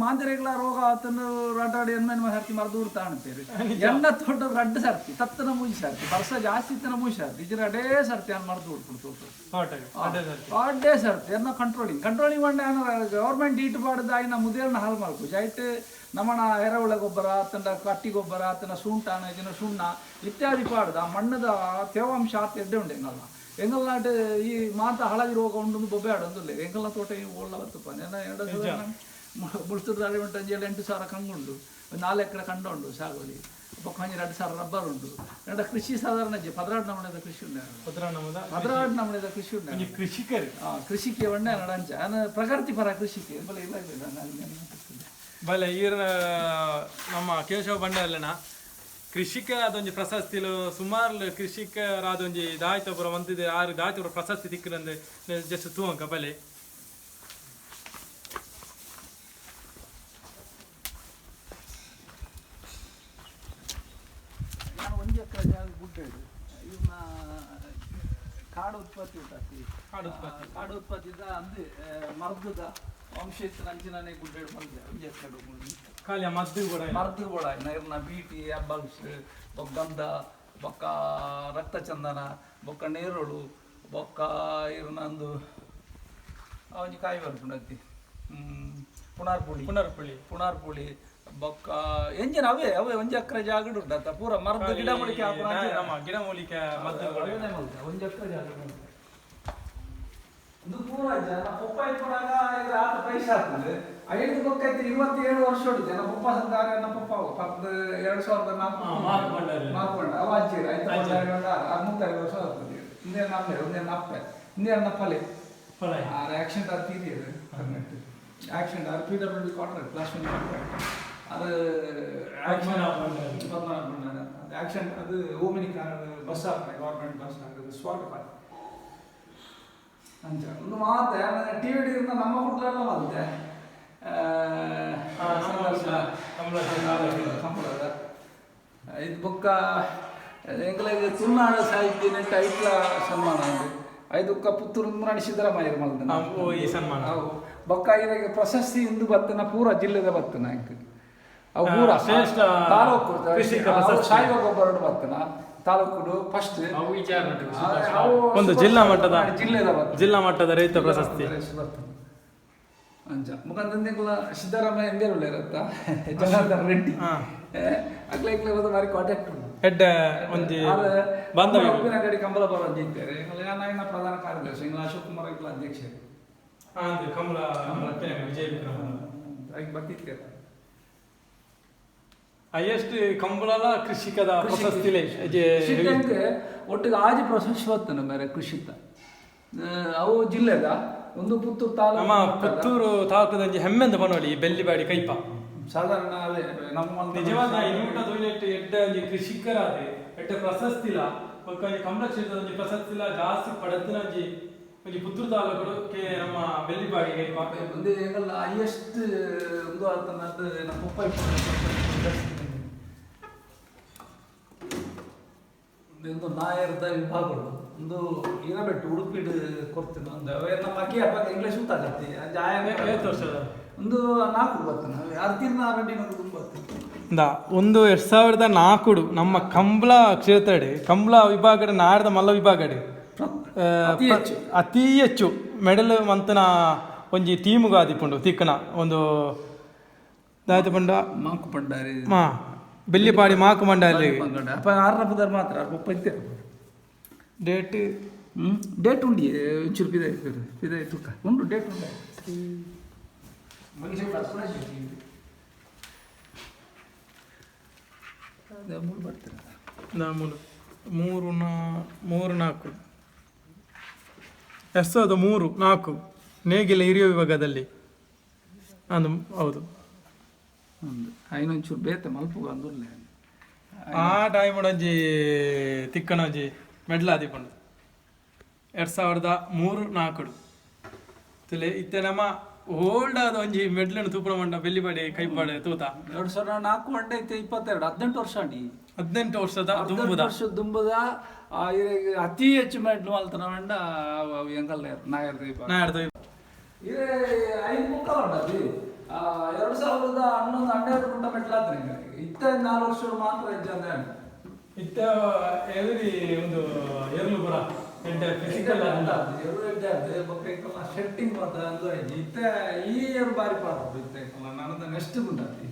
ಮಾಂದಿರೆಗಳ ರೋಗ ಆತನು ರಡ್ಡಾಡಿ ಎಣ್ಮೆನ್ ಸರ್ತಿ ಮರದು ಕಾಣ್ತೇವೆ ಎಣ್ಣ ತೋಟ ರಡ್ಡು ಸರ್ತಿ ತತ್ತನ ಮೂಜಿ ಸರ್ತಿ ವರ್ಷ ಜಾಸ್ತಿ ಇತ್ತನ ಮೂಜಿ ಸರ್ತಿ ಇದ್ರ ಅಡೇ ಸರ್ತಿ ಅನ್ ಮರದು ಉಡ್ಕೊಂಡು ತೋಟ ಅಡ್ಡೇ ಸರ್ತಿ ಎನ್ನ ಕಂಟ್ರೋಲಿಂಗ್ ಕಂಟ್ರೋಲಿಂಗ್ ಬಂಡ ಗೌರ್ಮೆಂಟ್ ಈಟು ಪಾಡ್ದ ಆಯ್ನ ಮುದೇರ್ನ ಹಾಲು ಮಲ್ಪು ಜೈಟ್ ನಮ್ಮಣ ಎರೆಹುಳ ಗೊಬ್ಬರ ಆತನ ಕಟ್ಟಿ ಗೊಬ್ಬರ ಆತನ ಸೂಂಟಾನ ಇದನ್ನ ಸುಣ್ಣ ಇತ್ಯಾದಿ ಪಾಡ್ದ ಆ ಮಣ್ಣದ ತೇವಾಂಶ ಆತ ಎಡ್ಡೆ ಉಂಡು ಎಂಗಲ್ಲ ಎಂಗಲ್ನಾಟ್ ಈ ಮಾತ ಹಳದಿ ರೋಗ ಉಂಡು ಬೊಬ್ಬೆ ಆಡೊಂದಿಲ್ಲ ಎಂಗಲ್ನ ತೋಟ ಈ ಓಳ್ಳ ಬತ್ತಪ್ಪ ನೆನ ಎರಡು ಮುಳ್ತುರ್ದಾಳಿ ಉಂಟು ಒಂಜಿ 8,000 ಕಂಗುಂಡು ಒಂದು 4 ಎಕರೆ ಕಂಡ ಉಂಡು ಸಾಗುವಳಿ ಬೊಕ್ಕ ಒಂಜಿ 2,000 ರಬ್ಬರ್ ಉಂಡು ಎರಡು ಕೃಷಿ ಸಾಧಾರಣ ಪದ್ರಾಡ್ ನಮೂನೆದ ಕೃಷಿ ಉಂಡು ಪದ್ರಾಡ್ ನಮೂನೆದ ಕೃಷಿ ಉಂಡು ಕೃಷಿಕರು ಕೃಷಿಕೆ ಒಣ್ಣೆ ನಡಂಚ ಪ್ರಗತಿಪರ ಕೃಷಿಕೆ ಬಲೆ ಇಲ್ಲ ಇಲ್ಲ ನಾನು ಬಲೆ ಈರ್ನ ನಮ್ಮ ಕೇಶವ ಬಂಡಾರಲೆನ ಕೃಷಿಕ ಅದೊಂಜಿ ಪ್ರಶಸ್ತಿಲು ಸುಮಾರು ಕೃಷಿಕರಾದೊಂಜಿ ದಾಯ್ತೊಬ್ಬರ ಮಂತಿದೆ ಆರು ದಾಯ್ತೊಬ್ಬರ ಪ್ರಶಸ್ತಿ ತಿಕ್ಕದಂದು ಜಸ್ಟ್ ತೂವಂಕ ಬಲೆ ನಾನು ಒಂದು ಎಕರೆ ಜಾಗ ಗುಡ್ಡ ಇದು ಇವನ್ನ ಕಾಡು ಉತ್ಪತ್ತಿ ಉಂಟಾತಿ ಕಾಡು ಕಾಡು ಉತ್ಪತ್ತಿದ ಅಂದು ಮರ್ದದ ವಂಶ ಇತ್ತು ನಂಚಿನೇ ಗುಡ್ಡ ಬಂದೆ ಒಂದು ಎಕರೆ ಖಾಲಿ ಆ ಮದ್ದು ಕೂಡ ಇಲ್ಲ. ಮರ್ದು ಕೂಡ ಇರ್ನ ಬೀಟಿ ಹೆಬ್ಬಲ್ಸ್ ಬೊಕ್ಕ ಗಂಧ ಬೊಕ್ಕ ರಕ್ತಚಂದನ ಬೊಕ್ಕ ನೇರಳು ಬೊಕ್ಕ ಇರ್ನ ಅಂದು ಒಂಜಿ ಕಾಯಿ ಬರ್ಪುಂಡತ್ತಿ ಪುಣಾರ್ಪುಳಿ ಪುನರ್ಪುಳಿ ಪುಣಾರ್ಪುಳಿ ಬೊಕ್ಕ ಎಂಜಿನ ಅವೇ ಅವೇ ಒಂಜಿ ಎಕರೆ ಜಾಗಡ್ ಉಂಡತ್ತ ಪೂರ ಮರದ ಗಿಡ ಮೂಲಿಕೆ ಹಾಕುನ ನಮ್ಮ ಗಿಡಮೂಲಿಕೆ ಮದ್ದು ಕೂಡ ಅವೇ ಮಲ್ತೆ ಒಂಜಿ ಎಕರೆ ಜಾಗ ಉಂಟು. ಇದು ಪೂರ ಜನ ಪೊಪ್ಪ ಇಪ್ಪುನಾಗ ಇದು ಆತ ಪೈಸೆ ಆಗ್ತದೆ ಐದು ಬೊಕ್ಕ ಐತೆ 27 ವರ್ಷ ಉಂಟು ಜನ ಪೊಪ್ಪ ಸಂದಾರ ಪೊಪ್ಪ ಪತ್ತು 2004 ಮಾರ್ಕೊಂಡ ಅವ ಅಜ್ಜಿರು ಐದು 65 ವರ್ಷ ಆಗ್ತದೆ ಇಂದೇ ನಮ್ಮೆ ಒಂದೇ ನಪ್ಪೆ ಇಂದೇ ನಪ್ಪಲೆ ಫಲ ಆರ್ ಆಕ್ಸಿಡೆಂಟ್ ಆರ್ ತೀರಿಯದು ಕರ್ನಾಟಕ ಆಕ್ಸಿಡೆಂಟ್ ಆರ್ P W D contract class one contract ಅದು ಆಕ್ಸಿಡೆಂಟ್ ಪದ್ಮನಾಭ ಭಂಡಾರಿ ಅಂತ. ಅದು ಆಕ್ಸಿಡೆಂಟ್ ಅದು ಓಮಿನಿ ಕಾರ್ ಬಸ್ ಆಗ್ತದೆ ಗೌರ್ಮೆಂಟ್ ಬಸ್ ಆಗ್ತದೆ ಸ್ವಾಟ್ ಕಾರ್ ಅಂಚ ಒಂದು ಮಾತೆ ಟಿವಿ ಇರ್ನ ನಮ್ಮ ಕುಟ್ಲೆಲ್ಲ ಮಲ್ತೆ ಸಂಘರ್ಷ ಕಂಬಳದ ಇದು ಬೊಕ್ಕ ಎಂಕ್ಲೆಗ್ ತುಳುನಾಡ ಸಾಹಿತ್ಯ ನೆಟ್ಟ ಐಟ್ಲ ಸನ್ಮಾನ ಉಂಡು. ಐದುಕ್ಕ ಪುತ್ತೂರು ಮುರಾಣಿ ಸಿದ್ದರಾಮಯ್ಯರು ಮಲ್ದನ. ಓ, ಈ ಸನ್ಮಾನ. ಅವು ಬೊಕ್ಕ ಇರೆಗ್ ಪ್ರಶಸ್ತಿ ಇಂದು ಬತ್ತನ ಪೂರ ಜಿಲ್ಲೆದ ಬತ್ತನ ಎಂಕ್ ಅವು ಪೂರ ಶ್ರೇಷ್ಠ ತಾಲೂಕು ಕೃಷಿಕ ಅವು ಪ್ರಶಸ್ತಿ. ಸಾವಯವ ಗೊಬ್ಬರಡು ಬತ್ತನ ತಾಲೂಕುಡು ಫಸ್ಟ್ ಅವು ವಿಚಾರ ಒಂದು ಜಿಲ್ಲಾ ಮಟ್ಟದ ಜಿಲ್ಲೆದ ಬತ್ತನ. ಜಿಲ್ಲಾ ಮಟ್ಟದ ರೈತ ಪ್ರಶಸ್ತಿ. ಅಂಚ ಮುಖಂದಂದಿಗಳ ಸಿದ್ದರಾಮಯ್ಯ ಎಂದೇರು ಇರತ್ತ ಜನಾರ್ದನ್ ರೆಡ್ಡಿ ಅಗ್ಲ ಇಗ್ಲ ಬಂದು ಬಾರಿ ಕಾಂಟ್ಯಾಕ್ಟ್ ಉಂಟು. ಎಡ್ಡೆ ಒಂಜಿ ಬಾಂಧವ್ಯ. ಉಪ್ಪಿನಂಗಡಿ ಕಂಬಳ ಬರ ಇದ್ದಾರೆ ಎಂಗ್ಲ ಪ್ರಧಾನ ಕಾರ್ಯದರ್ಶಿ ಎಂಗ್ಲ ಅಶೋಕ್ ಕುಮಾರ್ ಎಂಗ್ಲ ಅಧ್ಯಕ್ಷರು. ಅಂದು ಕಮಲ ವಿಜಯ ವಿಕ್ರಮ ಹಾಗೆ ಬರ್ತಿರ್ತಾರೆ. ಹೈಯೆಸ್ಟ್ ಕಂಬಳಲ ಕೃಷಿಕದ ಪ್ರಶಸ್ತಿಲೇ ಕೃಷಿಕಂಗೆ ಒಟ್ಟಿಗೆ ಆಜಿ ಪ್ರಶಸ್ತಿ ಬರ್ತದೆ ಮೇರೆ ಕೃಷಿತ ಅವು ಜಿಲ್ಲೆದ ಒಂದು ಪುತ್ತೂರು ತಾಲೂಕು ನಮ್ಮ ಪುತ್ತೂರು ತಾಲೂಕದ ಒಂಜಿ ಹೆಮ್ಮೆಂದ ಪನೋಲಿ ಈ ಬೆಲ್ಲಿಬಾಡಿ ಕೈಪ. ಸಾಧಾರಣ ಅದೇ ನಮ್ಮ ನಿಜವಾದ ಇನ್ನೂಟ ತೊಯ್ಲೆಟ್ ಎಡ್ಡೆ ಒಂಜಿ ಕೃಷಿಕರಾದೆ ಎಡ್ಡೆ ಪ್ರಶಸ್ತಿಲ ಬೊಕ್ಕ ಒಂಜಿ ಕಮಲ ಕ್ಷೇತ್ರದ ಒಂಜಿ ಪ್ರಶಸ್ತಿಲ ಜಾಸ್ತಿ ಪಡೆದಿನ ಒಂಜಿ ಒಂಜಿ ಪುತ್ತೂರು ತಾಲೂಕು ಕೆ ನಮ್ಮ ಬೆಲ್ಲಿಬಾಡಿ ಕೈಪ. ಒಂದು ಎಂಗಲ್ಲ ಹೈಯೆಸ್ಟ್ ಒಂದು ಆತನದ್ದು ನಮ್ಮ ಪಪ್ಪ ಒಂದು ನಾಯರ್ದ ವಿಭಾಗಗಳು ಒಂದು ಇರಬೆಟ್ಟು ಉಡುಪಿಡು ಕೊಡ್ತೀನಿ ಒಂದು ಅವೆ ನಮ್ಮ ಅಕ್ಕಿ ಅಪ್ಪ ಇಂಗ್ಲೀಷ್ ಗೊತ್ತಾಗತ್ತೆ. ಏತ್ ವರ್ಷದ? ಒಂದು 4 ಬರ್ತದೆ ಅರ್ತಿರ್ನ ರೆಡ್ಡಿ ತುಂಬ ಬರ್ತದೆ. ಒಂದು 2004 ನಮ್ಮ ಕಂಬಳ ಕ್ಷೇತ್ರಡೆ ಕಂಬಳ ವಿಭಾಗಡೆ ನಾಡ್ದ ಮಲ್ಲ ವಿಭಾಗಡೆ ಅತಿ ಹೆಚ್ಚು. ಅತಿ ಹೆಚ್ಚು ಮೆಡಲ್ ಮಂತನ ಒಂಜಿ ಟೀಮ್ಗೂ ಆದಿಪುಂಡು ತಿಕ್ಕನ ಒಂದು ದಾಯ್ತು ಪಂಡ ಮಾಂಕು ಪಂಡಾರಿ ಮಾ ಬೆಲ್ಲಿಪಾಡಿ ಮಾಕು ಮಂಡಲಿ. ಅಪ್ಪ ಆರನ ಪುದರ್ ಮಾತ್ರ ಪಪ್ಪ ಇತ್ತೇವೆ. ಡೇಟ್ ಡೇಟ್ ಉಂಡಿ ಒಂಚೂರು ಪಿದ ಪಿದ ತುಕ್ಕ ಉಂಡು ಡೇಟ್ ಉಂಡು. ಮೂರು ಬರ್ತೀರ. ಮೂರು ಮೂರು ನಾ ಮೂರು ನಾಲ್ಕು 2003 4 ನೇಗಿಲ ಹಿರಿಯ ವಿಭಾಗದಲ್ಲಿ ಅಂದು ಹೌದು. ಒಂದು ಐನೊಂಚೂರು ಬೇತೆ ಮಲ್ಪುಗ ಅಂದುರ್ಲೆ. ಆ ಟೈಮ್ ಒಂಜಿ ತಿಕ್ಕನ ಒಂಜಿ ಮೆಡ್ಲ್ ಆದಿಪುಂಡು 2003 4 ತುಲೆ ಇತ್ತೆ ನಮ್ಮ ಓಲ್ಡ್ ಆದ ಒಂಜಿ ಮೆಡ್ಲನ್ನು ತೂಪುನ ಮಂಡ ಬೆಲ್ಲಿಬಾಡಿ ಕೈಪಾಡೆ ತೂತ. 2004 ಅಂಡೆ ಇತ್ತೆ 22 18 ವರ್ಷ ಅಂಡಿ. 18 ವರ್ಷದ 18 ದುಂಬುದ ವರ್ಷ ದುಂಬುದ ಅತಿ ಹೆಚ್ಚು ಮೆಡ್ಲು ಮಲ್ತನ ಮಂಡ ಎಂಗಲ್ ನಾಯರ್ ದೀಪ. ನಾಡ್ದು ಇರೇ ಐದು ಮುಕ್ಕಾಲು ಉಂಡತಿ 2011 12 ಗುಂಟ ಮೆಟ್ಲಾತ್ರಿ ಇತ್ತ 4 ವರ್ಷ ಮಾತ್ರ ಇಜ್ಜಂದೆ. ಇತ್ತ ಎವ್ರಿ ಒಂದು ಎರ್ಲು ಪುರ ಎಡ್ಡೆ ಫಿಸಿಕಲ್ ಶೆಟ್ಟಿಂಗ್ ಮಾತ್ರ ಅಂದು ಐಜಿ ಇತ್ತ ಈ ಇಯರ್ ಬಾರಿ ಪಾಡ್ದು ಇತ್ತ ನನದ ನೆಕ್ಸ್ಟ್ ಗುಂಡಾತಿ.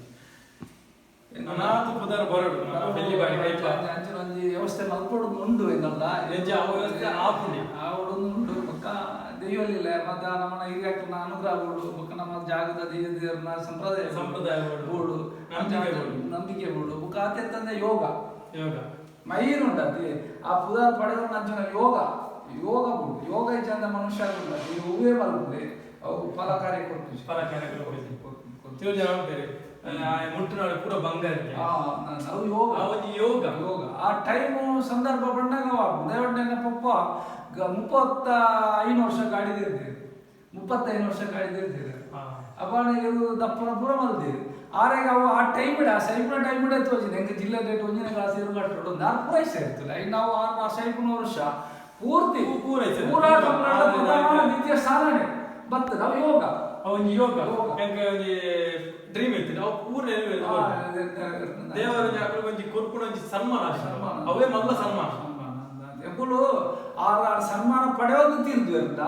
ಅನಾಥ ಪುದರ್ ಬರಡು ನಮ್ಮ ಬೆಲ್ಲಿಬಾಡಿ ಕೈಪ. ಅಂಚಿನ ಒಂಜಿ ವ್ಯವಸ್ಥೆ ಮಲ್ಪೊಡು ಉಂಡು ಎಂಗಲ್ಲ. ನಿಜ ಆ ವ್ಯವಸ್ಥೆ ಆಪುಂಡು. ಆವಡು ಉಂಡು ಬೊಕ್ಕ ದೈವಲಿಲ್ಲ ಮತ್ತೆ ನಮ್ಮನ ಹಿರಿಯಕ್ರನ ಅನುಗ್ರಹ ಬೋಡು ಬೊಕ್ಕ ನಮ್ಮ ಜಾಗದ ದೈವ ದೇವರನ ಸಂಪ್ರದಾಯ ಸಂಪ್ರದಾಯ ಬೋಡು. ಬೋಡು. ನಂಬಿಕೆ ಬೋಡು. ನಂಬಿಕೆ ಬೋಡು ಬೊಕ್ಕ ಆತೆತ್ತಂದ್ರೆ ಯೋಗ ಯೋಗ ಮೈನ್ ಉಂಡತಿ ಆ ಪುದಾರ್ ಪಡೆದ ಅಂಚಿನ ಯೋಗ ಯೋಗ ಬೋಡು ಯೋಗ ಇಜ್ಜಂದ ಮನುಷ್ಯ ಉಂಡತಿ ಹೂವೇ ಮಲ್ಪುಲೆ ಅವು ಫಲ ಕಾರ್ಯ ಕೊಡ್ತೀವಿ. ಫಲ ಕಾರ್ಯ ಕೊಡ್ಪುಜಿ. ತಿರುಜ ಬೇರೆ ಮುಟ್ಟುನಾಡು ಪೂರ ಬಂಗಾರ. ಅವು ಯೋಗ. ಆ ಒಂಜಿ ಯೋಗ. ಯೋಗ ಆ ಟೈಮು ಸಂದರ್ಭ ಬಂದಾಗ ದೇವಣ್ಣನ ಪಪ್ಪ 35 ವರ್ಷ ಗಾಡಿದಿರ್ತೀರಿ 35 ವರ್ಷ ಗಾಡಿದಿರ್ತೀರಿ. ಅಪ್ಪ ಇವರು ದಪ್ಪನ ಪೂರ ಮಲ್ತೀರಿ ಆರೆಗೆ ಅವು ಆ ಟೈಮ್ ಇಡ ಆ ಸೈಪುನ ಟೈಮ್ ಇಡ ತೋಜಿನ ಹೆಂಗೆ ಜಿಲ್ಲೆ ಡೇಟ್ ಒಂಜಿನ ಕ್ಲಾಸ್ ಇರು ಕಟ್ಟೋಡು ನಾನು ಪೂರೈಸ ಇರ್ತಲ್ಲ ಈಗ ನಾವು ಆ ಸೈಪುನ ವರ್ಷ ಪೂರ್ತಿ ಪೂರೈಸಿದೆ. ಪೂರಾ ಕನ್ನಡ ಪ್ರಧಾನ ದ್ವಿತೀಯ ಸ್ಥಾನನೇ ಬರ್ತದೆ ಅವು ಯೋಗ. ಆ ಒಂಜಿ ಯೋಗ ಯೋಗ. ಎಂಕ್ ಒಂಜಿ ಡ್ರೀಮ್ ಇತ್ತು ಅವು ಪೂರ ದೇವರ ಒಂಜಿ ಅಕುಲು ಒಂಜಿ ಕೊರ್ಪುನ ಒಂಜಿ ಸನ್ಮಾನ ಸನ್ಮಾನ. ಅವೇ ಮಲ್ಲ ಸನ್ಮಾನ. ಎಂಕುಲು ಆರ ಸನ್ಮಾನ ಪಡೆಯೋದು ತೀರ್ದು ಅಂತ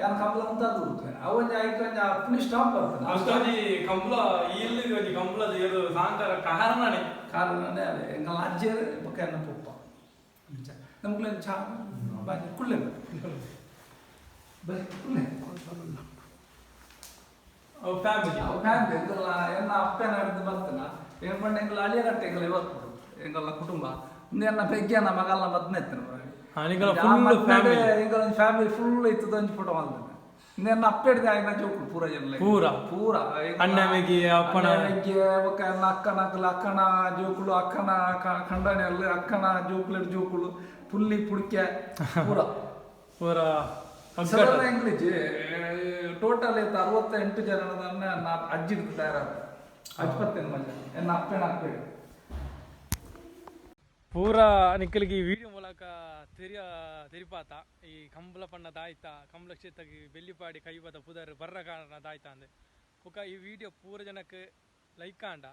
ಯಾನ್ ಕಂಬಳ ಅಂತ ದೂರ್ತು ಅವು ಒಂಜಿ ಐಕ್ ಒಂಜಿ ಫುಲ್ ಸ್ಟಾಪ್ ಬರ್ತದೆ. ಅಷ್ಟು ಒಂಜಿ ಕಂಬಳ ಇಲ್ಲಿಗೆ ಒಂಜಿ ಕಂಬಳದ ಏರು ಸಾಂಕರ ಕಾರಣನೇ. ಕಾರಣನೇ ಅದೇ ಎಂಕಲ್ನ ಅಜ್ಜಿಯರು ಬೊಕ್ಕ ಎನ್ನ ಪೊಪ್ಪ ನಮ್ಗೆ ಚಾ ಬಾಜಿ ಕುಳ್ಳೆ ಬರೀ ಕುಳ್ಳೆ. ಅವು ಫ್ಯಾಮಿಲಿ. ಅವು ಫ್ಯಾಮಿಲಿ ಎಂಕಲ್ನ ಎನ್ನ ಅಪ್ಪನ ಹಿಡ್ದು ಬರ್ತನ ಏನ್ ಪಂಡ ಎಂಕಲ್ ಅಳಿಯ ಕಟ್ಟೆ ಎಂಕಲ್ ಬರ್ತದೆ ಎಂಕಲ್ನ ಕುಟುಂಬ ಒಂದು ಎನ್ನ ಪೆಗ್ಗಿಯನ್ನ ಮಗಲ್ನ ಮದ್ನೆ ಇತ್ತನ. ನಿಂಗಲ ಫುಲ್ ಫ್ಯಾಮಿಲಿ. ಎಂಕಲ್ ಒಂಜಿ ಫ್ಯಾಮಿಲಿ ಫುಲ್ ಇತ್ತದ ಒಂಜಿ ಫೋಟೋ ಮಲ್ದನ ಎನ್ನ ಅಪ್ಪ ಹಿಡ್ದು ಆಯ್ನ ಜೋಕುಲು ಪೂರ ಜನ. ಪೂರ. ಪೂರ ಅಣ್ಣ ಮೆಗಿ, ಅಪ್ಪನ- ಅಣ್ಣ ಮೆಗಿ, ಬೊಕ್ಕ ಎನ್ನ ಅಕ್ಕನ ಅಕ್ಕಲ ಅಕ್ಕನ ಜೋಕುಲು ಅಕ್ಕನ ಖಂಡನೆ ಅಲ್ಲ ಅಕ್ಕನ ಜೋಕುಲು ಜೋಕುಲು ಪುಲ್ಲಿ ಪುಡ್ಕೆ ಪೂರ. ಪೂರ. ಸಾಧಾರಣ ಇಂಗ್ಲೀಷ್ ಟೋಟಲ್ ಏತ್ 68 ಜನನ ಅಜ್ಜಿ ತಯಾರಾದ ಅಜ್ಪತ್ತೇನು ಮಜಾ ಎನ್ನ ಅಪ್ಪೆನ ಅಪ್ಪೆ. ಪೂರ ನಿಕ್ಕಲಿಗೆ ಈ ವಿಡಿಯೋ ಮೂಲಕ ತೆರಿಯ ತೆರಿಪಾತ ಈ ಕಂಬಳ ಪಣ್ಣ ದಾಯ್ತ ಕಂಬಳ ಕ್ಷೇತ್ರಕ್ಕೆ ಬೆಳ್ಳಿಪಾಡಿ ಕೈಬದ ಪುದರ್ ಬರ್ರ ಕಾರಣ ದಾಯ್ತ ಅಂದೆ. ಬೊಕ ಈ ವಿಡಿಯೋ ಪೂರ ಜನಕ್ಕೆ ಲೈಕ್ ಆಂಡ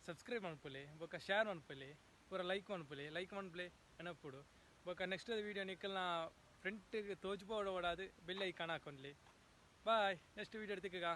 ಸಬ್ಸ್ಕ್ರೈಬ್ ಮನ್ಪುಲೆ, ಬೊಕ ಶೇರ್ ಮನ್ಪುಲೆ, ಪೂರ ಲೈಕ್ ಮನ್ಪುಲೆ, ಲೈಕ್ ಮನ್ಪುಲೆ ಎನಪ್ಪುಡು. ಬೊಕ ನೆಕ್ಸ್ಟ್ ವಿಡಿಯೋ ನಿಕ್ಕಲ್ನ ಫ್ರಂಟ್ಗೆ ತೋಜುಪೋಡ ಓಡಾದು ಬೆಲ್ ಐಕಾನ್ ಹಾಕೊಂಡ್ಲಿ. Bye, next video ತಿಕ್ಕಗ.